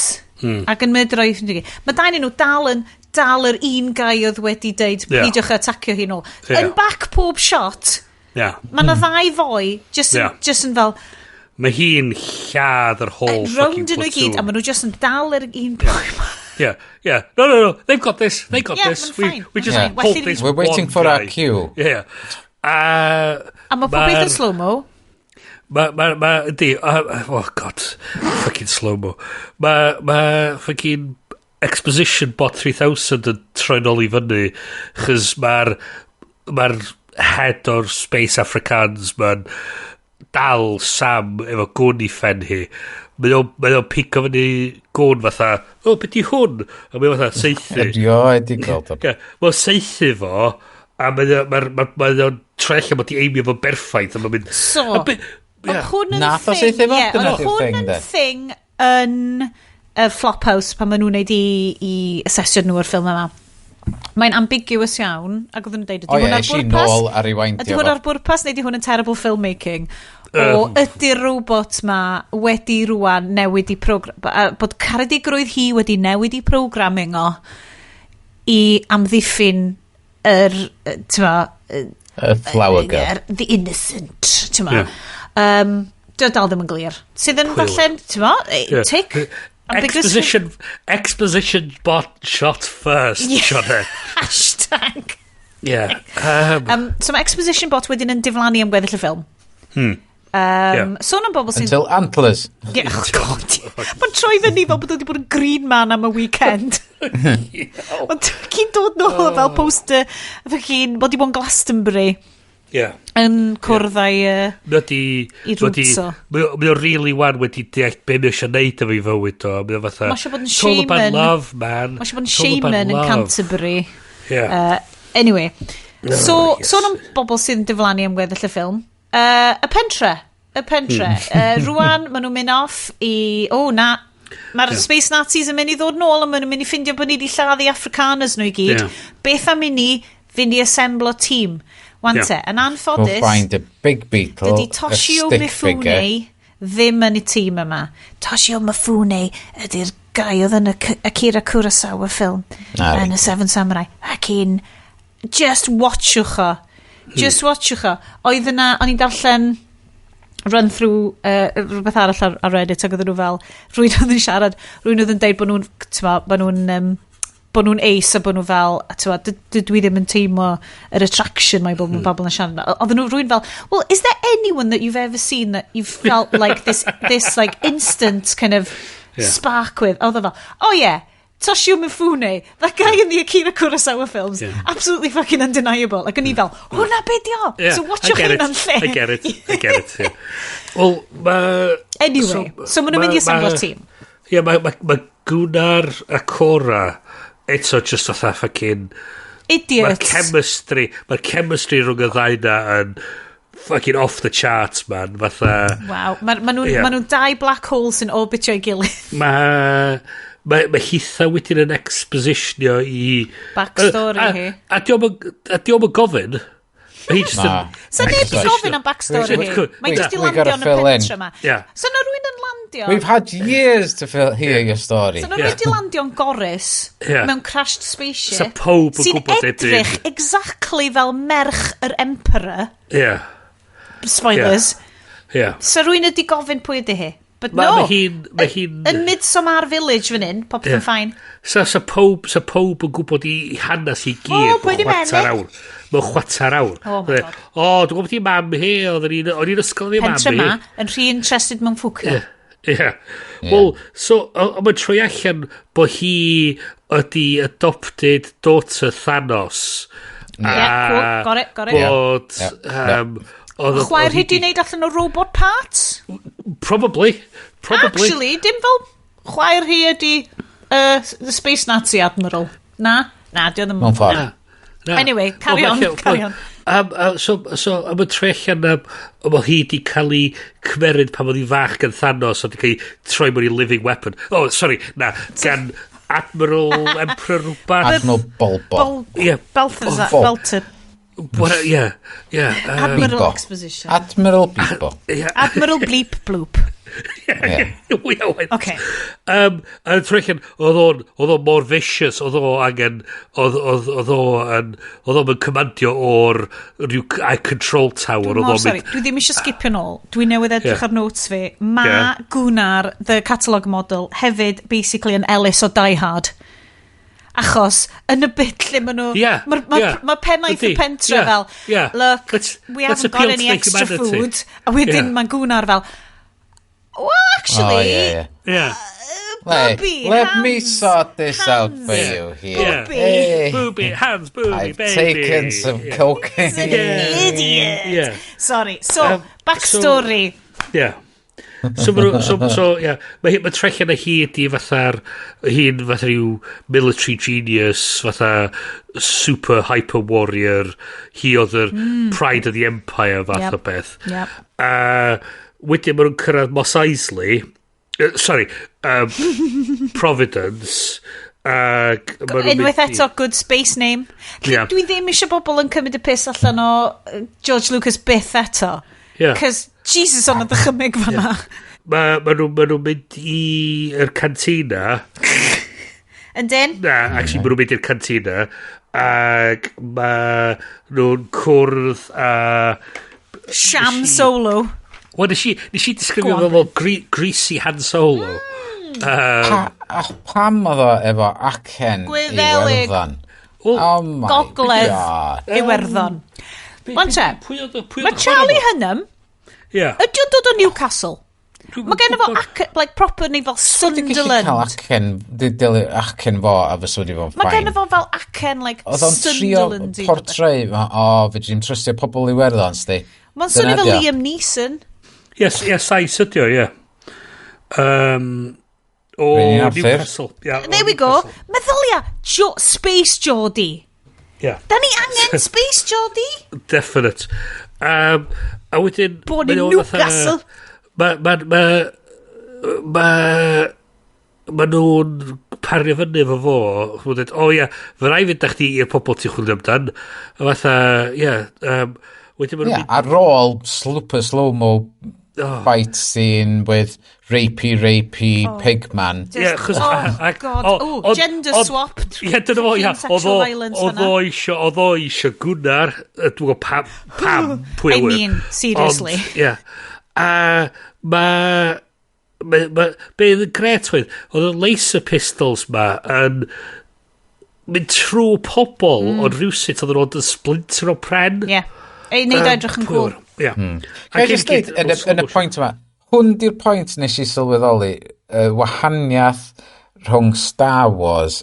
ac yn murdero i ffrindiau, mae dau o'n nhw dal yn dal yr un guy oedd wedi deud, "Peidiwch â atacio hi nôl." Yn back pob shot, mae yna ddau foi, just, yn, just yn fel, Mae hi'n lladd yr whole fucking round yn nhw i gyd, a platoon. maen nhw just yn dal yr un boi ma. Yeah. No. They've got this. They got Yeah, this. ma'n fine. We just Ma'n fine. hold Well, this We're waiting one for our guy. cue. Yeah. A A mae pob beth yn slow-mo. Ma, yndi, oh God, fucking slow-mo. Ma fucking Exposition Bot 3000 yn troi nôl i fyny, chys mae'r ma head o'r Space Africans ma'n dal Sam efo gwn i ffen hi. Mae o'n pigo fyny gwn fatha, "O, beth di hwn?" A mae o fatha saethu. Erioed di gweld o. Ie, mae'n saethu fo, a mae o'n troi allan bod i aimio fo'n berffaith, a mae'n mynd. So, A Oedd hwn yn Nath o thing, saethu fo? ie, Dyna oedd di'r hwn thing, yn de. thing yn y Flophouse pan maen nhw'n neud i asesio nhw o'r ffilm yma. Mae'n ambiguous iawn, ac oedden nhw'n deud, O ydy ie, hwn ar es i bwrpas? nôl a rewindio Ydy hwn fo. ar bwrpas neu ydy hwn yn terrible filmmaking? O, ydy'r robot ma wedi rwan newid i program... Bod caredigrwydd hi wedi newid i programming o i amddiffyn yr, t'mo, Y flower girl. the innocent, t'mo. Ie. Dio dal ddim yn glir. Sydd yn Pwyl. falle, t'mo, tick. Ambiguous. Exposition bot shot first, Yeah. Sioned. Hashtag. Yeah. So mae exposition bot wedyn yn diflannu am gweddill y ffilm. Sôn am bobl sy'n. Until Antlers. Yeah, oh God. Mae'n troi fyny fel bod wedi bod yn green man am y weekend. Mae'n cyn dod nôl fel poster, fucking, bod i bod yn Glastonbury yn cwrdd â'i Mae di I roots o. Mae o really wan wedi deall be mae o eisiau neud efo i fywyd o. Mae o fatha, Mae eisiau bod yn "It's all about shaman. love, man. Mae eisiau bod yn It's all about shaman yn love." Canterbury. Yeah. Anyway, so, Oh, yes. sôn am bobl sydd yn diflannu am gweddill y ffilm. Y pentre. Y pentre. Rwan, maen nhw'n mynd off i. O, na. Mae'r Space Nazis yn mynd i ddod nôl a maen nhw'n mynd i ffindio bod ni wedi lladdu Afrikaners nhw i gyd. Beth am i ni fynd i assemblo tîm? Wan te, yn Go anffodus, find a big beetle, dydy a Toshio stick Mifune figure. ddim yn y tîm yma. Toshio Mifune ydy'r guy oedd yn y Akira Kurosawa ffilm Na, yn y reit. Seven Samurai. Ac un, just watchwch o. Just watchwch o. Oedd yna, o'n i'n darllen run through rhywbeth arall ar Reddit ac oedden nhw fel, rwy'n oedd yn siarad, rwy'n oedd yn deud bod nhw'n, t'mo, bod nhw'n ace a bod nhw fel, a t'mo, dwi ddim yn teimlo yr attraction mae bod bobl yn siarad. Oedden nhw rwy'n fel, "Well, is there anyone that you've ever seen that you've felt like this like instant kind of spark with?" Oedd o fel, "Oh yeah, Toshio Mifune, that guy in the Akira Kurosawa films, absolutely fucking undeniable." Like, o'n i fel, "Hwna be di o?" Yeah, So I watchwch get it. hyn yn lle. I get it. I get it. Yeah. Wel, ma. Anyway, so maen nhw'n mynd i assemblo'r tîm. Ie, mae Gunnar a Cora eto just fatha fucking. Mae'r Idiots. chemistry, mae'r chemistry rhwng y ddau na yn fucking off the charts, man. Fatha. Waw, ma nhw'n ma nhw dau black holes sy'n orbitio ei gilydd. Mae hitha wedyn yn expositionio i Backstory hi. A dio'm yn gofyn. Mae hi just Na. yn. So neb i gofyn am backstory hi. Mae jyst i We landio gotta yn y fill in. pentre yma. So na rwy'n yn landio. We've had years to hear your story. So na rwy'n di landio'n Goris mewn crashed spaceship. Sa pawb yn sy'n gwbod edrych wedyn. exactly fel merch yr Emperor. Spoilers. Yeah. So rwy'n ydi gofyn pwy ydi hi. But no. Mae hi'n... Ma hi'n... Yn Midsommar Village fan hyn, popeth yn fine. So pob yn gwybod i hanes i gyd. O, pwy 'di chwarter Menyw? awr. Mewn chwarter awr. Oh my God. O, dwi'n gwybod i mam hi, oedd o'n i'n ysgol efo mam Pentre hi. ma, yn rhy interested mewn ffwcio. Ie. Wel, so, o mae'n troi allan bod hi ydi adopted daughter Thanos. Yeah, cool. Got it, got it. Bod... Ie, ie. Chwaer hi di wneud allan o robot parts? Probably. Probably. Actually, dim fel chwaer hi ydi the Space Nazi Admiral. Na? Na, di o ddim. Mewn ffordd. Na. Na. Anyway, carry Wel, on, carry on. So, am y troi allan am oedd hi di cael ei cymeryd pan oedd hi fach gan Thanos a di cael ei troi mewn i living weapon. Oh, sorry, na, gan Admiral Emperor rhywbeth. Admiral Bulbo. Ie. Balthazar, Oh, Balter. Ie. Admiral Beepo. Exposition. Admiral Beepo. Ie. Admiral Bleep Bloop. Ie. Ie. Okay. A troi allan, oedd o'n mor vicious, oedd o angen, oedd o'n commandio o'r rhyw control tower, Dwi'n oedd mor o'n sorry. mynd, Dwi ddim eisiau skipio nôl. Dwi newydd edrych ar notes fi. Ma Gunnar, the catalogue model, hefyd basically yn Ellis o Die Hard. Achos, yn y bit lle maen nhw... Mae'r ma, ma pennaeth y Ydi, pentre ie, fel, ie. "Look, we Let's haven't got appeal to any the extra humanity." food." A wedyn mae Gunnar fel, "Well, actually, Oh, yeah. Bobby, Hey, let me hands, sort this out for hands. you here. Bobby. Hey, Booby, hands, booby, I've baby. taken some cocaine. An idiot." Sorry. So, backstory. Yeah. So, so, yeah, mae trellian a hi ydi fatha'r, hi'n fatha rhyw military genius, fatha super hyper warrior, hi oedd yr pride of the empire fath o beth. A wedyn maen nhw'n cyrraedd Mos Eisley, sorry, Providence, ac ma' nhw'n Unwaith mynd i- eto, good space name. Dwi ddim eisiau bobl yn cymryd y piss allan o George Lucas byth eto. Cos, Jesus, ond y dychymyg fanna. Ma nhw mynd i'r cantina. Yndyn? Na, actually, ma nhw'n mynd i'r cantina. Ac ma nhw'n cwrdd a Sham Solo. Wel, nes i disgrifio Go on. fel greasy Han Solo. A pam oedd o efo acen Gwyddelig. Iwerddon? Wel, Oh my Gogledd God. Iwerddon. Wan te, Pwy oedd pwy oedd mae y Charlie chwarae fo? Hunnam, ydy o'n dod o Newcastle? Dwi'm Mae gen yn fo gwbod. ac, like, proper neu fel Ti'n gallu cael Sunderland. acen, dili acen fo a fysa wedi fod yn Mae gen fine. fo fel acen, like, Oedd o'n trio Sunderland. portray, o, fe dwi'n trystio pobl Iwerddon, sti. Mae'n swnio Dyna fel ydi o. Liam Neeson. Yes, yes, Sais ydi o, ie. O Brenin Arthur. Newcastle. Yeah, o There we go. Newcastle. Meddylia, Space Geordie. Da ni angen Space Geordie? Definite. A wedyn Born in mae o'n fatha- Newcastle. Ma nhw'n pario fyny efo fo. Mae'n dweud, "O ia, fy rai fynd â chdi i'r pobol ti'n chwilio amdan." A fatha, ie. Wedyn ma nhw'n Yeah, ar ôl super slow-mo fight scene with rapey, rapey pigman. Ie, achos Oh, God. Oh, gender swapped. Ie, dyna fo, ia. Sexual violence Oedd fan'na. o isio Gunnar, dwi'n gwybod pam, pwy I a wyr. mean, seriously. Ond, ie. A ma, be oedd yn gret oedd, oedd y laser pistols ma yn mynd trwy pobol ond rhywsut oedd nhw'n splinter o pren. Ie. Ei, neud o edrych yn Pwy cool. a wyr. Ie. Can I just deud, yn y pwynt yma, hwn di'r pwynt nes i sylweddoli, y wahaniaeth rhwng Star Wars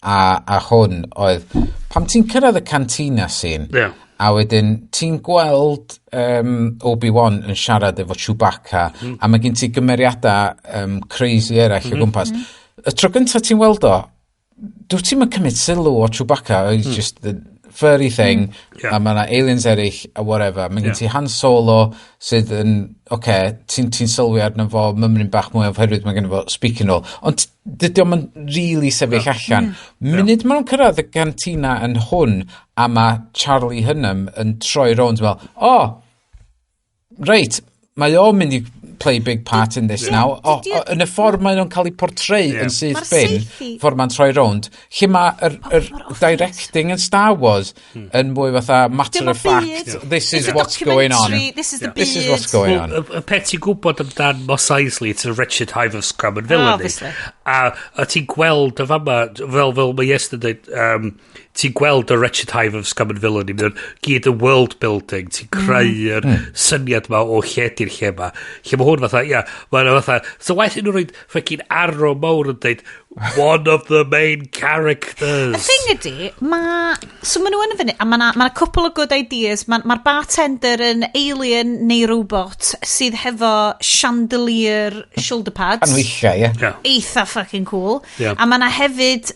a hwn oedd, pam ti'n cyrraedd y cantina scene, a wedyn ti'n gweld Obi-Wan yn siarad efo Chewbacca, a mae gen ti gymeriadau crazy eraill o gwmpas. Y tro gyntaf ti'n weld o, dwi ti'n cymryd sylw o Chewbacca, he's just the furry thing, a mae yna aliens eraill a whatever. Mae gen ti Han Solo sydd yn, oce, okay, ti'n ti sylwi arno fo mymryn bach mwy oherwydd mae gen fo speaking role. Ond dydy o'm yn really sefyll allan. Munud maen nhw'n cyrraedd y cantina yn hwn, a mae Charlie Hunnam yn troi rownd fel, "O, oh, reit, mae o'n mynd i play big part in this now. O, yn y ffordd maen nhw'n cael eu portreu yn syth bin, ffordd mae'n troi rownd, lle mae'r yr directing yn Star Wars yn mwy fatha matter of fact, this is what's going on. This is the This is what's going on. Y peth ti'n gwybod amdan Mos Eisley, it's a wretched hive of scum and villainy. A ti'n gweld y fama, fel mae Iestyn dweud, ti'n gweld y wretched hive of scum and villainy, mae'n gyd y world building, ti'n creu'r syniad ma o lle di'r lle ma. Lle mae hwn fatha, ia, mae'n fatha, so waeth nhw roed fucking arrow mawr yn dweud, "One of the main characters." Y thing ydy, so maen nhw yn y fyny, a mae ma cwpl o good ideas. Mae'r ma bartender yn alien neu robot sydd hefo chandelier shoulder pads. Anwylla, ie. Eitha fucking cool. A mae yna hefyd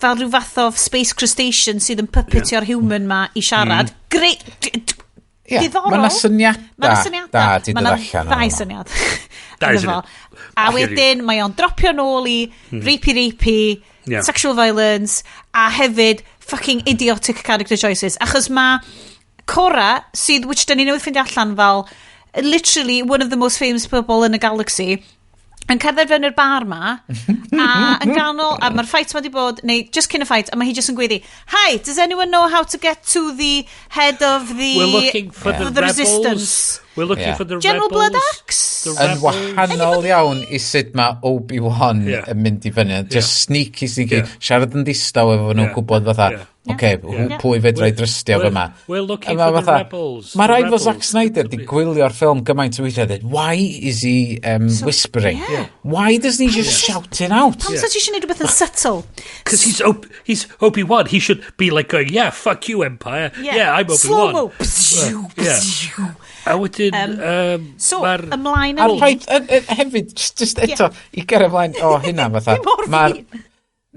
fel rhyw fath o space crustacean sydd yn puppetio'r human ma i siarad. Great! Diddorol. Mae yna syniadau da di dod allan. Mae yna syniad. Dau syniad. A wedyn mae o'n dropio nôl i rapey rapey, sexual violence, a hefyd fucking idiotic character choices. Achos mae Cora, sydd, which dyn ni newydd ffeindio allan fel, literally one of the most famous people in the galaxy, yn cerdded fewn i'r bar ma, a yn ganol, a mae'r fight ma di bod, neu just cyn y fight, a mae hi just yn gweiddi, "Hi, does anyone know how to get to the head of the, We're looking for the, the rebels. resistance?" We're looking for the General rebels. Blood Axe? The Yn rebels. wahanol iawn i sut mae Obi-Wan yn mynd i fyny. Just sneaky, sneaky. Siarad yn distaw efo nhw'n gwybod fatha, oce, pwy fedra i drystio fyma. We're looking A ma' for the fatha- rebels. Mae The rhaid fod rebels. Zack Snyder di gwylio'r ffilm gymaint o weithiau dweud, "Why is he whispering? Why doesn't he just shout it out?" Pam sa ti eisiau gwneud rhywbeth yn subtle? Because he's Obi-Wan. He should be like going, "Yeah, fuck you, Empire. Yeah, I'm Obi-Wan." Slow-mo. Yeah. A wedyn, So, ymlaen â A'r ni. ffaith, hefyd, just eto, i gyrra ymlaen o hynna fatha, Mor mae'r flin.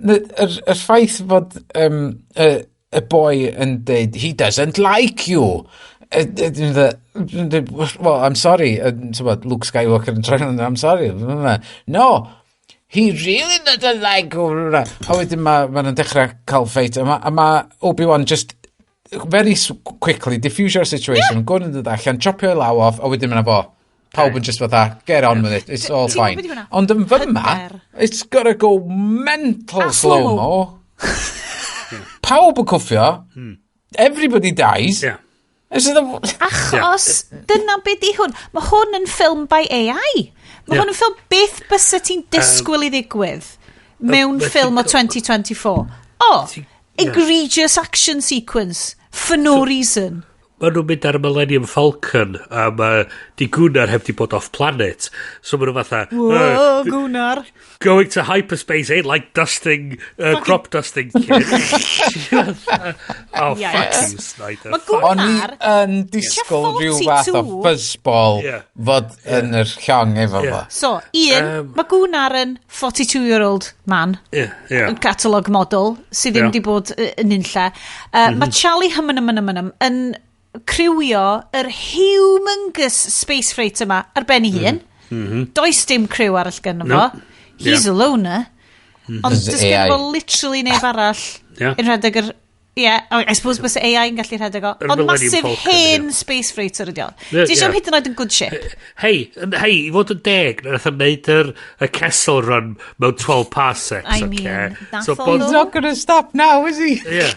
yr ffaith fod y boi yn deud, "He doesn't like you." "Well, I'm sorry." T'bod, Luke Skywalker yn troi, "I'm sorry." "No, he really doesn't like you." A wedyn mae ma nhw'n dechrau cael fight. A ma Obi-Wan just very quickly diffuse your situation, yeah. Gwyn yn dod allan, chopio ei law off, a wedyn mae'n fo. Pawb yn just fatha, "Get on with it, it's all Ti'n gwbod fine." be' 'di hwnna? Ond yn fyma, Hyder. it's gotta go mental A slow-mo. slow-mo. Pawb yn cwffio. Everybody dies. Is it Achos dyna be di hwn. Mae hwn yn ffilm by AI. Mae hwn yn ffilm beth bysa ti'n disgwyl i ddigwydd mewn ffilm o 2024. Oh, egregious action sequence for no reason. Maen nhw'n mynd ar y Millennium Falcon a mae di Gunnar heb di bod off planet. So maen nhw fatha, Whoa, Gunnar. "Going to hyperspace ain't like dusting, crop dusting, kid." Oh, fuck Yikes. you, Snyder. Mae Fuck. O'n i Gunnar yn disgwyl rhyw fath o 42. fuzzball fod yn yr llong efo fo. So, un, mae Gunnar yn 42-year-old man. Yeah. Yn catalog model sydd ddim wedi bod yn unlle. Mae Charlie Hunnam yn crewio yr humongous space freight yma ar ben ei hun. Does dim crew arall gynno No. fo. He's a loner. Ond Does does gynno AI. fo literally neb arall yn rhedeg yr... Yeah, oh, I suppose bys AI yn gallu rhedeg o. Yr Ond Millennium massive Falcon, hen space freighter ydi o. Ie, Ti eisiau ie. hyd yn oed yn good ship. Hei, hei, i fod yn deg, nath o'n neud y Kessel Run mewn 12 parsecs, I mean, okay? nath So, o bod He's not gonna stop now, is he? Yeah.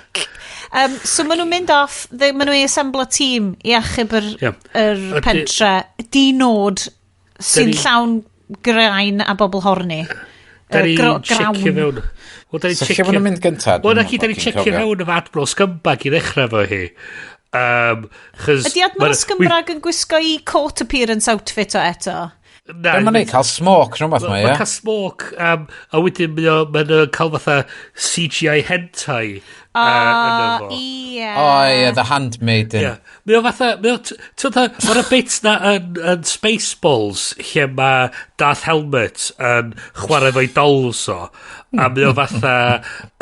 So maen nhw'n mynd off, maen nhw'n i assemblo tîm i achub yr, yr pentre di-nod sy'n llawn grain a bobl horny. Da ni'n grawn. checio fewn. Wel, da ni'n So lle maen nhw'n mynd gyntaf? Wel, na chi, da ni'n checio fewn efo Admiral Scumbag i ddechrau fo hi. Chos Ydy Admiral Scumbag yn gwisgo i court appearance outfit o eto? Na, Be ma'n neud? Cael smoke, rhywbeth mae, Mae'n ie? cael smoke, a wedyn mae o'n cael fatha CGI hentai yno fo. Ie. O, ie, The Handmaiden. Ie. Mae o fatha, mae o, ti'n fatha, mae'r bit na yn Spaceballs lle mae Darth Helmet yn chwarae fo'i dolls o, a mae o fatha,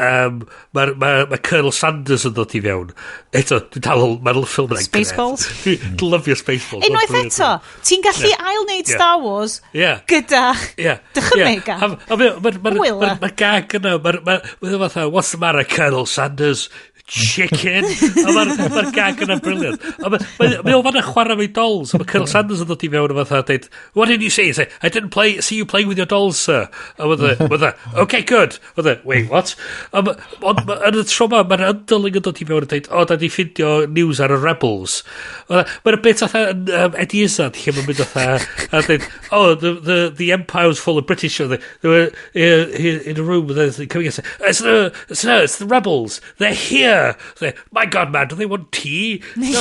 mae ma Colonel Sanders yn dod i fewn. Eto, dwi'n dal, mae'r ffilm yna'n grêt. Spaceballs? Dwi'n lyfio Spaceballs. Unwaith Mae'n eto, ti'n gallu ail-wneud Star Wars gyda dychymyg A mae'r ma, ma, Hwyl. ma, ma gag yna, mae'r ma, ma fatha, "What's the matter, Colonel Sanders?" Chicken. A mae'r ma gag yna'n brilliant. A mae ma o fanna chwarae fo'i dolls. A mae Colonel Sanders yn dod i fewn a fatha deud, "What did you say?" Say, "I didn't play, see you playing with your dolls, sir." A mae "Okay, good." Mae "Wait, what?" A ond yn y tro ma, mae'r underling yn dod i fewn a deud, "O, da di ffindio news ar y Rebels." Mae'r bit fatha Eddie Izzard, lle mae'n mynd fatha, a dweud, "Oh, the Empire was full of British, they were in a room, they're coming and say, it's, no, it's the rebels, they're here. Say, my God, man, do they want tea?" Mae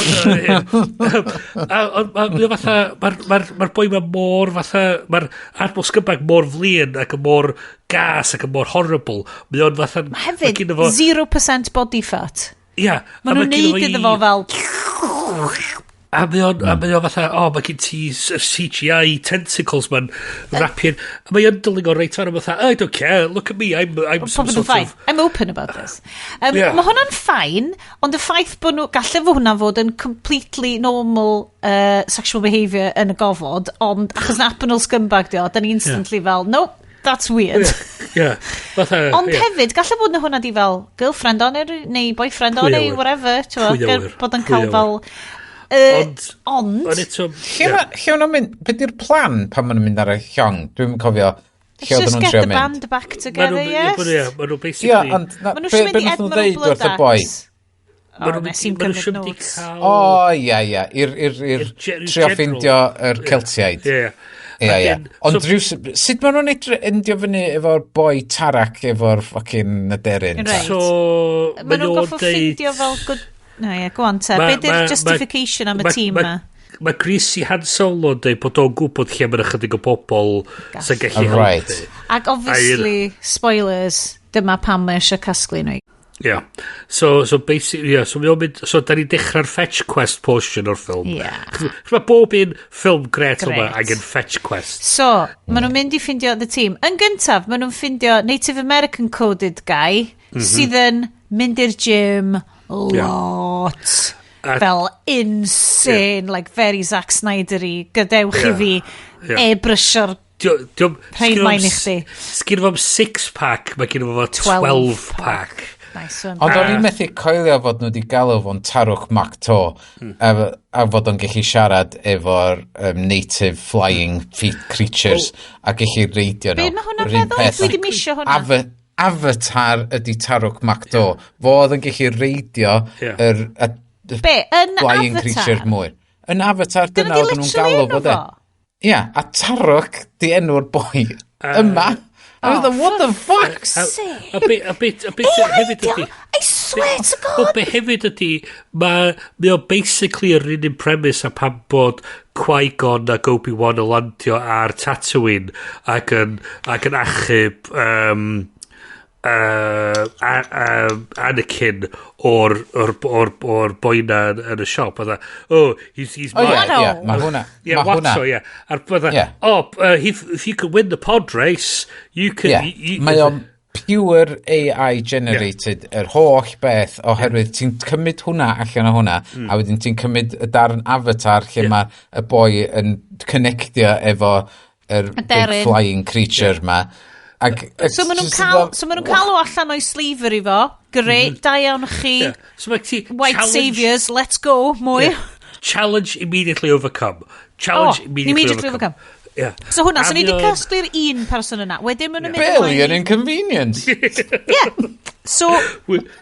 fatha, mae'r ma ma boi ma mor fatha, mae'r Admiral Scumbag mor flin ac yn mor gas ac yn mor horrible. Mae o'n fatha... Hefyd, 0% body fat. Ia. Maen nhw'n neud iddo fo fel... A mae o'n fatha, oh, mae gen ti CGI tentacles ma'n wrapping. A mae underling o reit ar, a fatha, "I don't care, look at me, I'm some sort fine. of..." I'm open about this. Yeah. Mae hwnna'n fine, ond y ffaith bod nhw, gallai fo hwnna fod yn completely normal sexual behaviour yn y gofod, ond achos na Admiral Scumbag di o, da ni instantly fel, "Nope, that's weird." Yeah. Fatha, Ond hefyd, gallai fod na hwnna di fel girlfriend o neu boyfriend o neu whatever, bod yn cael fel... Ond eto... Lle maen nhw'n mynd? Be di'r plan pan maen nhw'n mynd ar y llong? Dwi'n cofio lle oedden nhw'n trio mynd. Just get the band back together, yes? Ie, maen nhw basically... Ie, ond be nath nhw'n ddeud wrth y boi? O, nes i'n cymryd notes. O, ie, ie. I'r trio ffindio yr Celtiaid. Ie. Ie, ie. Ond sut maen nhw'n endio fyny efo'r boi Tarak efo'r fucking aderyn? So, maen nhw'n goffo ffindio fel good... No, ie, go on te. Be di'r justification am y tîm ma? Mae Greasy Han Solo yn dweud bod o'n gwybod lle mae'n ychydig o bobl sy'n gallu helpu. Ac obviously, spoilers, dyma pam mae eisiau casglu nhw. Yeah. So basically, yeah, so mae o'n mynd, so da ni'n dechrau'r fetch quest portion o'r ffilm. Yeah. Mae bob un ffilm gret yma angen fetch quest. So, maen nhw'n mynd i ffindio the team. Yn gyntaf, maen nhw'n ffindio Native American coded guy sydd yn mynd i'r gym lot. Fel insane, like very Zack Snyder-y. Gadewch i fi e-brysio'r rhaid maen i chdi. Sgyn fo'm 6-pack, mae gen fo 12-pack. Nice one. Ond o'n i'n methu coelio fod nhw wedi galw fo'n Taruk Makto a fod o'n gallu siarad efo'r native flying feet creatures a gallu reidio nhw. Be mae hwnna'n feddwl? Dwi ddim isio hwnna. Avatar ydy Taruk Makto. Fo oedd yn gallu reidio yr flying creature mwy. Yn Avatar, dyna oedd nhw'n galw fo de. Ia, a Taruk di enw'r boi yma. I was like, what the fuck? A bit hefyd ydy... I swear to God! Be hefyd ydy, mae o basically yr un premise a pam bod Qui-Gon ac Obi-Wan yn landio ar Tatooine ac yn achub Anakin o'r boi na yn y siop. Oh, he's mine. Oh, yeah, mae hwnna. Yeah, Watto, yeah. Oh, if you can win the pod race, you can... Yeah, mae o'n pure AI generated, yr holl beth, oherwydd ti'n cymryd hwnna allan o hwnna, a wedyn ti'n cymryd y darn Avatar lle mae y boi yn connectio efo yr big flying creature ma. So maen nhw'n cael o allan o'i slavery fo. Great, da iawn chi. So white saviours, let's go, mwy. Challenge immediately overcome. Challenge immediately overcome. Yeah. So hwnna, so ni wedi casglu'r un person yna. Wedyn maen nhw'n mynd... Barely an inconvenience. Yeah. So...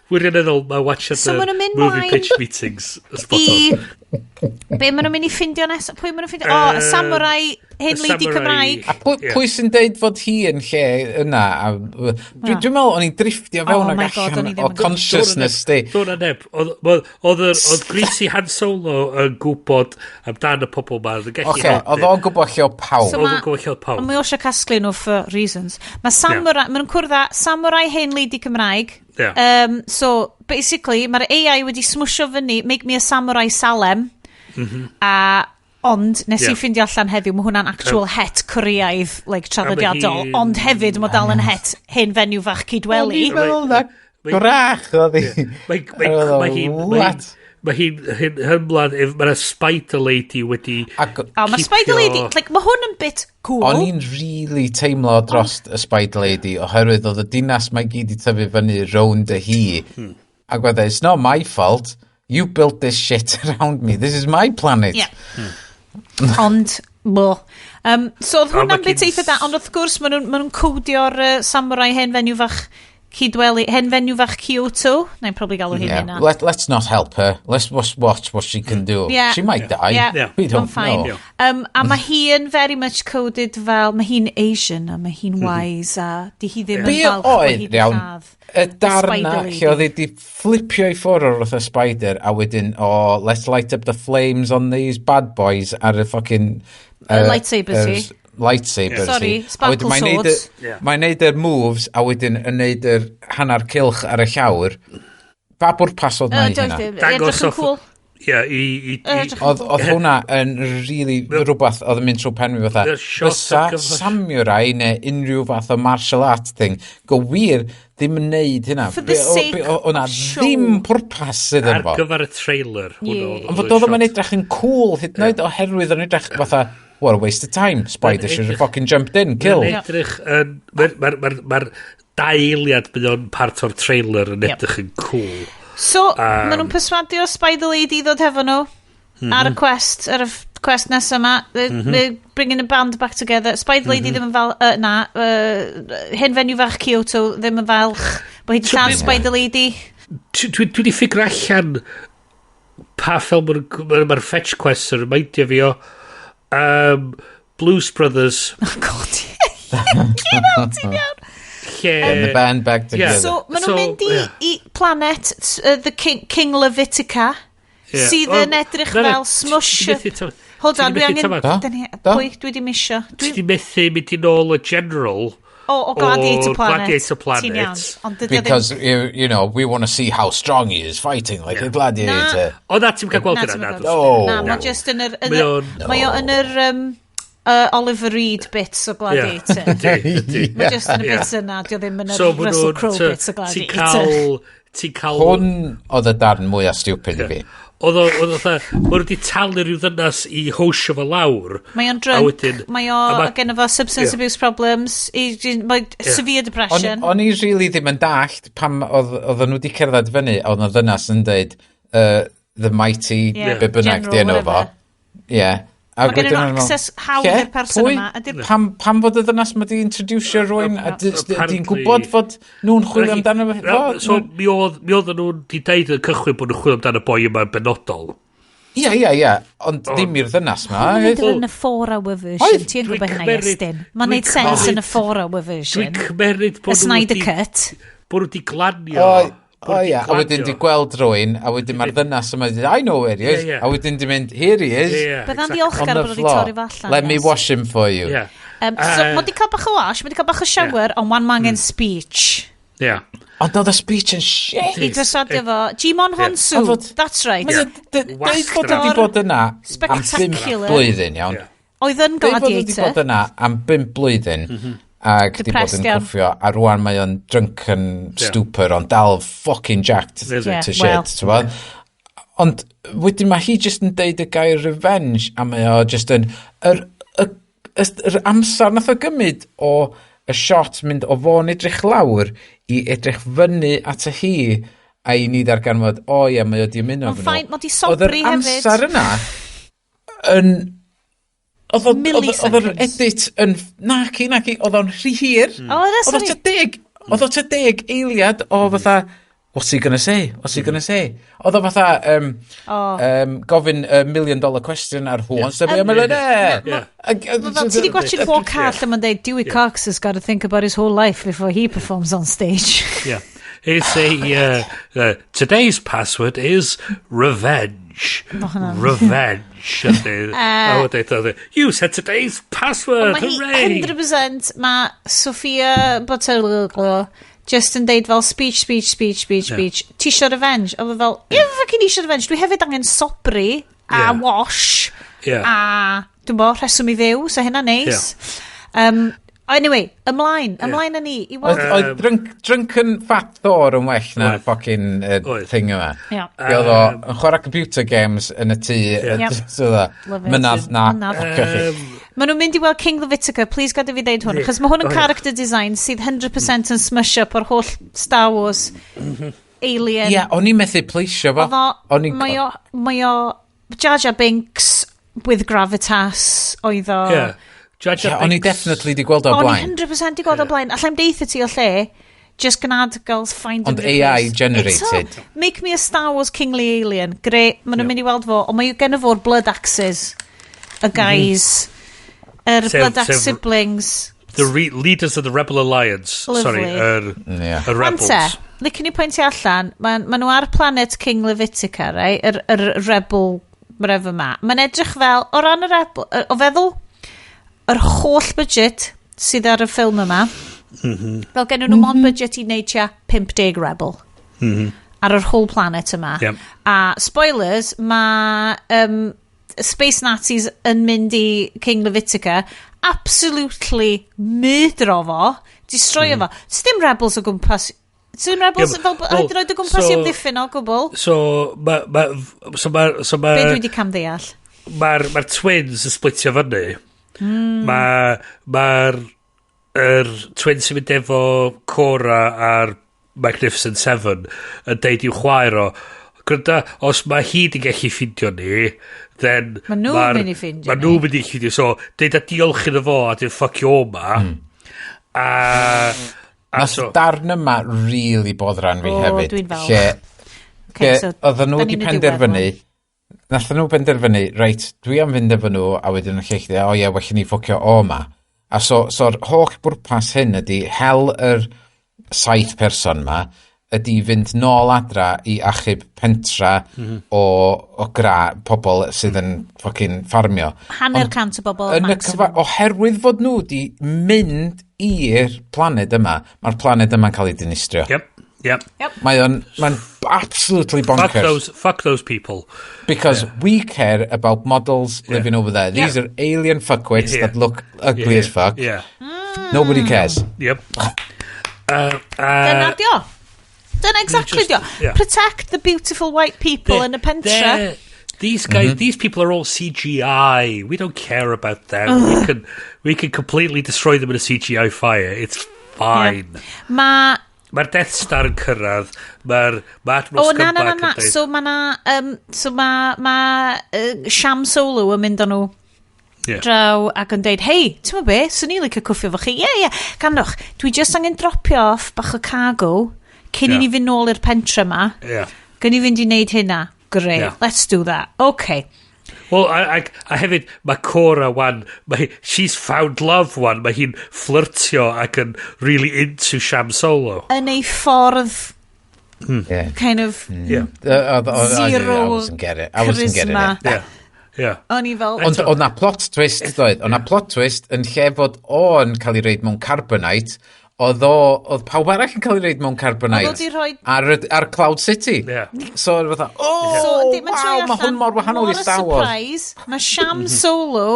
Wirioneddol, mae watching the movie pitch meetings spot on. Be maen nhw'n mynd i ffindio nesaf? Pwy maen nhw'n ffindio? O, samurai, hen lady Cymraeg. A pwy sy'n deud fod hi yn lle yna? Dwi'n meddwl o'n i'n drifftio fewn ag allan o consciousness di. Do'n na neb. Oedd Greasy Han Solo yn gwybod amdan y pobl ma. Oce, oedd o'n gwybod lle o pawb. Oedd o'n gwybod lle o pawb. Mae o eisiau casglu nhw for reasons. Mae samurai, maen nhw'n cwrdd â samurai hen lady Cymraeg. So, basically, mae'r AI wedi smwsio fyny, make me a samurai Salem. A ond nes i ffindio allan heddiw, mae hwnna'n actual het Koreaidd, like, traddodiadol, ond hefyd mae dal yn het hen fenyw fach Cydweli. O'n i'n meddwl na gwrach oedd hi. Mae hi'n hymlaen, mae'na Spider Lady wedi cipio... Mae Spider Lady, like, mae hwn yn bit cool. O'n i'n really teimlo dros y Spider Lady, oherwydd oedd y dinas mae gyd i tyfu fyny rownd y hi. Ac oedd e, it's not my fault. You built this shit around me. This is my planet. Yeah. Ond, bo. So oedd hwnna'n bit eitha da, ond wrth gwrs maen nhw'n ma nhw codio'r samurai hen fenyw fach cydweli, hen fenyw fach Kyoto. Na'n probably galw hi'n Yeah. hynna. Let's not help her. Let's just watch what she can do. Yeah. She might die. Yeah. We don't Mae'n fine. know. A mae hi yn very much coded fel, mae hi'n Asian a mae hi'n wise a di hi ddim yn Be falch bod hi oedd, di iawn, lladd. y darna Spider Lady. lle oedd hi di flipio i ffwrdd o'r wrth y spider a wedyn, oh, let's light up the flames on these bad boys ar y fucking... Y lightsabers hi. Lightsabers Sorry, hi. A sparkle wedyn mae'n neud y- swords. Yeah. Mae'n neud yr moves a wedyn yn neud yr hanner cylch ar y llawr. Pa bwrpas oedd na i hynna? Dangos Edrych yn off- cool. Ie, i Edrych yn Oedd, oedd hwnna yn really rhywbeth oedd yn mynd trwy pen fi fatha. Yr shot Fysa ar gyfer- samurai neu unrhyw fath o martial art thing go wir ddim yn neud hynna. For the sake O na of show. ddim pwrpas sydd Ar yn fo. gyfer y trailer. hwnnw Ie. oedd Ond fod y oedd o'n shot. edrych yn cool hyd yn oed oherwydd o'n edrych fatha what a waste of time. Spider Mae'n should have edrych- fucking jumped in, kill. Mae'n edrych yn... Mae'r ma, ma, ma dau eiliad bydd o'n part o'r trailer yn Yep. edrych yn cool. So, maen nhw'n perswadio Spider Lady i ddod hefo nhw ar y quest, ar y quest nesaf yma. They're bringing the band back together. Spider Lady ddim yn fel, na, hen fenyw fach Kyoto ddim yn falch bod hi 'di lladd Spider Lady. Dwi wedi ffigur allan pa ffilm mae'r ma fetch quest yn remindio fi o. Blues Brothers. Oh god, get out, ti'n iawn. Lle... And the band back together. So, maen nhw'n So, mynd i, yeah. i planet, the King Levitica, Ie. sydd Wel, yn edrych na, na, fel smush. ti 'di methu Hold ti on, 'di dwi methu angen... tamad. Da? Da? Pwy, dwi di misio. Ti Dwi, di methu mynd i nôl y general o Gladiator o'r Planet. Gladiator Planet. Ti'n iawn. Ond dydy o ddim... Because, you know, we want to see how strong he is fighting like a gladiator. O na, ti'n cael gweld Na, hynna, ti'n na. gweld. No. Na, mae just yn yr... yn Mae yr- o'n- Mae o yn yr Oliver Reed bits o Gladiator. Ydy, ydy. Mae just yn y Ie. bits yna, dio ddim yn yr So, ma' Russell nhw'n- Crowe bits o Ti'n Gladiator. cael... Ti'n cael... Hwn oedd y darn mwyaf stupid i fi. Oedd o, oedd o fatha, ma' nhw wedi talu rhyw ddynas i hosio fo lawr. Mae o'n A drunk, wedyn- mae o a ma' gen fo substance Ie. abuse problems, mae severe depression. O'n i really ddim yn dallt pam oedden nhw wedi cerdded fyny, oedd na ddynas yn deud the mighty Ie. be bynnag General, di enw fo. whatever. Ie. A Mae gennyn wedyn nhw o'n i'n meddwl, access hawdd "Lle? i'r person Pwy? yma, ydi'r- Pam fod y ddynas ma di introducio rhywun a Apparently- di'n gwybod fod nhw'n chwilio amdano fo? Na, So, mi oedd nhw'n di deud yn cychwyn bod nhw'n chwilio amdano y boi yma yn benodol. Ie, ie, ie, ond ddim i'r ddynas ma. Mae'n oedd? neud yn y 4-hour version. Oedd. Ti'n Dwi'n gwybod hynna, cymeryd- Iestyn. Mae'n dwi'n neud sens yn y cymeryd- 4-hour Dwi'n version. cymeryd Y bod nhw Snyder wedi... Cut. Bod nhw wedi glanio. O, o ie, a wedyn di gweld rhywun, a wedyn mae'r ddynas yma di I know where he is, Ie, ie. a wedyn di mynd, here he is, Ie, ie, Bydda'n exactly. on ddiolchgar the bod nhw wedi floor. torri fo allan. Let me yes. wash him for you. Ie. So, mae di cael bach o wash, mae di cael bach o shower, ond wan mae angen speech. Ie. Ond oedd y speech yn shit. I drysadio fo. Jimon Honsu, Ond fod- that's right. Mae Deud fod wedi bod yna am 5 Spectacular. blwyddyn, iawn. Ie. Oedd yn Deud fod wedi Gladiator. bod yna am 5 blwyddyn, ac di bod Depressed yn iawn. cwffio, a rwan mae o'n drunken Ie. stupor, ond dal fucking jacked Really. Yeah, to shit, well. t'bod? Ond wedyn mae hi just yn deud y gair revenge, a mae o just yn... Yr, y, y, yr amser nath o gymryd o y shot mynd o fo'n edrych lawr i edrych fyny at y hi a i ni ddarganfod, o ie, mae o di ymuno Ond efo nhw. fine, mae 'di Oedd yr sobri hefyd. amser yna yn... Oedd yr Milliseconds. edit yn... Naci, naci, oedd o'n rhy hir. O, na, Oedd o sorry. tua deg, oedd o tua 10 eiliad o fatha, what's he gonna say? What's he gonna say? Oedd o fatha, O. gofyn a million dollar question ar who wants to be a millionaire? Yeah. Mae fel ti di gwachio Walk Hard lle mae'n deud Dewey Cox has got to think about his whole life before he performs on stage. Yeah. It's a today's password is revenge. Revenge. You said today's password. Mae hi Hooray! 100% mae Sophia Boutella just yn deud fel speech, speech, speech, speech, speech. Ti isio revenge? Oedd o fel, ie, fucking isio revenge. Dwi hefyd angen sobri a Yeah. wash Yeah. a dwi'n bo, rheswm i fyw, so hynna neis. Anyway, ymlaen, ymlaen â ni. I weld... Oedd drunken Fat Thor yn well na Oedd. fucking Oedd. thing yma. Ia. Ie, Oedd o yn chwarae computer games yn y tŷ. Ie. So dda, Love it. mynadd na. Mynadd. ffwcio chi. Maen nhw'n mynd i weld King Levitica, please gada fi ddeud hwn, Ie. achos mae hwn yn O, ie. character design sydd 100% yn smush up o'r holl Star Wars alien. Ie, yeah, o'n i'n methu pleisio fo. Oedd o, mae o Jar Jar Binks with gravitas oedd o. Yeah. Jar Jar O'n i definitely di gweld o blaen. O'n i 100% di gweld o blaen. Allai'm deitha ti o lle, just gnad girls find Ond AI generated. Eto, make me a Star Wars kingly alien. Gre, maen nhw'n mynd i weld fo, ond mae gen fo'r blood axes. Y guys. Yr blood axe siblings. The leaders of the Rebel Alliance. Lovely. Sorry, yr Rebels. Ante, licen i pwyntio allan, ma nhw ar planet King Levitica, right? Yr Rebel, whatever ma. Mae'n edrych fel, o ran y Rebel, o feddwl, yr holl budget sydd ar y ffilm yma, fel gen nhw mond budget i wneud tua 50 Rebel. Ar yr whole planet yma. A spoilers, mae Space Nazis yn mynd i King Levitica, absolutely murdero fo, destroyo fo. Does dim rebels o gwmpas. Does dim rebels Ie, fel well, hyd yn oed o gwmpas i amddiffyn o gwbl. So, ma, ma, so ma, so ma, Be dwi wedi camddeall? Mae'r ma twins yn splitio fyny. Mae'r ma yr twins sy'n mynd efo Cora a'r Magnificent Seven yn deud i'w chwaer o, "Gwranda, os mae hi di gallu ffindio ni, then Ma' nhw'n mynd i ffindio ma' ni." nhw'n mynd i ffindio. So, deud a diolch iddo fo a dweud ffuck you o ma." A Nath so, darn yma really boddran fi O, hefyd. dwi'n falch. Lle, Okay, lle so, oedden nhw da wedi ni'n y diwedd penderfynu, nathon nhw penderfynu, "Reit, dwi am fynd efo nhw," a wedyn y lleill, "O ie, well ni ffocio o ma." A so'r holl bwrpas hyn ydy hel yr saith person ma, ydy fynd nôl adra i achub pentra o gra pobl sydd yn fucking ffarmio. Hanner Ond cant o bobl yn y maximum. cyfa, oherwydd fod nhw wedi mynd i'r planed yma, mae'r planed yma'n cael ei dinistrio. Yep. Mae o'n, mae'n absolutely Fuck bonkers. Fuck those people. Because we care about models living over there. These are alien fuckwits that look ugly as fuck. Nobody cares. Yep. Dyna dio. Dyna exactly Just- dio. Protect the beautiful white people in y pentre. These guys, these people are all CGI. We don't care about them. We can completely destroy them in a CGI fire. It's fine. Mae Mae'r Death Star yn cyrraedd. Mae'r ma Admiral O, na, na, na, Scumbag na. yn deud- So mae na... So mae ma, Sham Solo yn mynd â nhw draw ac yn deud, "Hei, ti'n gwybod be, swn i'n licio cwffio fo chi." Ie, gandwch, dwi just angen dropio off bach o cargo cyn i ni fynd nôl i'r pentre ma. Gyn i fynd i wneud hynna. Great, let's do that. Okay. Wel, a hefyd, mae Cora wan, mae, she's found love wan, mae hi'n flirtio ac yn really into Sham Solo. Yn ei ffordd kind of zero I wasn't get it. I wasn't getting charisma. it. Yeah. O'n i fel Ond oedd na plot twist, doedd? Oedd na plot twist yn lle fod o'n cael ei reid mewn carbonite, oedd pawb arall yn cael ei reid mewn carbonite Oedd o 'di rhoi- ar Cloud City. So, oedd fatha, oh, So, yndi, mae'n troi wow, mae allan, hwn mor wahanol i what a Star Wars. surprise. Mae Sham Solo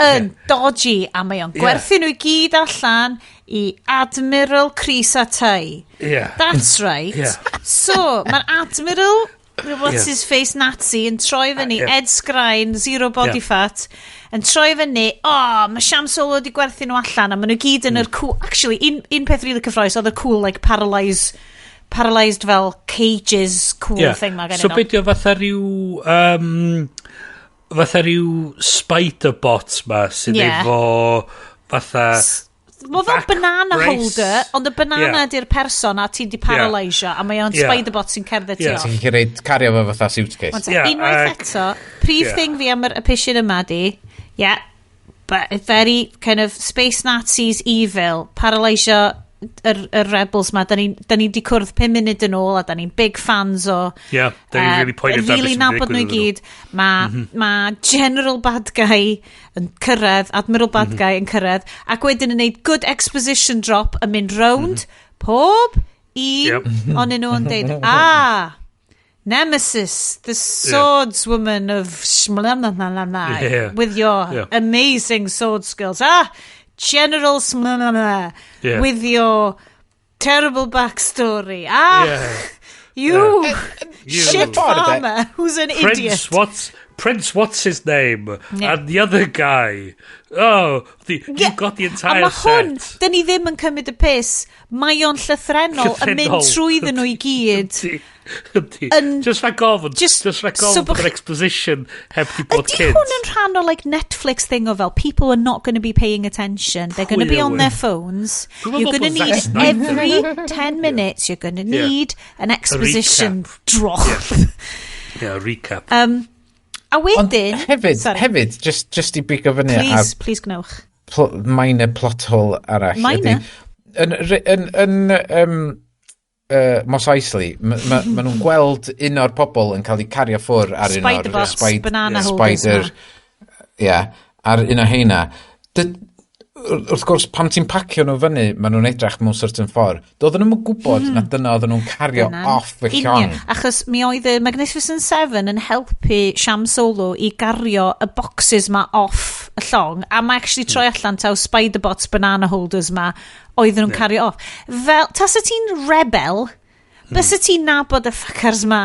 yn dodgy a mae o'n gwerthu nhw i gyd allan i Admiral Chris Tai. That's right. So, mae'r Admiral, what's his face Nazi, yn troi fyny, Ed Skrein, zero body fat, yn troi fyny, oh, mae Sham Solo wedi gwerthu nhw allan, a maen nhw gyd yn yr cool, actually, un peth really cyffrous, oedd y cool, like, paralyzed fel cages cool thing ma gen So nhw. beth yw fatha rhyw spider bot ma sydd efo fatha Mae fel back banana brace. holder, ond y banana ydy'r person a ti di paralysio, a mae o'n spider bot sy'n cerdded ti off. Ti'n gallu reid cario fo fatha suitcase. Ond unwaith eto, prif thing fi am yr y pishyn yma di, yeah, but very kind of space Nazis evil, paralysio yr rebels ma, da ni di cwrdd 5 munud yn ôl a da ni'n big fans o Yeah, da ni'n really poeni amdan beth really sy'n mynd i nabod nhw i ddigwydd iddyn nhw. gyd. Mae ma General Bad Guy yn cyrraedd, Admiral Bad Guy yn cyrraedd, ac wedyn yn neud good exposition drop yn mynd round pob un onyn nhw yn deud, "Ah, Nemesis, the swordswoman of shmlamlamlamla, with your amazing sword skills. Ah, General shmlamlamla, with your terrible backstory. Ah, you You. shit Ffordd, farmer who's an Prince, idiot." what's Prince what's his name and the other guy. Oh, you got the entire A mae hwn, set. dyn ni ddim yn cymryd y piss, mae o'n llythrennol yn mynd trwyddyn nhw i gyd. Yndi. Just rhag ofn, just rhag ofn bod yr exposition heb di bod Ydy kids. hwn yn rhan o like Netflix thing o fel people are not going to be paying attention, they're going to be on their phones, you're going to need every 10 minutes, you're going to need an exposition drop. Yeah, recap. A wedyn... Ond hefyd, just i bigo fyny... Please, please gwnewch. Minor plot hole arall. Minor? Yn Mos Eisley, ma nhw'n gweld un o'r pobl yn cael eu cario ffwr ar un o'r... Spider-bots, banana holders. Spider, yeah, ar un o heina. Wrth gwrs, pam ti'n pacio nhw fyny, maen nhw'n edrych mewn certain ffordd. Doedden nhw'n gwybod na dyna oedden nhw'n cario off y llong. Achos mi oedd y Magnificent Seven yn helpu Sham Solo i gario y boxes ma off y llong, a mae actually troi allan taw Spider-Bots banana holders ma oedden nhw'n cario off. Fel, tasa ti'n rebel, bysa ti'n nabod y fuckers ma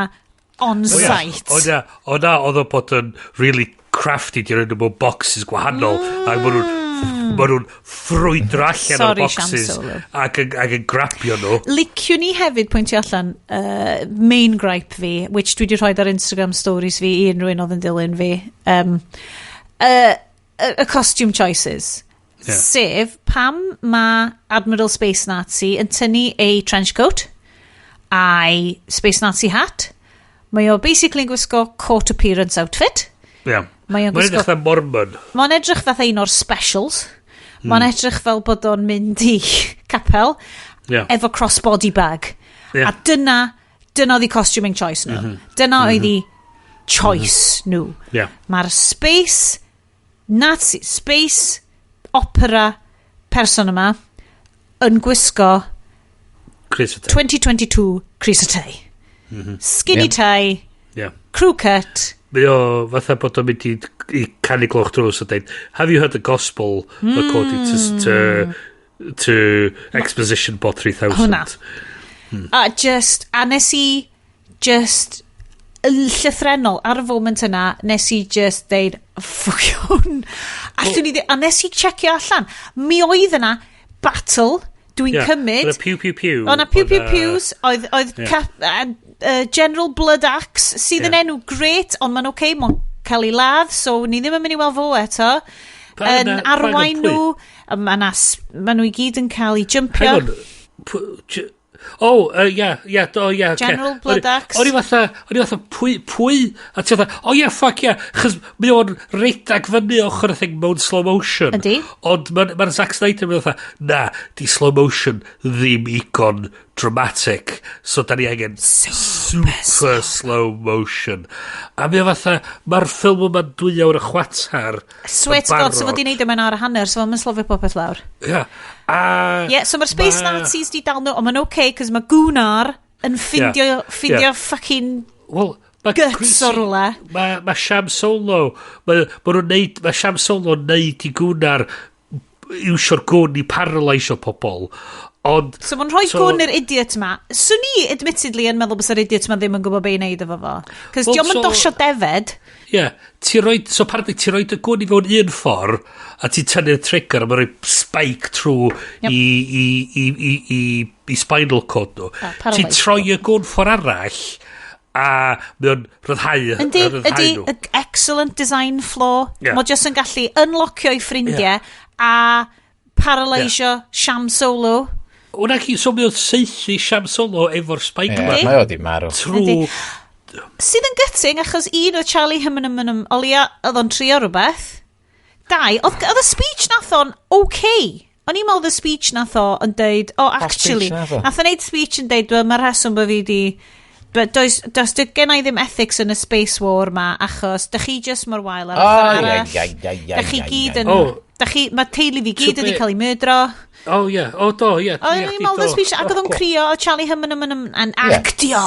on site. O na, oedd o bod yn really crafty di rhaid nhw mewn boxes gwahanol, a maen nhw'n ffrwydro allan o'r boxes ac yn grabio nhw. Liciwn ni hefyd pwyntio allan main gripe fi, which dwi wedi rhoi ar Instagram stories fi i unrhyw un oedd yn dilyn fi, y costume choices. Yeah. Sef, pam mae Admiral Space Nazi yn tynnu ei trench coat a'i Space Nazi hat, mae o basically yn gwisgo court appearance outfit. Yeah. Mae'n edrych fatha Mormon. Mae'n edrych fatha un o'r specials. Mae'n edrych fel bod o'n mynd i capel efo crossbody bag. Yeah. A dyna oedd i costuming choice nhw. Dyna oedd i choice nhw. Yeah. Mae'r space Nazi, space opera person yma yn gwisgo 2022 crys y tei. Skinny tie, crew cut. Mae o fatha bod o'n mynd i canu gloch drws a dweud, have you heard the gospel according to Exposition Bot 3000? Hwna. A just, a nes i just llythrennol ar y foment yna, nes i just deud, fuck hwn. A nes i checio allan. Mi oedd yna battle, dwi'n cymryd. Oedd pew pew pew. Oedd yna pew pew pews, oedd General Blood Axe, sydd yn enw great, ond mae'n oce, mae'n cael ei ladd, so ni ddim yn mynd i weld fo eto. Yn arwain nhw, ma nhw i gyd yn cael ei jumpio. Oh, yeah. General Blood Axe. O'n i fatha, pwy? A ti fatha, oh yeah, fuck yeah, chos mae o'n redag fyny ochr y thing mewn slow motion. Yndi. Ond mae'r Zack Snyder yn fatha, na, di slow motion ddim igon dramatic, so da ni angen super slow motion. A mae o fatha, mae'r ffilm yma'n 2 awr a chwarter. Swear to God, so fod i'n neud o mewn awr a hanner, so fo'n slofio popeth lawr. Yeah. Yeah, so mae'r Space Nazis di dal nhw, ond mae'n okay, cos mae Gunnar yn ffindio fucking guts o rwle. Mae Sham Solo, mae Sham Solo neud i Gunnar iwsio'r gwn i paralysio pobl. Ond, so mae'n rhoi gwn i'r idiot ma. Swn i, admittedly, yn meddwl bysa'r idiot ma ddim yn gwybod be i wneud efo fo. Cos well, dio'm yn dosio defed. Ie. Yeah, so apparently ti roed y gwn i fewn un ffordd a ti'n tynnu'r trigger a mae'n rhoi spike trwy i spinal cord nhw. Ti'n troi y gwn ffordd arall a mae o'n rhyddhau nhw. Ydy, excellent design flaw. Yeah. Mae jyst yn gallu unlockio i ffrindiau a paralysio Sham Solo. Wna chi, so mae o'n saethu Sham Solo efo'r spike ma. Mae o di marw. Trwy... Sydd yn gutting, achos un o Charlie Hunnam, o leia, oedd o'n trio rhywbeth. Dau, oedd y speech nath o'n okay. O'n i'n meddwl y speech nath o yn deud, oh, actually, nath o'n neud speech yn deud, well, mae'r rheswm bod fi di... Does gen i ddim ethics yn y space war ma, achos dych chi just mor wael ar ochr arall. Dych chi gyd yn... Mae teulu fi gyd wedi cael ei myrdro. Oh, yeah. Oh, do, yeah. O'n i'n meddwl y speech, ac oedd o'n crio, Charlie Hunnam yn actio.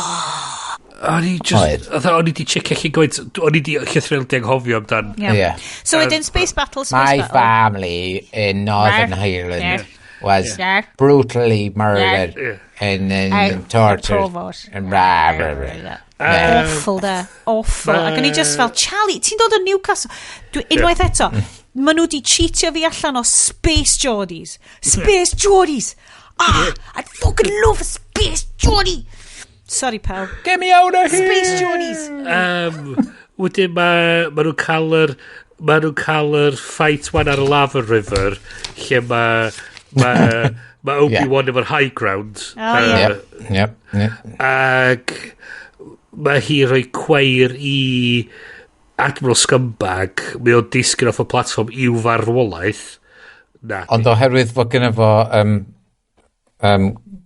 O'n i just... O'n i di checio chi gwaith... O'n i di llythrennol di anghofio amdan. Yeah. So wedyn, Space Battle, Space Battle. My family in Northern Ireland was brutally murdered and tortured and rah, rah, rah. Awful, de. Awful. Ac o'n i just fel, Charlie, ti'n dod o Newcastle. Dwi, unwaith eto, maen nhw di cheatio fi allan o Space Geordies. Space Geordies! Ah, I fucking love a Space Geordie! Sorry, pal. Get me out of here! Space Geordies! Wedyn mae ma nhw'n cael yr ma nhw'n cael yr fight one ar y Lava River lle ma Obi-Wan efo'r high ground. Oh, yeah. Yep. Ac mae hi rhoi cweir i Admiral Scumbag, mae o'n disgyn off y platform i'w farwolaeth. Na. Ond oherwydd fod gyda fo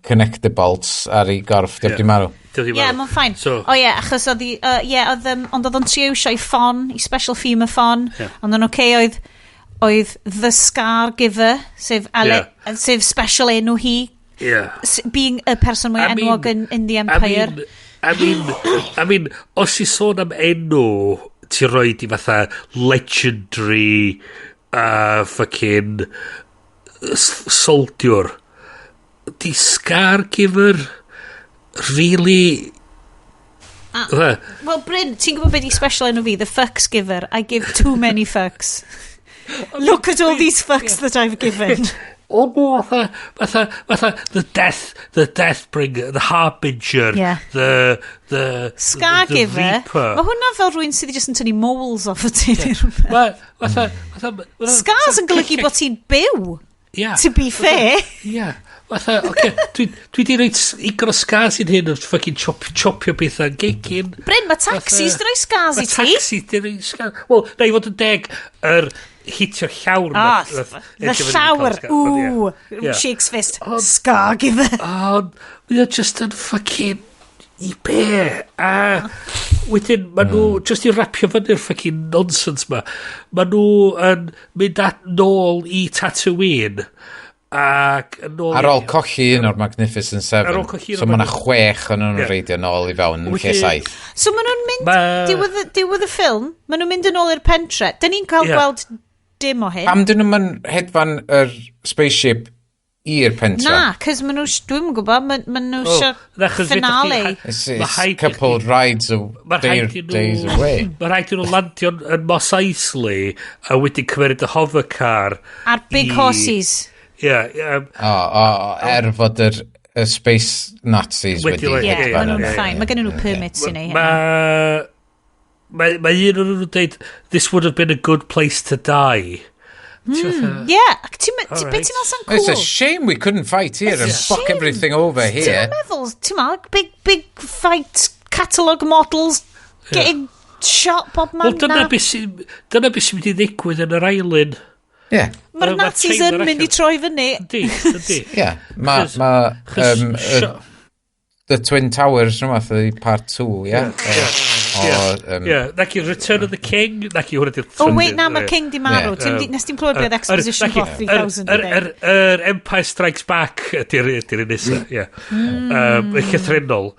connector bolts ar ei gorff, diolch di marw. Diolch Ie, yeah, mae'n fine. O ie, achos oedd hi, ie, oedd, ond oedd o'n trio iwsio ei ffon, i special FEMA ffon, ond yn oce oedd The Scar Giver, sef, Ale, sef special enw hi, being y person mwy I mean- enwog in the I Empire. mean, os i sôn am enw, ti roed i fatha legendary fucking soldier. Di Scar Giver really? Ah. Fatha, Wel, Bryn, ti'n gwybod beth di special enw fi? The Fucks Giver. I give too many fucks. Look at all these fucks that I've given. O no, fatha, the death bringer, the harbinger, the Scar the Giver. Reaper. Mae hwnna fel rhywun sydd jyst yn tynnu moles off y ti neu rhywbeth. Ma, fatha, Scars yn golygu bod ti'n byw. To be fair. Yeah. Fatha, oce, dwi di roid igon o scars i'n hyn o fucking chopio pethau yn gegin. Bryn, mae taxis di roi scars i Mae ti. taxis di roi scars. Wel, na i fod yn deg, yr hitio'r llawr. Ah, the llawr. Ooh, shakes fist. Scar giver. Ond, mae o just yn fucking i be. A wedyn, ma nhw, just i rapio fyny'r fucking nonsense ma, ma nhw yn mynd at nôl i Tatooine ac yn ôl Ar ôl colli un o'r Magnificent Seven. Ar ôl colli un So o'r mae yna 6 yn nhw'n reidio nôl i fewn yn lle 7. So maen nhw'n mynd, diwedd y ffilm, maen nhw'n mynd yn ôl i'r pentre. Dyn ni'n cael gweld dim o hyn. Pam dyn nhw'n hedfan yr spaceship i'r pentre? Na, cys maen nhw, dwi'n gwybod, maen nhw Oh, eisiau na, achos fedrwch chi- finale. It's, Ma' it's rhaid i couple rides of Mae day, rhaid i nhw days away. Mae rhaid i nhw landio yn Mos Eisley a wedyn cymeryd y hovercar Ar big horses. Ie, O, er fod y space Nazis Wedi wedi Ie, hedfan maen nhw'n yn- fine. Mae gen nhw permits i neud hynna. Mae un o'n nhw'n dweud, "This would have been a good place to die." Ie, ac ti'n beth ti'n meddwl sa'n It's a cool? shame we couldn't fight here and It's a fuck shame. everything over Ti'n here. meddwl, ti'n meddwl, big, big fight catalogue models getting shot bob man. Wel, dyna beth sy'n mynd i ddigwydd yn yr ail un. Yeah. Mae'r Ma' Nazis trailer yn mynd i allan. troi fyny. Yndi. Yeah. Ma, ma, The Twin Towers, rhywbeth, ydi part 2, yeah? O, Ie, naci Return of the King, naci hwnna di'r Oh wait, na, mae'r King di marw. Ie. Nes ti'n clywed beth Exposition Plot 3000 Yr i yr Empire Strikes Back ydy'r un nesa, ie. Y llythrennol.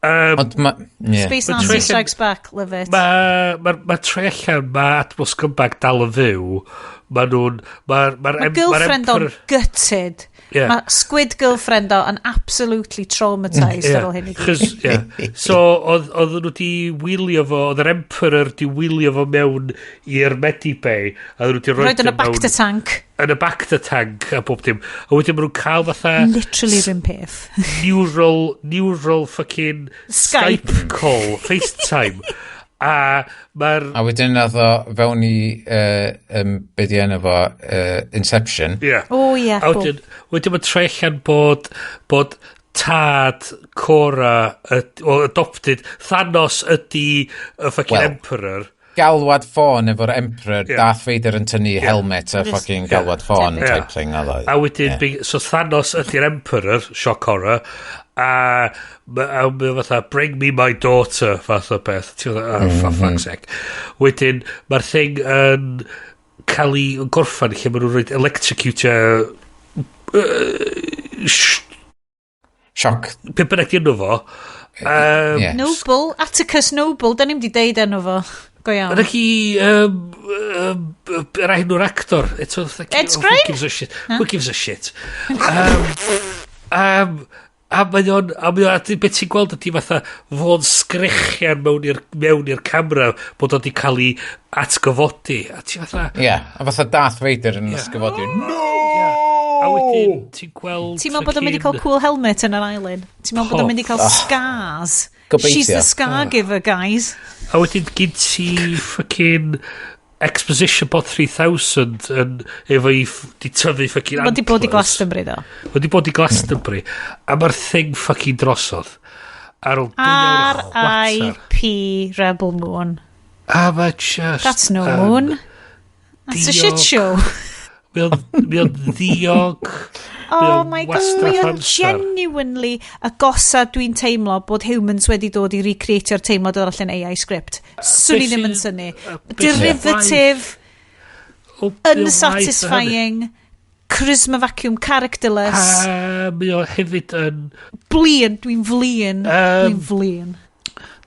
Ond ma... Yeah. Space Ma' Nazi Strikes Back, love it. Ma troi allan, mae Admiral Scumbag dal yn fyw. Ma nhw'n... Mae'r ma Mae girlfriend o'n gutted. Ie. Mae squid girlfriend o yn absolutely traumatised ar ôl hyn i gyd. Chos, ie. So, oedd nhw di wylio fo, oedd yr Emperor di wylio fo mewn i'r Medibay, a oedd nhw di Roed yn y o Bacta tank. Yn y Bacta tank a bob dim. A wedyn maen nhw'n cael fatha Literally rhywun peth. neural fucking Skype. Skype call, FaceTime. A mae'r A wedyn nath o fewn i, be di enw fo, Inception. Ie. O ie, A wedyn mae'n troi allan bod tad Cora, well, adopted, Thanos ydy y fucking Wel. Emperor. Galwad ffôn efo'r Emperor, Ie. Darth Vader yn tynnu helmet a fucking galwad ffôn type thing. Oedd o. A wedyn, so Thanos ydy'r Emperor, shock horror, a mae o fatha, "Bring me my daughter," fath o beth. Ti'n fatha, "Oh, for fuck's sake." Wedyn, mae'r thing yn cael ei yn gorffan lle maen nhw'n rhoi electrocutio Shock. Be bynnag di enw fo. Ie. Noble, Atticus Noble, da ni'n di deud enw fo. Go iawn. Yna chi, yr enw'r actor. Eto, Ed oh, Skrein? Who gives a shit? Who gives a shit? A mae o'n, a mae o'n, a beth ti'n gweld ydy fatha fo'n sgrechian mewn i'r camera bod o'n di cael ei atgyfodi. A ti fatha... Ie, yeah, a fatha Darth Vader yn atgyfodi. No! Yeah. A wedyn ti'n gweld... Ti'n meddwl bod o'n mynd i cael cool helmet yn yr island? Ti'n meddwl bod o'n mynd i cael scars? Gobeithio. She's the scar giver, guys. A wedyn gyd ti fucking Exposition Bot 3000 yn efo i di tyfu fucking antlers. Mae di bod i Glastonbury ddo. Mae di bod i Glastonbury. A mae'r thing fucking drosodd. Ar ôl 2 awr a chwarter. R.I.P. Rebel Moon. A mae just... That's no moon. That's a shit show. Mae o'n ddiog. Oh my god, mae o'n genuinely agosa dwi'n teimlo bod humans wedi dod i recreatio'r teimlad o'r allan AI script. Swn i ddim yn synnu. Derivative, unsatisfying, charisma vacuum, characterless. A mae o hefyd yn... Blin, dwi'n flin. Dwi'n flin.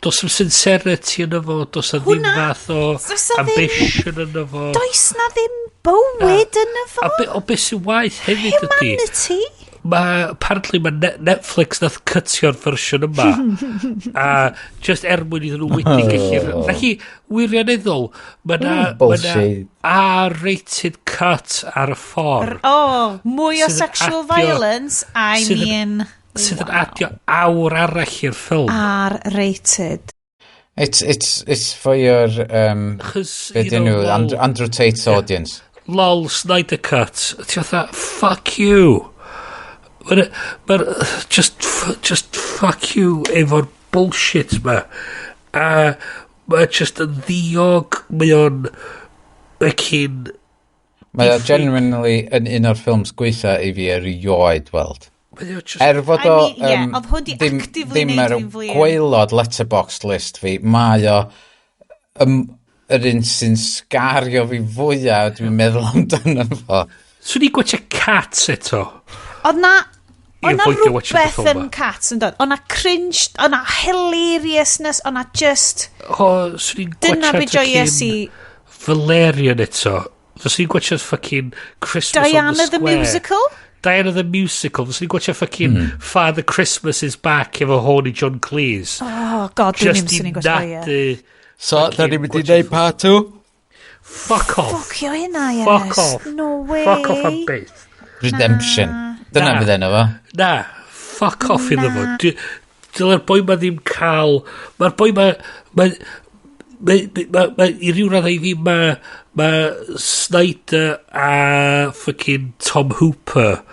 Does 'm sincerity yn efo, does na ddim fath o ambition yn efo. Does na ddim bywyd yn efo. A o beth sy'n waith hefyd ydy... Humanity. Mae, apparently mae Netflix nath cytio'r fersiwn yma. A just er mwyn iddyn nhw wedi gallu... Felly, wirioneddol, mae na R-rated cut ar y ffordd. Oh, mwy o sexual violence, I mean... Sydd yn adio awr arall i'r ffilm. R-rated. It's for your nhw, Andrew Tate's audience. Lol, Snyder Cut. Ti fatha, fuck you. Mae'r just fuck you efo'r bullshit ma. A mae just yn ddiog, mae o'n fucking... Mae o genuinely yn un o'r ffilms gweitha i fi erioed weld. Just... Er fod o I mean, yeah, ddim ar y gwaelod Letterboxd list fi, mae o yr un sy'n sgario fi fwyaf dwi'n meddwl amdano fo. Swn i'n gwatchio Cats eto. Oedd na rhywbeth yn Cats yn dod. Oedd na cringe, oedd na hilariousness, oedd na just... O, swn i'n gwatchio Valerian eto. Swn i'n gwatchio fucking Christmas Diana on the Square. the Musical? Diana the Musical. Fyswn i'n gwatchio fucking Father Christmas is Back efo Horny John Cleese. Oh god, dwi'n ddim swn i'n gwatchio, ie. So, da ni'n mynd i wneud part 2? Fuck off. Fuck yo hynna, yes. Fuck off. No way. Fuck off am byth. Redemption. Dyna fydd enw fo. Na. Fuck off iddo fo. Dyla'r boi ma ddim cael... Mae'r boi ma... I ryw raddau i fi mae Snyder a fucking Tom Hooper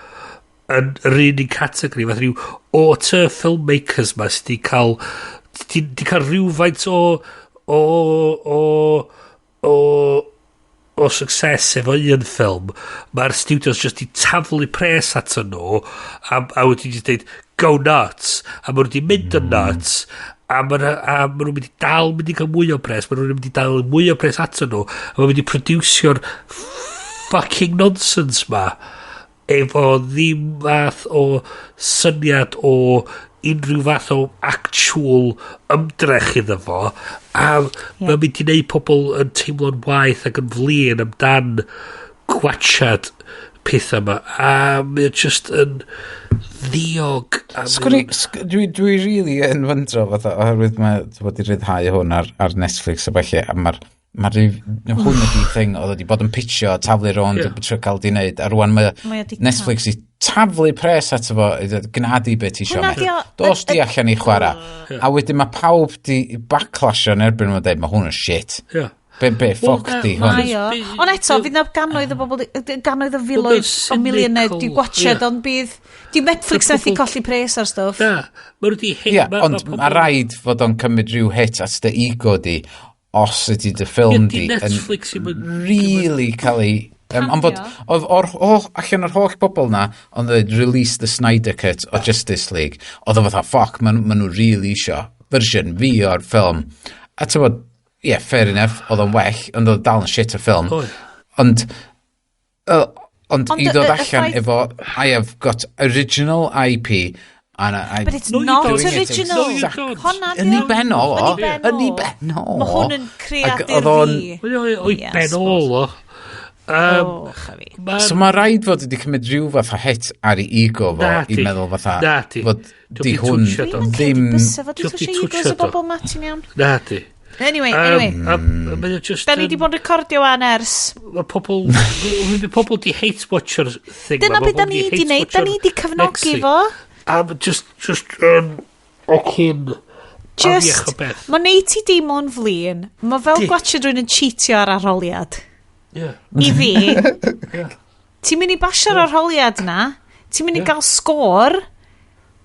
yn yr un categori fath rhyw auteur filmmakers ma sydd wedi cael di cael rhywfaint o success efo un ffilm. Mae'r studios just i taflu pres ato nhw a wedi just deud go nuts, a maen nhw wedi mynd yn nuts a maen nhw'n mynd i dal mynd i cael mwy o pres, maen nhw'n mynd i dal mwy o pres ato nhw, a maen nhw'n mynd i producio'r fucking nonsense ma efo ddim fath o syniad o unrhyw fath o actual ymdrech iddo fo, a mae'n mynd i wneud pobl yn teimlo'n waeth ac yn flin amdan gwatchad pethau yma, a mae'n just yn ddiog. Dwi really yn wyndro fatha, oherwydd mae wedi rhyddhau hwn ar Netflix a falle, a mae'r hwn ydi thing oedd wedi bod yn pitio, taflu rownd, yeah, trio cael di wneud, a rwan mae Netflix i taflu pres ato fo, gna di beth ti isio. Dos di allan i chwarae. A wedyn mae pawb di backlashio yn erbyn nhw'n dweud, mae hwn yn shit. Yeah. Be, ffoc di hwn. Ond eto, fydd na gannoedd o bobl, gannoedd o filoedd o miliynau di gwatchad, ond bydd... Di Netflix nath i colli pres ar stwff. Na, ma' nhw di hit... Ie, ond mae rhaid fod o'n cymryd rhyw hit at dy ego di, os ydy dy ffilm di yn really cael ei... Ond fod, allan o'r holl bobl na, ond they release the Snyder Cut o Justice League, oedd o fatha, ffoc, ma nhw really isio version fi o'r ffilm. A ti'n bod, yeah, fair enough, oedd o'n well, ond oedd dal yn shit o ffilm. Ond i ddod allan efo, I have got original IP, and I, but it's not original. Yn ei ben o. Yn ei ben o. Mae hwn yn creadur fi. O'i ben ôl o. Oh, chafi. So mae rhaid fod wedi cymryd rhyw fath o hit ar ei ego fo i meddwl fatha fod di hwn ddim. Bysa fod wedi twtsio egos y bobl ma, ti'n iawn? Na di. Anyway, anyway. Da ni di bod yn recordio wan ers. Mae pobl di hate watcher thing. Dyna beth da ni di neud. Da ni di cefnogi fo. A just, ocyn. Just, mae'n neud ti deimlo'n flin. Mae fel gwatchad rhywun yn cheatio ar arholiad. Yeah. I fi. Ti'n mynd i basio'r arholiad na. Ti'n mynd i gael sgôr.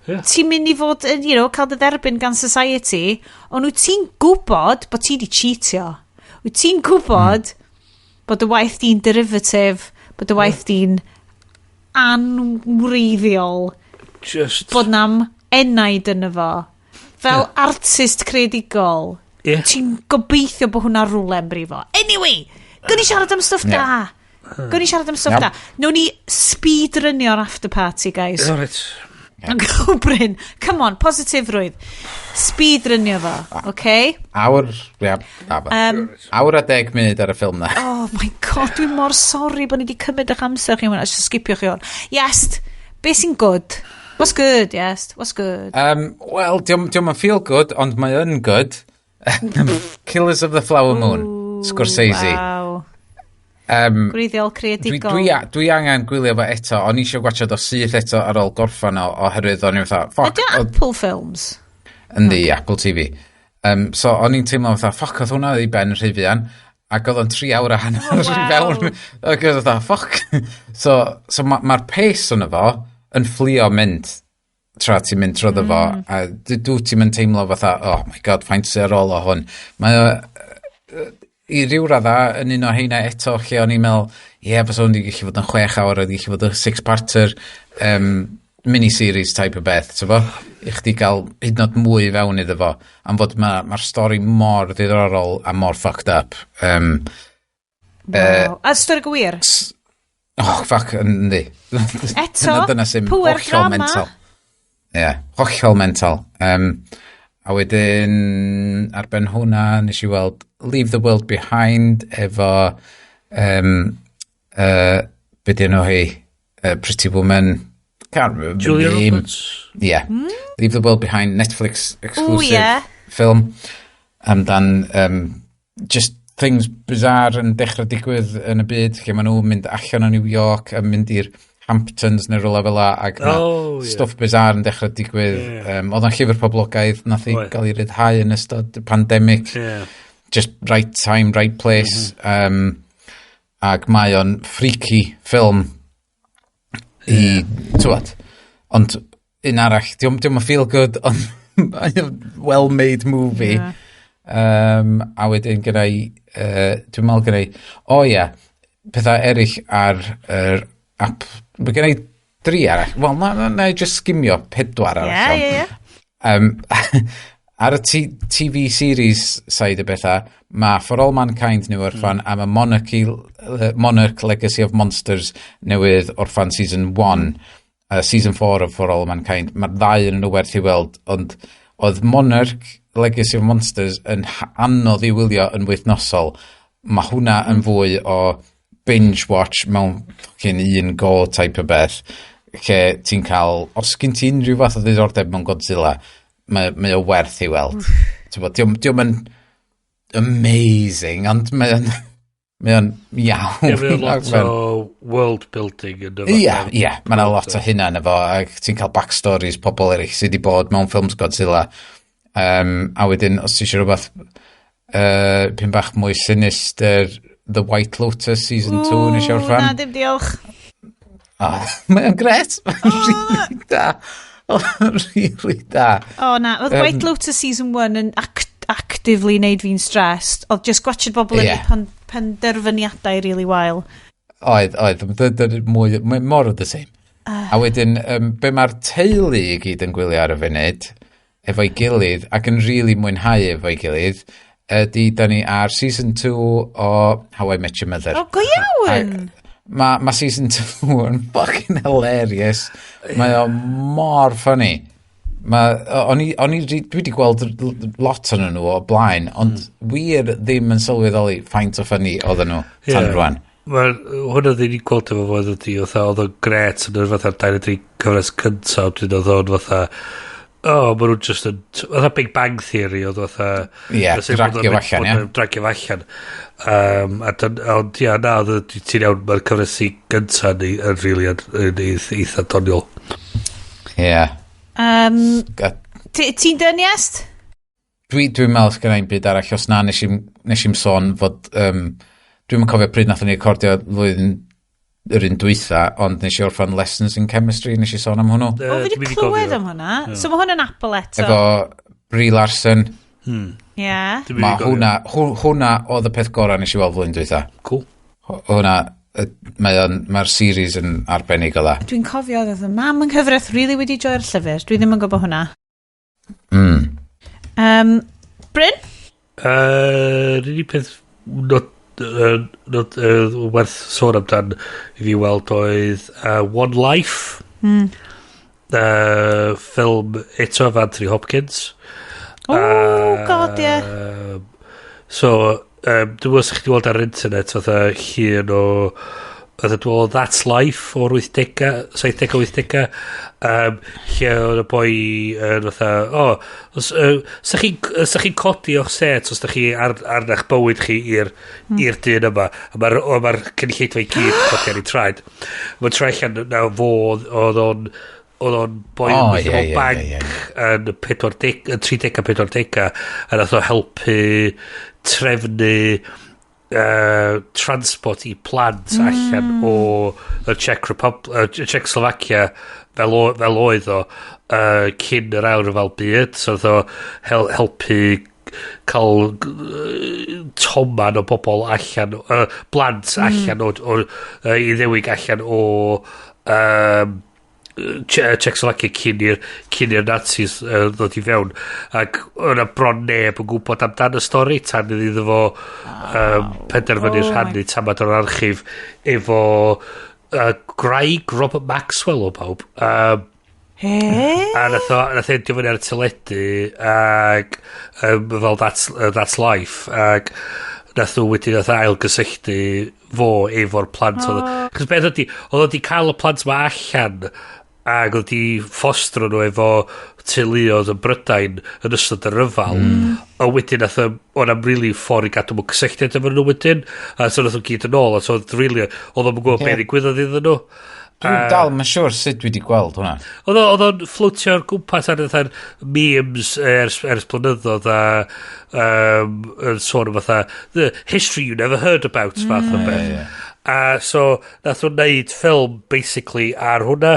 Yeah. Ti'n mynd i fod, you know, cael dy dderbyn gan society, ond wyt ti'n gwybod bod ti di cheatio. Wyt ti'n gwybod bod y waith di'n derivative, bod y waith di'n anwreiddiol, Just, bod na'm enaid yn fo. Fel artist creadigol, ti'n gobeithio bod hwnna rhywle yn brifo. Anyway, gwn i siarad am stwff da. Gwn i siarad am stwff da. Nawn ni speedrunio'r after party, guys. All right. Go Bryn, come on, positifrwydd. Speedrunio fo, okay? Awr, ia, awr a 10 munud ar y ffilm na. Oh my God, dwi'n mor sorry bod ni wedi cymryd eich amser chi, a skipio chi hwn. Yes, be sy'n good? What's good, yes? What's good? Wel, dio'm yn feel good, ond mae yn good. Killers of the Flower Moon, Scorsese. Wow. Gwreiddiol creadigol. Dwi angen gwylio fo eto, o'n i eisiau gwachod o syth eto ar ôl gorffan o, oherwydd o'n i'n fatha, fuck. Ydy o Apple Films? Yndi, Apple TV. So o'n i'n teimlo fatha, fuck, oedd hwnna i ben rhy fuan, ac oedd o'n 3 awr a hanner Oh, i fewn. Ac oedd fatha, fuck. So mae'r pace ono fo yn fflio mynd tra ti'n mynd trwyddo fo, a dwi ti'n mynd teimlo fatha, oh my God, faint sy'n ar ôl o hwn. Mae o, i ryw radda yn un o heina eto lle o'n i'n meddwl, ie, yeah, fysa hwn wedi gallu fod yn 6 awr, wedi gallu fod yn six-parter mini-series type o beth, ti'n bo? I chdi gael hyd yn oed mwy i fewn iddo fo, am fod mae'r ma stori mor ddiddorol a mor fucked up. Wow. A stori gwir? Oh, fuck, yndi. Eto, Dyna sy'n pŵer hollol drama. mental. Ie, yeah, hollol mental. A wedyn, ar ben hwnna, nes i weld Leave the World Behind efo, be di enw hi? Pretty Woman. Can't remember Julia the name. Roberts. Yeah. Leave the World Behind, Netflix exclusive Ooh, yeah. film. Amdan just things bizarre yn dechrau digwydd yn y byd, lle maen nhw'n mynd allan o New York a mynd i'r Hamptons neu rhywle fel la, ac ma stwff bizarre yn dechrau digwydd. Oedd o'n llyfr poblogaidd, nath i gael ei ryddhau yn ystod y pandemic. Just right time, right place. Ac mae o'n freaky film i, tywod. Ond un arall, dio'm yn feel good, ond mae o'n well-made movie. A wedyn gyda i, dwi'n meddwl gyda i, o ie, pethau eraill ar yr app, mae gen i 3 arall. Wel, na i just skimio 4 arall. Ie, ie, ie. Ar y TV series side y bethau, mae For All Mankind newydd orffan, a mae Monarch Legacy of Monsters newydd orffan season 1, season 4 of For All Mankind. Mae'r ddau yn nhw werth i weld, ond oedd Monarch Legacy of Monsters yn anodd i wylio yn wythnosol. Mae hwnna yn fwy o binge watch mewn fucking un go type o beth, lle ti'n cael, os gen ti unrhyw fath o ddiddordeb mewn Godzilla, mae o werth i weld. Ti'n bod, dio'm yn amazing, ond mae o'n iawn. Ie, mae o'n lot o world building yn Ie, ie, mae yna lot o hynna yn efo, ac ti'n cael backstories pobl eraill sydd wedi bod mewn ffilms Godzilla. A wedyn, os ti eisiau rhywbeth pyn bach mwy sinister, The White Lotus Season 2 nes i orffan. Na, dim diolch. Oh, mae o'n gret. Mae'n really da. O'n really da. O na, oedd White Lotus Season 1 yn actively neud fi'n stressed. Oedd just gwatchad bobl yn yeah. penderfyniadau really wael. Oedd. Mwy, more of the same. A wedyn, be mae'r teulu i gyd yn gwylio ar y funud, efo'i gilydd, ac yn really mwynhau efo'i gilydd, ydy da ni ar Season 2 o How I Met Your Mother. O, go iawn! Mae Season 2 yn fucking hilarious. Mae o mor funny. Dwi wedi gweld lot o'n nhw o blaen, ond wir ddim yn sylweddoli faint o funny oedden nhw tan rwan. Ma, hwnna ddim i gweld efo fo ydi, fatha, oedd o'n gret yn yr fatha'r 23 cyfres cyntaf, dwi'n oedd o'n fatha, oh, ma nhw'n just yn, fatha Big Bang Theory, oedd fatha... Ie, yeah, dragio fo allan, ie. Dragio fo allan. A ond, ia, na, oedd ti'n iawn, mae'r cyfres i gyntaf ni yn really yn eitha doniol. Ie. Yeah. Ti'n done, Iest? Dwi'n meddwl sgynna i'm byd arall, os na, nes i'm sôn fod... Dwi'm yn cofio pryd nathon ni recordio flwyddyn yr un dwytha, ond nes i orffan Lessons in Chemistry, nes i sôn am hwnnw. O, fi wedi clywed am hwnna. So mae hwn yn Apple eto. Efo Brie Larson. Yeah. Mae hwnna, hwnna oedd y peth gorau nes i weld flwyddyn dwytha. Cool. Hwnna, mae'r series yn arbennig o dda. Dwi'n cofio oedd y mam yng nghyfraith really wedi joio'r llyfr. Dwi ddim yn gwybod hwnna. Bryn? Yr unig peth not werth sôn amdan i fi weld oedd One Life. Ffilm eto efo Anthony Hopkins. Oh, God, yeah. So, dwi'n meddwl os chi wedi weld ar internet fatha llun o fatha dwi'n meddwl That's Life o'r 80au, 70au, 80au, lle oedd y boi yn fatha, o, oh, os, sa chi'n sa chi codi o'ch set os da chi ar eich bywyd chi i'r i'r dyn yma, a mae'r ma cynulleidfa i gyd codi ar ei traed. Mae'n troi allan na fo oedd o'n boi yn gweithio mewn banc yn 40, yn 30 a 40 a nath o helpu trefnu transport i plant allan o y Czech Republic, Czechoslovakia fel oedd o cyn yr Ail Ryfel Byd. So oedd o helpu cael toman o bobl allan, blant allan o Iddewig allan o Czechoslovakia cyn i'r Nazis ddod i fewn, ac o'na bron neb yn gwybod amdan y stori tan iddo fo penderfynu rhannu tamad o'r archif efo gwraig Robert Maxwell o bawb. He? A nath endio fyny ar y teledu ac fel That's Life, ac nath nhw wedyn nath ail gysylltu fo efo'r plant oh. Chos beth ydi, oedd o 'di cael y plant ma allan ac oedd di ffostro nhw efo teuluoedd yn Brydain yn ystod y ryfal. A wedyn nath o'n am really ffordd i gadw nhw cysylltiad efo nhw wedyn, a so nath nhw gyd yn ôl, a so oedd really oedd o'n gwybod beth ddigwyddodd iddyn nhw. Dwi'n dal, mae'n siŵr sut dwi wedi gweld hwnna. Oedd o'n fflwtio ar gwmpas ar fatha'r memes ers blynyddoedd a yn sôn am fatha "the history you never heard about" fath o beth. A so nath o'n neud ffilm basically ar hwnna,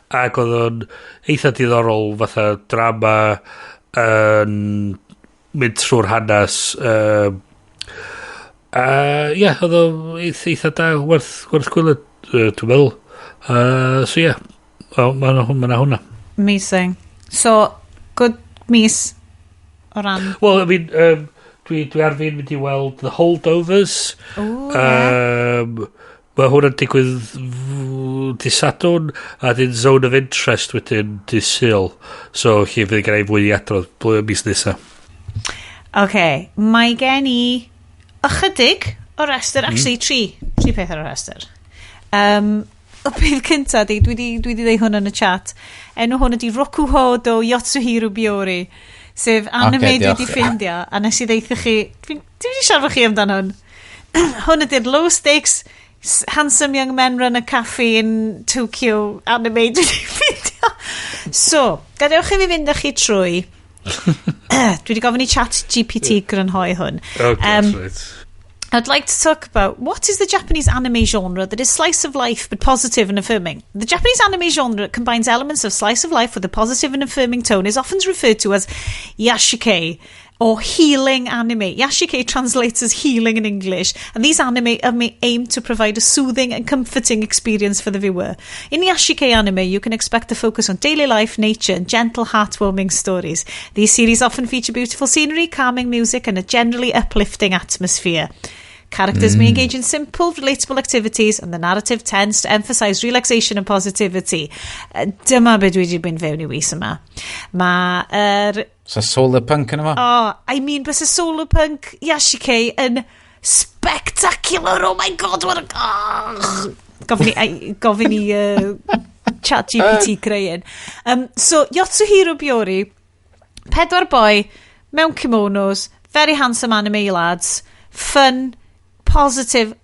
ac oedd o'n eitha diddorol, fatha drama yn mynd trwy'r hanes. A ie, yeah, oedd o'n eitha da, werth gwylio, dwi'n meddwl. So ie, yeah, mae ma hwnna. Amazing. So, good mis o ran... Well, I mean, dwi ar fin mynd i weld The Holdovers. Ooh, yeah. Mae hwnna'n digwydd dydd Sadwrn, a dyn Zone of Interest wedyn dydd Sul. So, lle fydd gen i fwy i adrodd blwyddyn mis nesaf. OK, mae gen i ychydig o restr, actually tri peth ar y restr. Y peth cynta di, dwi di dweud hwn yn y chat, enw hwn ydi Rokuhou do Yotsuhiro Biyori, sef anime dwi wedi ffindio, a nes i ddeutha chi, dwi wedi siarad efo chi amdano hwn. Hwn ydy'r low stakes, handsome young men run a cafe in Tokyo anime dwi wedi ffindio. So, gadewch i fi fynd â chi trwy. Dwi wedi gofyn i Chat GPT grynhoi hwn. Oh, God, right. I'd like to talk about what is the Japanese anime genre that is slice of life but positive and affirming. The Japanese anime genre that combines elements of slice of life with a positive and affirming tone is often referred to as iyashikei or healing anime. Iyashikei translates as healing in English, and these anime aim to provide a soothing and comforting experience for the viewer. In iyashikei anime, you can expect to focus on daily life, nature, and gentle, heartwarming stories. These series often feature beautiful scenery, calming music, and a generally uplifting atmosphere. Characters may engage in simple, relatable activities, and the narrative tends to emphasise relaxation and positivity. Dyma be dwi wedi mynd fewn i wis yma. Mae'r So solar punk yn yma? Oh, I mean, bys y solar punk iyashikei yn Spectacular, oh my God, what a... Oh. Gofyn i Chat GPT creu un. So, Yotsuhiro Biori, 4 boi, mewn kimonos, very handsome anime lads, fun, positive,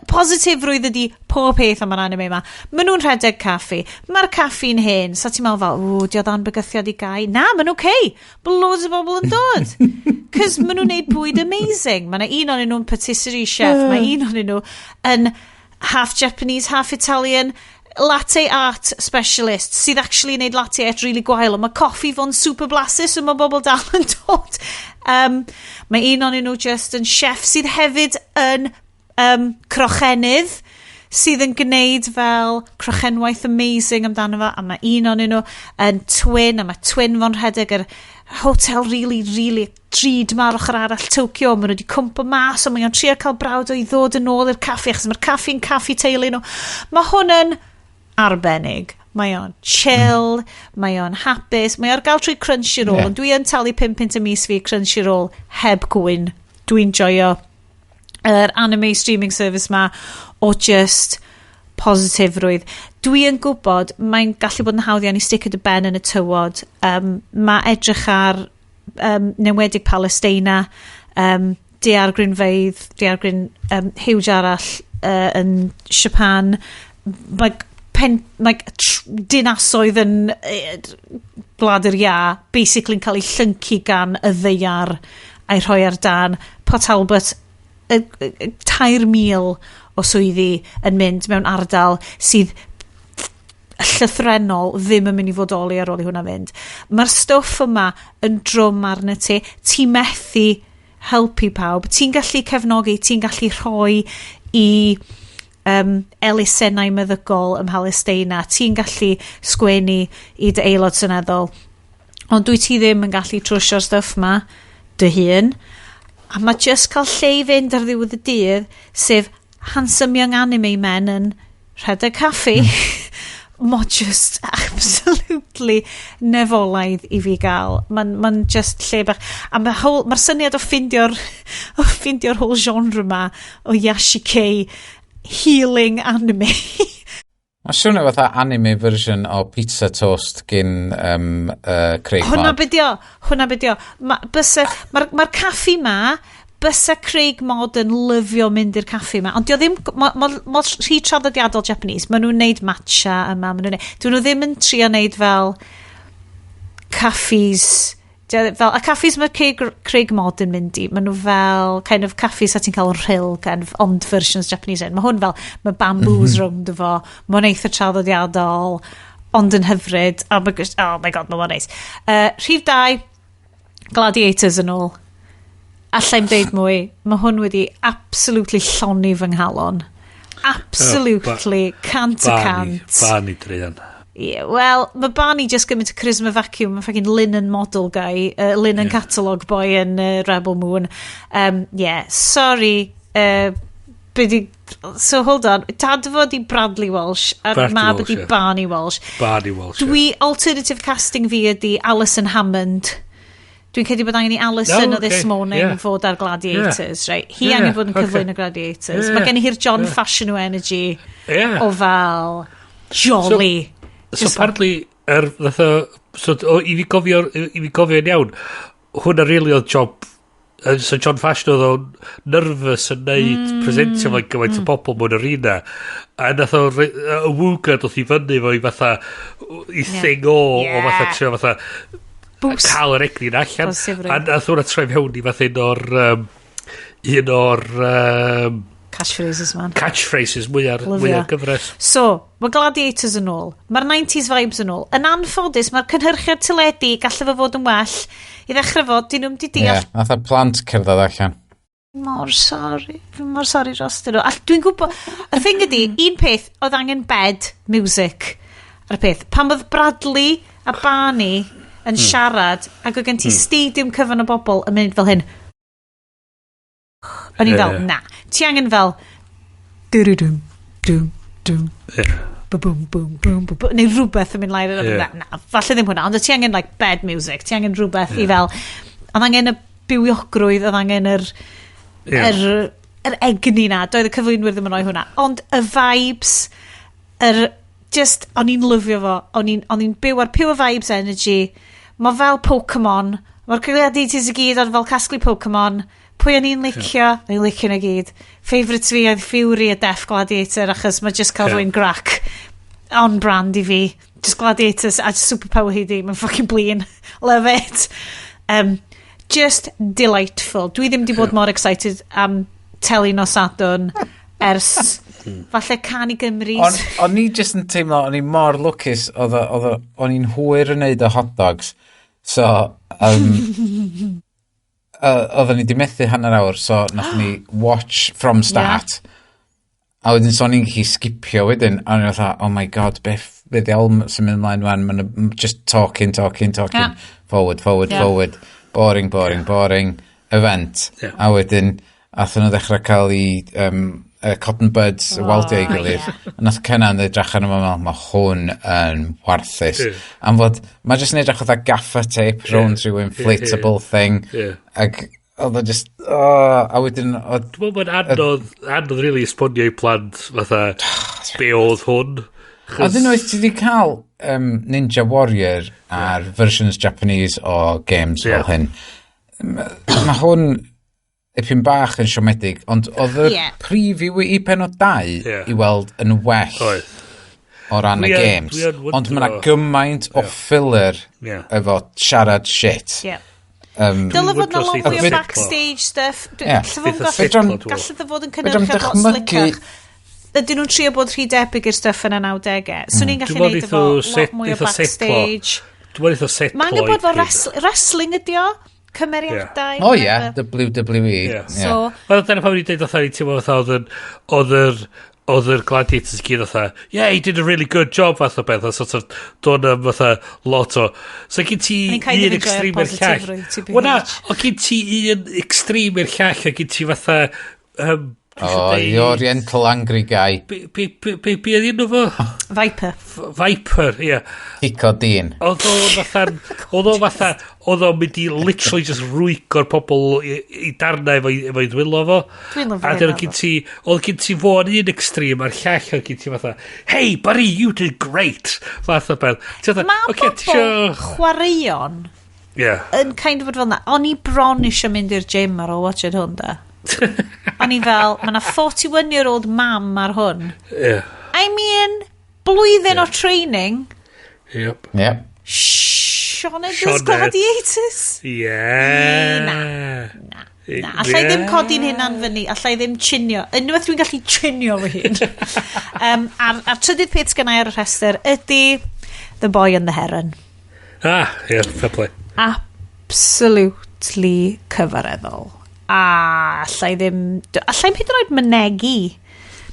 positifrwydd ydi pob peth am yr anime yma. Maen nhw'n rhedeg caffi. Mae'r caffi'n hen. So ti'n meddwl fel, ww, di o dan bygythiad i gau. Na, maen nhw'n okay. Mae loads o bobl yn dod. Cos maen nhw'n neud bwyd amazing. Mae yna un o'n nhw'n patisserie chef. Mae un o'n nhw yn half Japanese, half Italian latte art specialist sydd actually yn neud latte art really gwael, ond mae coffi fo'n super blasus, so mae bobl dal yn dod. Mae un o'n nhw just yn chef sydd hefyd yn crochenydd sydd yn gwneud fel crochenwaith amazing amdano fo, a mae un o'n nhw yn twin, a mae twin fo'n rhedeg yr hotel really, really drud ma ar ochr arall Tokyo. Maen nhw wedi cwmpo mas, ond mae o'n trio cael brawd o i ddod yn ôl i'r caffi, achos mae'r caffi'n caffi teulu nhw. Mae hwn yn arbennig. Mae o'n chill, mae o'n hapus, mae o'r gael trwy Crunchyroll, ond dwi yn talu 5 punt y mis fi Crunchyroll heb gwyn. Dwi'n joio yr anime streaming service ma o just positifrwydd. Dwi yn gwybod mae'n gallu bod yn hawdd iawn i sticio dy ben yn y tywod. Mae edrych ar newedig Palesteina, daeargrynfeydd, daeargryn huge arall yn Japan, mae dinasoedd yn Gwlad yr Iâ basically'n cael ei llyncu gan y ddaear a'i rhoi ar dan. Port Talbot, 3,000 o swyddi yn mynd mewn ardal sydd llythrenol ddim yn mynd i fodoli ar ôl i hwnna fynd. Mae'r stwff yma yn drwm arno ti. Ti methu helpu pawb. Ti'n gallu cefnogi, ti'n gallu rhoi i elusennau meddygol ym Mhalesteina. Ti'n gallu sgwennu i dy aelod seneddol. Ond dwi ti ddim yn gallu trwsio'r stwff ma dy hun. A mae just cael lle i fynd ar ddiwedd y dydd, sef handsome young anime men yn rhedeg caffi. Mae just absolutely nefolaidd i fi gael. Mae'n ma just lle bach. A mae'r ma syniad o ffindio'r whole genre ma o Iyashikei healing anime. Mae siwrne fatha anime version o Pizza Toast gyn Craig Hwna Mod. Be dio, hwnna be dio. Mae'r ma caffi ma, bysa Craig Mod yn lyfio mynd i'r caffi ma, ond dio ddim, mae ma, ma rhy traddodiadol Japanese, maen nhw'n neud matcha yma, maen nhw'n neud, dyn nhw ddim yn trio neud fel caffis, fel, y caffis mae Craig Mod yn mynd i, maen nhw fel kind of caffis a ti'n cael yn Rhyl, kind of ond versions Japanese. Mae hwn fel, mae bamboos rownd fo, mae'n eitha traddodiadol, ond yn hyfryd. Oh my, gosh, oh my God, mae mor neis. Rhif 2, Gladiators yn ôl. Allai'm deud mwy. Mae hwn wedi absolutely llonni fy nghalon. Absolutely, 100%. Barney druan. Yeah, wel, mae Barney just gymaint o charisma vacuum, mae fucking linen model guy, linen catalogue boy yn Rebel Moon. Yeah, sorry, so hold on, dad fo di Bradley Walsh, a Bradley mab Walsh, ydi ie. Barney Walsh. Barney Walsh. Dwi, alternative casting fi ydi Alison Hammond. Dwi'n credu bod angen i Alison Oh, o This okay, Morning fod ar Gladiators, right? Hi angen bod yn cyflwyno Gladiators. Mae gen i hi'r John Fashanu energy o fel jolly. So apparently, fatha, so, o, i fi gofio'n iawn, hwnna really oedd job, so John Fashanu oedd o'n nervous yn neud presentio fo'n gymaint o bobl mewn arena, a nath o, y Wooga doth i fyny fo i fatha, i thing o fatha trio fatha, Boost. cael yr egni'n allan. Positifrwydd. A nath hwnna troi fewn i fatha un o'r Catchphrases, man. Catchphrases mwyaf Lyfio. mwyaf gyfres. So, mae Gladiators yn ôl. Mae'r 90s vibes yn ôl. Yn anffodus, mae'r cynhyrchiad teledu gallu fo fod yn well. I ddechrau fod, dyn nhw'n di Ie, deall. fatha plant cerdded allan. Mor sorry. Dwi'n mor sorry dros nhw. A dwi'n gwybod, y thing ydi, un peth, oedd angen bed music ar y peth. Pan oedd Bradley a Barney yn siarad, ac oedd gen ti stadium cyfan o bobl yn mynd fel hyn. O'n i fel, na. Ti angen fel, dw-dw-dwm, dwm, dwm, ba-boom, boom, boom, boom, boom, neu rhywbeth yn mynd lawr. Na, na, falle ddim hwnna, ond ti angen like bed music, ti angen rhywbeth i fel, oedd angen y bywiogrwydd, oedd angen yr, yr yr egni na, doedd y cyflwynwyr ddim yn rhoi hwnna, ond y vibes, yr just, o'n i'n lyfio fo, o'n i'n byw ar pure vibes energy, mae fel Pokemon, mae'r Gladiators i gyd ond fel casglu Pokemon, pwy o'n i'n licio? O'n i'n licio nhw gyd. Favourites fi oedd Fury a Death Gladiator, achos mae just cael rhywun grac on brand i fi. Just Gladiators a just superpower hi di, mae'n fucking blin. Love it. Just delightful. Dwi ddim di bod mor excited am teli nos Sadwrn ers falle Cân i Gymru. O'n i just yn teimlo, o'n i mor lwcus, o'n i'n hwyr yn neud y hot dogs. So, oedden ni di methu hanner awr, so nath ni watch from start. A wedyn so o'n i'n gallu skipio wedyn, a o'n i'n fatha, "Oh my God, beth, be ddiawl sy'n mynd ymlaen wan?" Ma'n just talking, talking, talking, forward, forward, forward, boring, boring, boring, event. A wedyn, athyn nhw ddechrau cael i cotton buds, oh, waldio ei gilydd. A nath Kenan edrych arno fo, meddwl, "Mae hwn yn warthus." Am fod, mae jyst yn edrych fatha gaffer tape rownd rhyw inflatable thing. Ac oedd o just, oh, a wedyn, oedd, Dwi'n meddwl mae'n anodd, anodd really esbonio i plant fatha be oedd hwn. A unwaith ti wedi cael Ninja Warrior a'r versions Japanese o games fel hyn, mae hwn ipyn bach yn siomedig, ond oedd y preview i penod 2 i weld yn well Oedd. o ran y games. Dwi yn Ond mae yna wyndro. gymaint o filler efo siarad shit. Dyle fod na Dwi'n lot fwy o wyndro backstage stuff. Ie. Galle fod yn Eitha gallu setlo, dwi'n galle fo fod yn Fedrwn cynhyrchiad lot dychmygu- slicach. Ydyn nhw'n trio bod rhy debyg i'r stuff yn y 90au? So ni'n gallu Dwi'n meddwl neud efo lot mwy o neith o setlo. backstage. Dwi'n meddwl neith o setlo. Mae angen bod fel i gyd. wrestling ydi o, cymeriadau. O ie, whatever. WWE. Ie. So, Wel, dyna pam o'n i'n deud fatha, i'n teimlo fatha oedd yr Gladiators i gyd fatha, "Yeah, he did a really good job," fath o beth, a sort of, do'n am fatha lot o, so gen ti O'n i'n kind of un enjoyo'r extreme i'r llall. positifrwydd, TBH. Wel na, o gen ti un extreme i'r llall, a gen ti fatha, dwi isio O, the Oriental Angry Guy. Be oedd enw fo? Viper. Viper, ie. Cico dyn. Oedd o fatha, oedd o'n mynd i literally just rwygo'r pobl i darnau efo'i ddwylo fo. Dwi'n lyfio A dyn hynna, gen ti, oedd gen ti fo yn un extreme, a'r llall oedd gen ti fatha, "Hey buddy, you did great," fath o beth. Ti fatha, Mae "Ocê, ti bobl isio-" chwaraeon yn kind of bod fel na. O'n i bron eisiau mynd i'r gym ar ôl watching hwn, da. O'n i fel, mae na 41-year-old mam ar hwn. I mean, blwyddyn o training. Yep. Yep. Sioned as Sioned. Gladiators. Yeah. Na. Na, allai ddim codi'n hynna'n fyny, allai ddim chinio. Unwaith dwi'n gallu chinio fy hun. A'r trydydd peth sgynna i ar y rhestr ydy The Boy and the Heron. Ah, yeah, fair play. Absolutely cyfareddol. A allai ddim... Allai ddim hyd yn oed mynegi.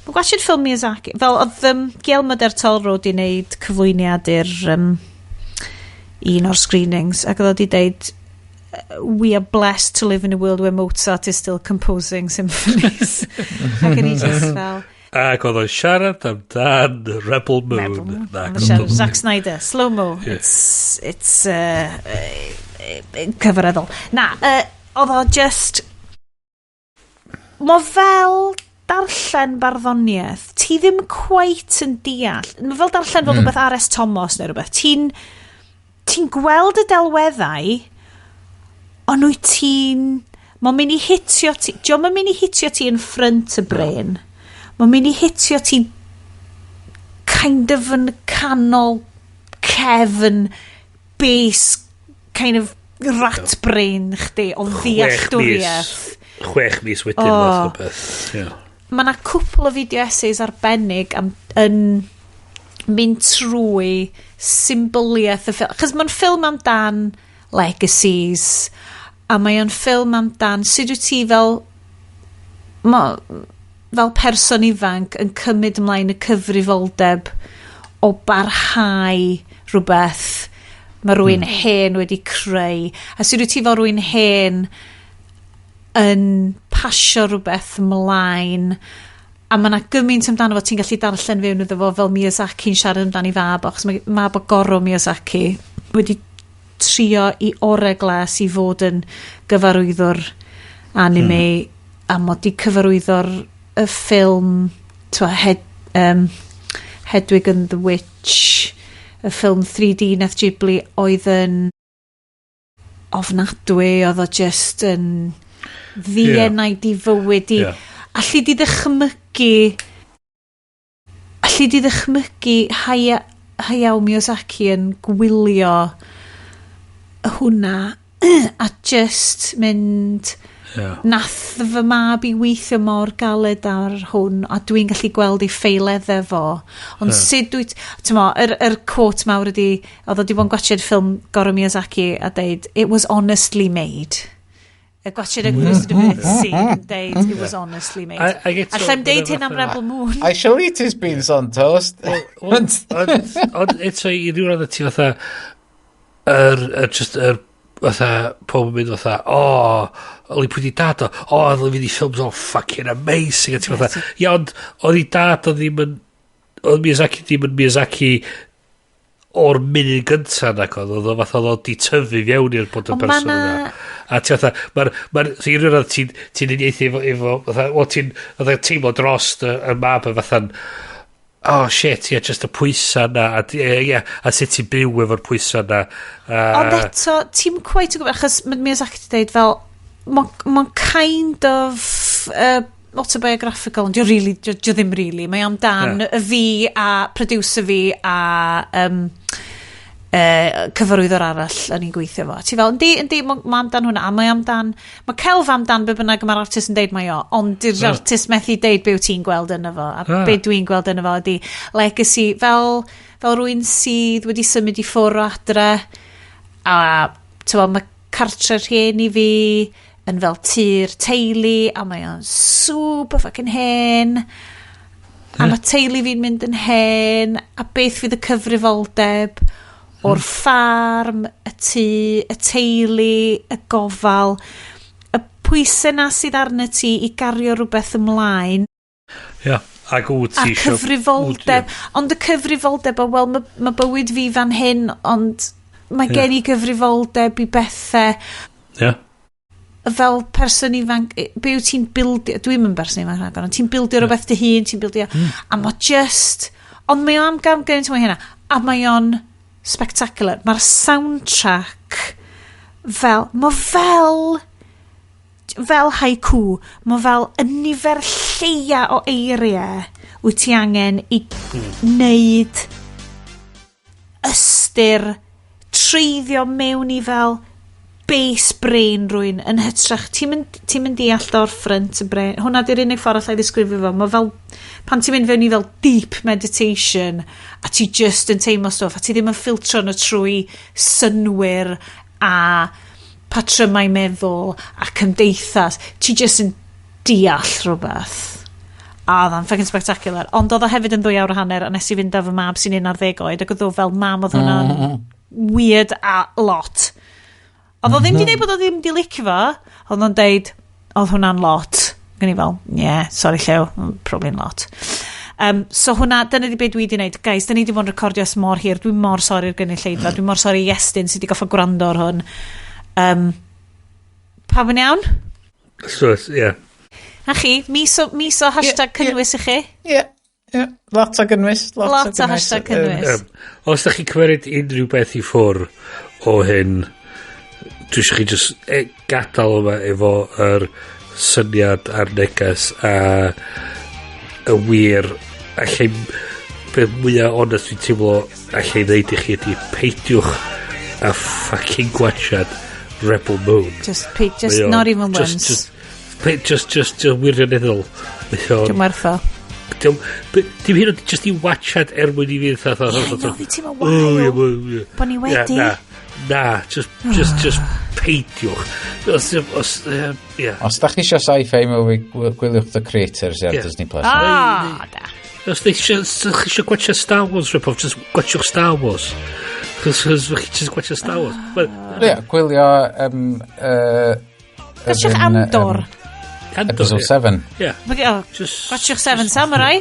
Mae'n gwachod ffilm Miyazaki. Fel oedd Guillermo del Toro di wneud cyflwyniad i'r un o'r screenings ac oedd o di deud, "We are blessed to live in a world where Mozart is still composing symphonies." Ac o'n i just fel Ac oedd o'n siarad amdan Rebel Moon. Rebel Moon. Na, Oedd o'n siarad Zack Snyder, slow-mo. It's cyfareddol. Na, oedd o just... Mae fel darllen barddoniaeth. Ti ddim quite yn deall. Mae fel darllen fel rhywbeth R.S. Thomas neu rhywbeth. Ti'n gweld y delweddau, ond wyt ti'n... Mae'n mynd i hitio ti... Dio'm yn mynd i hitio ti yn front y brain. Mae'n mynd i hitio ti kind of yn canol cefn base kind of rat brain chdi o ddealltwriaeth. 6 mis wedyn, Oh. fath o beth. Yeah. Mae yna cwpl o video essays arbennig am, yn mynd trwy symboliaeth y ffilm. Chos mae'n ffilm amdan legacies, a mae o'n ffilm amdan sut wyt ti fel ma, fel person ifanc yn cymryd ymlaen y cyfrifoldeb o barhau rhywbeth mae rhywun hen wedi creu. A sut wyt ti fel rhywun hen yn pasio rhywbeth ymlaen, a mae yna gymaint amdano fo ti'n gallu darllen fewn iddo fo, fel Miyazaki'n siarad amdani fab, achos mae mab o Goro Miyazaki wedi trio i ore glas i fod yn gyfarwyddwr anime. A mod i cyfarwyddo'r y ffilm, twa, Hedwig and the Witch, y ffilm 3D nath Ghibli oedd yn ofnadwy, oedd o just yn ddienau di fywyd i. Alli di ddychmygu Hayao Miyazaki yn gwylio hwnna a just mynd, "Nath fy mab i weithio mor galed ar hwn a dwi'n gallu gweld ei ffeileddau fo." Ond sut dwi... Ti'n mo, yr quote mawr ydi, oedd o di bod yn gwachod ffilm Goro Miyazaki a deud, "It was honestly made." Y gwachod y Wizard of Earth scene yn deud, "It was honestly made." Ag eto, Allai'm deud ma' hyn am Rebel Moon. I shall eat his beans on toast. Ond eto i ryw radd ti fatha yr just yr fatha pob yn mynd fatha, "O, oh, oli pwy di dad o, o, oedd fynd i ffilms o fucking amazing," a ti fatha, ia, ond oedd i dad o ddim yn, oedd Miyazaki ddim yn Miyazaki o'r munud gynta nac oedd o fatha oedd o di tyfu fewn i'r bod yn Ond ma' person yna. A ti fatha, mae'r so i ryw radd ti'n uniaethu efo fatha, o, ti'n fatha teimlo dros y mab y fatha'n, oh shit, ie, yeah, just y pwysa na, a, ie, yeah, a sut ti'n byw efo'r pwysa na. Ond eto, ti'n quite yn gwybod, achos mae Miyazaki wedi deud fel, mae'n ma kind of autobiographical, ond dio really, dio ddim really. Mae amdan y fi a producer fi a cyfarwyddwr arall o'n i'n gweithio fo. Ti fel, yndi, yndi, mae ma amdan hwnna, a mae amdan, mae celf amdan be bynnag mae'r artist yn deud mae o, ond di'r artist methu deud be wyt ti'n gweld yno fo, a be dwi'n gweld yno fo ydi legacy, fel rywun sydd wedi symud i ffwrdd o adre, a ti'n, mae cartre rhieni fi yn fel tŷ'r teulu, a mae o'n super fucking hen, a mae teulu fi'n mynd yn hen, a beth fydd y cyfrifoldeb o'r ffarm, y tŷ, y teulu, y gofal, y pwysau na sydd arna ti i gario rhywbeth ymlaen, Ia, ac wyt a ti isio cyfrifoldeb, ond y cyfrifoldeb o, wel, mae bywyd fi fan hyn, ond mae gen i gyfrifoldeb i bethau fel person ifanc, be wyt ti'n bildio, dwi'n yn berson ifanc rhagor, ond ti'n bildio rhywbeth dy hun, ti'n bildio, a mae just, ond mae o am gam gymaint mwy hynna, a mae o'n spectacular. Mae'r soundtrack fel, mae fel haiku, mae fel y nifer lleia o eiriau wyt ti angen i wneud ystyr treiddio mewn i fel base brain rywun yn hytrach ti'n mynd deall o'r front y brain. Hwnna di'r unig ffordd allai ddisgrifio fo. Mae fel pan ti'n mynd fewn i fel deep meditation a ti just yn teimlo stwff a ti ddim yn ffiltro nhw trwy synwyr a patrymau meddwl a cymdeithas, ti just yn deall rhywbeth, a oedd o'n fucking spectacular. Ond oedd o hefyd yn 2 awr a hanner, a nes i fynd â fy mab sy'n 11 oed ac oedd o fel, "Mam, oedd hwnna'n weird a lot." Oedd o ddim di deud bod o ddim di licio fo, oedd o'n deud, "Oedd hwnna'n lot." Gan i fel, "Yeah, sorry Llew, probably yn lot." So hwnna, dyna di be dwi di wneud. Guys, dyna ni di bod yn recordio ers mor hir. Dwi'n mor sori i'r gynulleidfa. Dwi'n mor sori i Iestyn sydd wedi goffa gwrando ar hwn. Pawb yn iawn? So, ie. A chi, mis o hashtag cynnwys i chi? Ie. Lot o gynnwys. Lot, Lot o gynnwys. hashtag cynnwys. Os da chi'n cymeryd unrhyw beth i ffwr o hyn, dwi eisiau chi just gadael yma efo yr syniad a'r neges a y wir allai beth mwyaf onest dwi'n teimlo allai ddeud i chi ydy peidiwch a fucking gwachad Rebel Moon. Just not even once. Just wirioneddol. Mae o'n Dwi'n werth o. Dim hyn oed just i watchad er mwyn i fi fatha Ie, I know, fi teimlo O, ie, wael. wel, ie. Bo ni wedi. Ie, na, na, just peidiwch. Os, ie. Os da chi eisiau sci-fi movie, gwyliwch The Creators ar Disney Plus. Ah, da. Os da chi eisiau gwachio Star Wars rip-off, just gwachio'ch Star Wars. Chos chi just gwachio Star Wars. Well, Ie, gwylio Gwachio'ch yr un, Andor. Andor, Episode ie. 7. Ie. Oh, Just, Gwachio'ch Seven Samurai.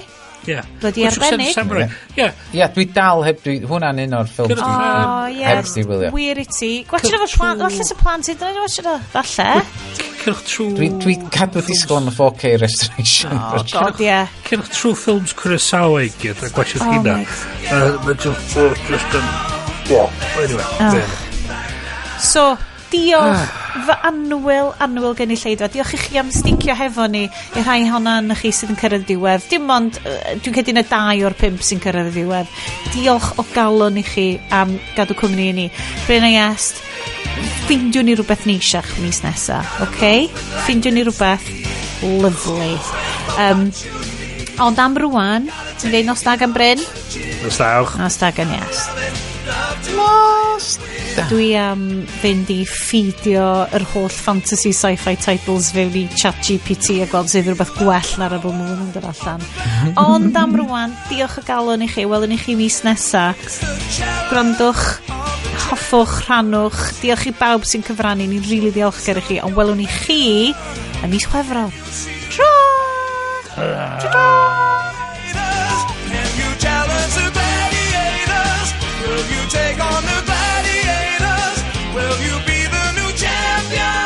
Ie. Bloody Gwachio'ch Seven arbennig. Samurai. Ie. Ie, dwi dal heb... Dwi, hwnna'n un o'r ffilms dwi Oh, ie. heb di wylio. Wir i ti. Gwachio efo plant. Falle sy'n plant i dyn nhw watchio o. Falle. Cerwch trwy... Dwi cadw disgwyl am y 4K restoration. Oh, God, yeah. Cerwch trwy ffilms Kurosawa i gyd a gwachio oh hynna. Mae just yn... Yeah. Anyway. Oh. So, diolch fy annwyl gynulleidfa. Diolch i chi am sticio hefo ni i'r rhai honna yn chi sydd yn cyrraedd y diwedd. Dim ond, dwi'n credu na 2 o'r 5 sy'n cyrraedd y diwedd. Diolch o galon i chi am gadw cwmni i ni. Bryn a Iest, ffeindiwn ni rhywbeth neisiach mis nesa, oce? Ffeindiwn ni rhywbeth lovely. Ond am rwan, ti'n dweud nos da gan Bryn? Nos da. Nos da gan Iest. Nos da. Dwi am fynd i ffidio yr holl fantasy sci-fi titles fewn i ChatGPT a gweld sydd rhywbeth gwell na'r Rebel Moon yn dod allan. Ond am rwan, diolch o galon i chi. Welwn i chi mis nesa. Gwrandwch, hoffwch, rhannwch. Diolch i bawb sy'n cyfrannu. Ni'n rili really ddiolchgar i chi. Ond welwn i chi ym mis Chwefror. Tra! Tra! Can you challenge the gladiators? Will you take on the gladiators? Will you be the new champion?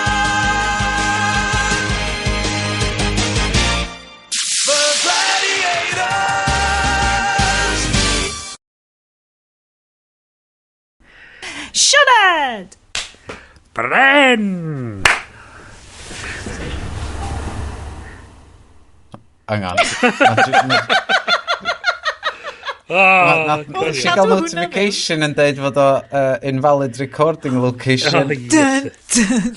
The gladiators! Sioned! Bren! Hang on. Oh, Nes i gael notification yn deud fod o invalid recording location. Oh, yes. Dun, dun.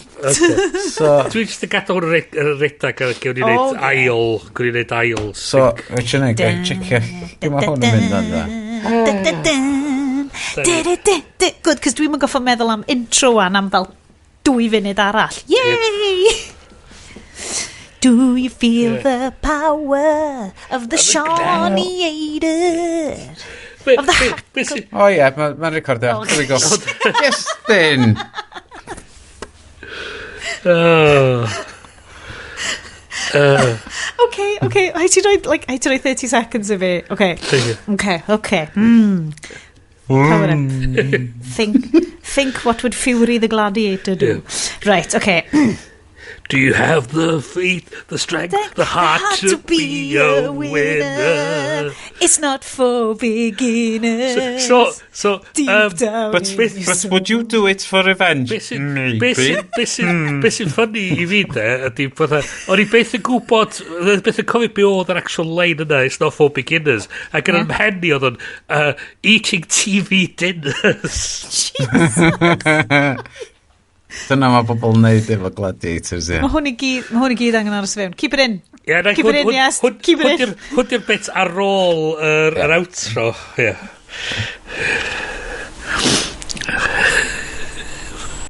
So, Dwi'n just yn gadael hwn yn redag a gewn ni wneud ail, gewn ni wneud ail. so, Richard, neu, gai checio. Dim mae hwn yn mynd o'n dda. Dun, dun, dun. Dun, dun, dun, dun. Good, cos dwi'n goffa meddwl am intro wan am fel 2 funud arall. Yay! Do you feel the power of the Shawneator? Of the hack. O ie, mae'n recordio. Here we go. Justin! Okay, okay. I ti roi, like, I ti roi 30 seconds i fi. Okay. Okay, okay. Power up. Think what would Fury the Gladiator do. Right, okay. Do you have the faith, the strength, the heart to be a winner? It's not for beginners. So, Deep down But, in but would you do it for revenge? Maybe. Be sy'n ffynnu i fi de, ydy fatha, o'n i beth yn gwybod, beth yn cofio be oedd yr actual line yna, it's not for beginners, ac yn ymhen i oedd o'n eating TV dinners. Dyna mae bobl yn neud efo gladiators, ie. Mae hwn i gyd, mae hwn i gyd angen aros fewn. Keep it in. Yeah, Keep it in, yes. Keep it in. Hwn di'r bit ar ôl yr outro. Yeah.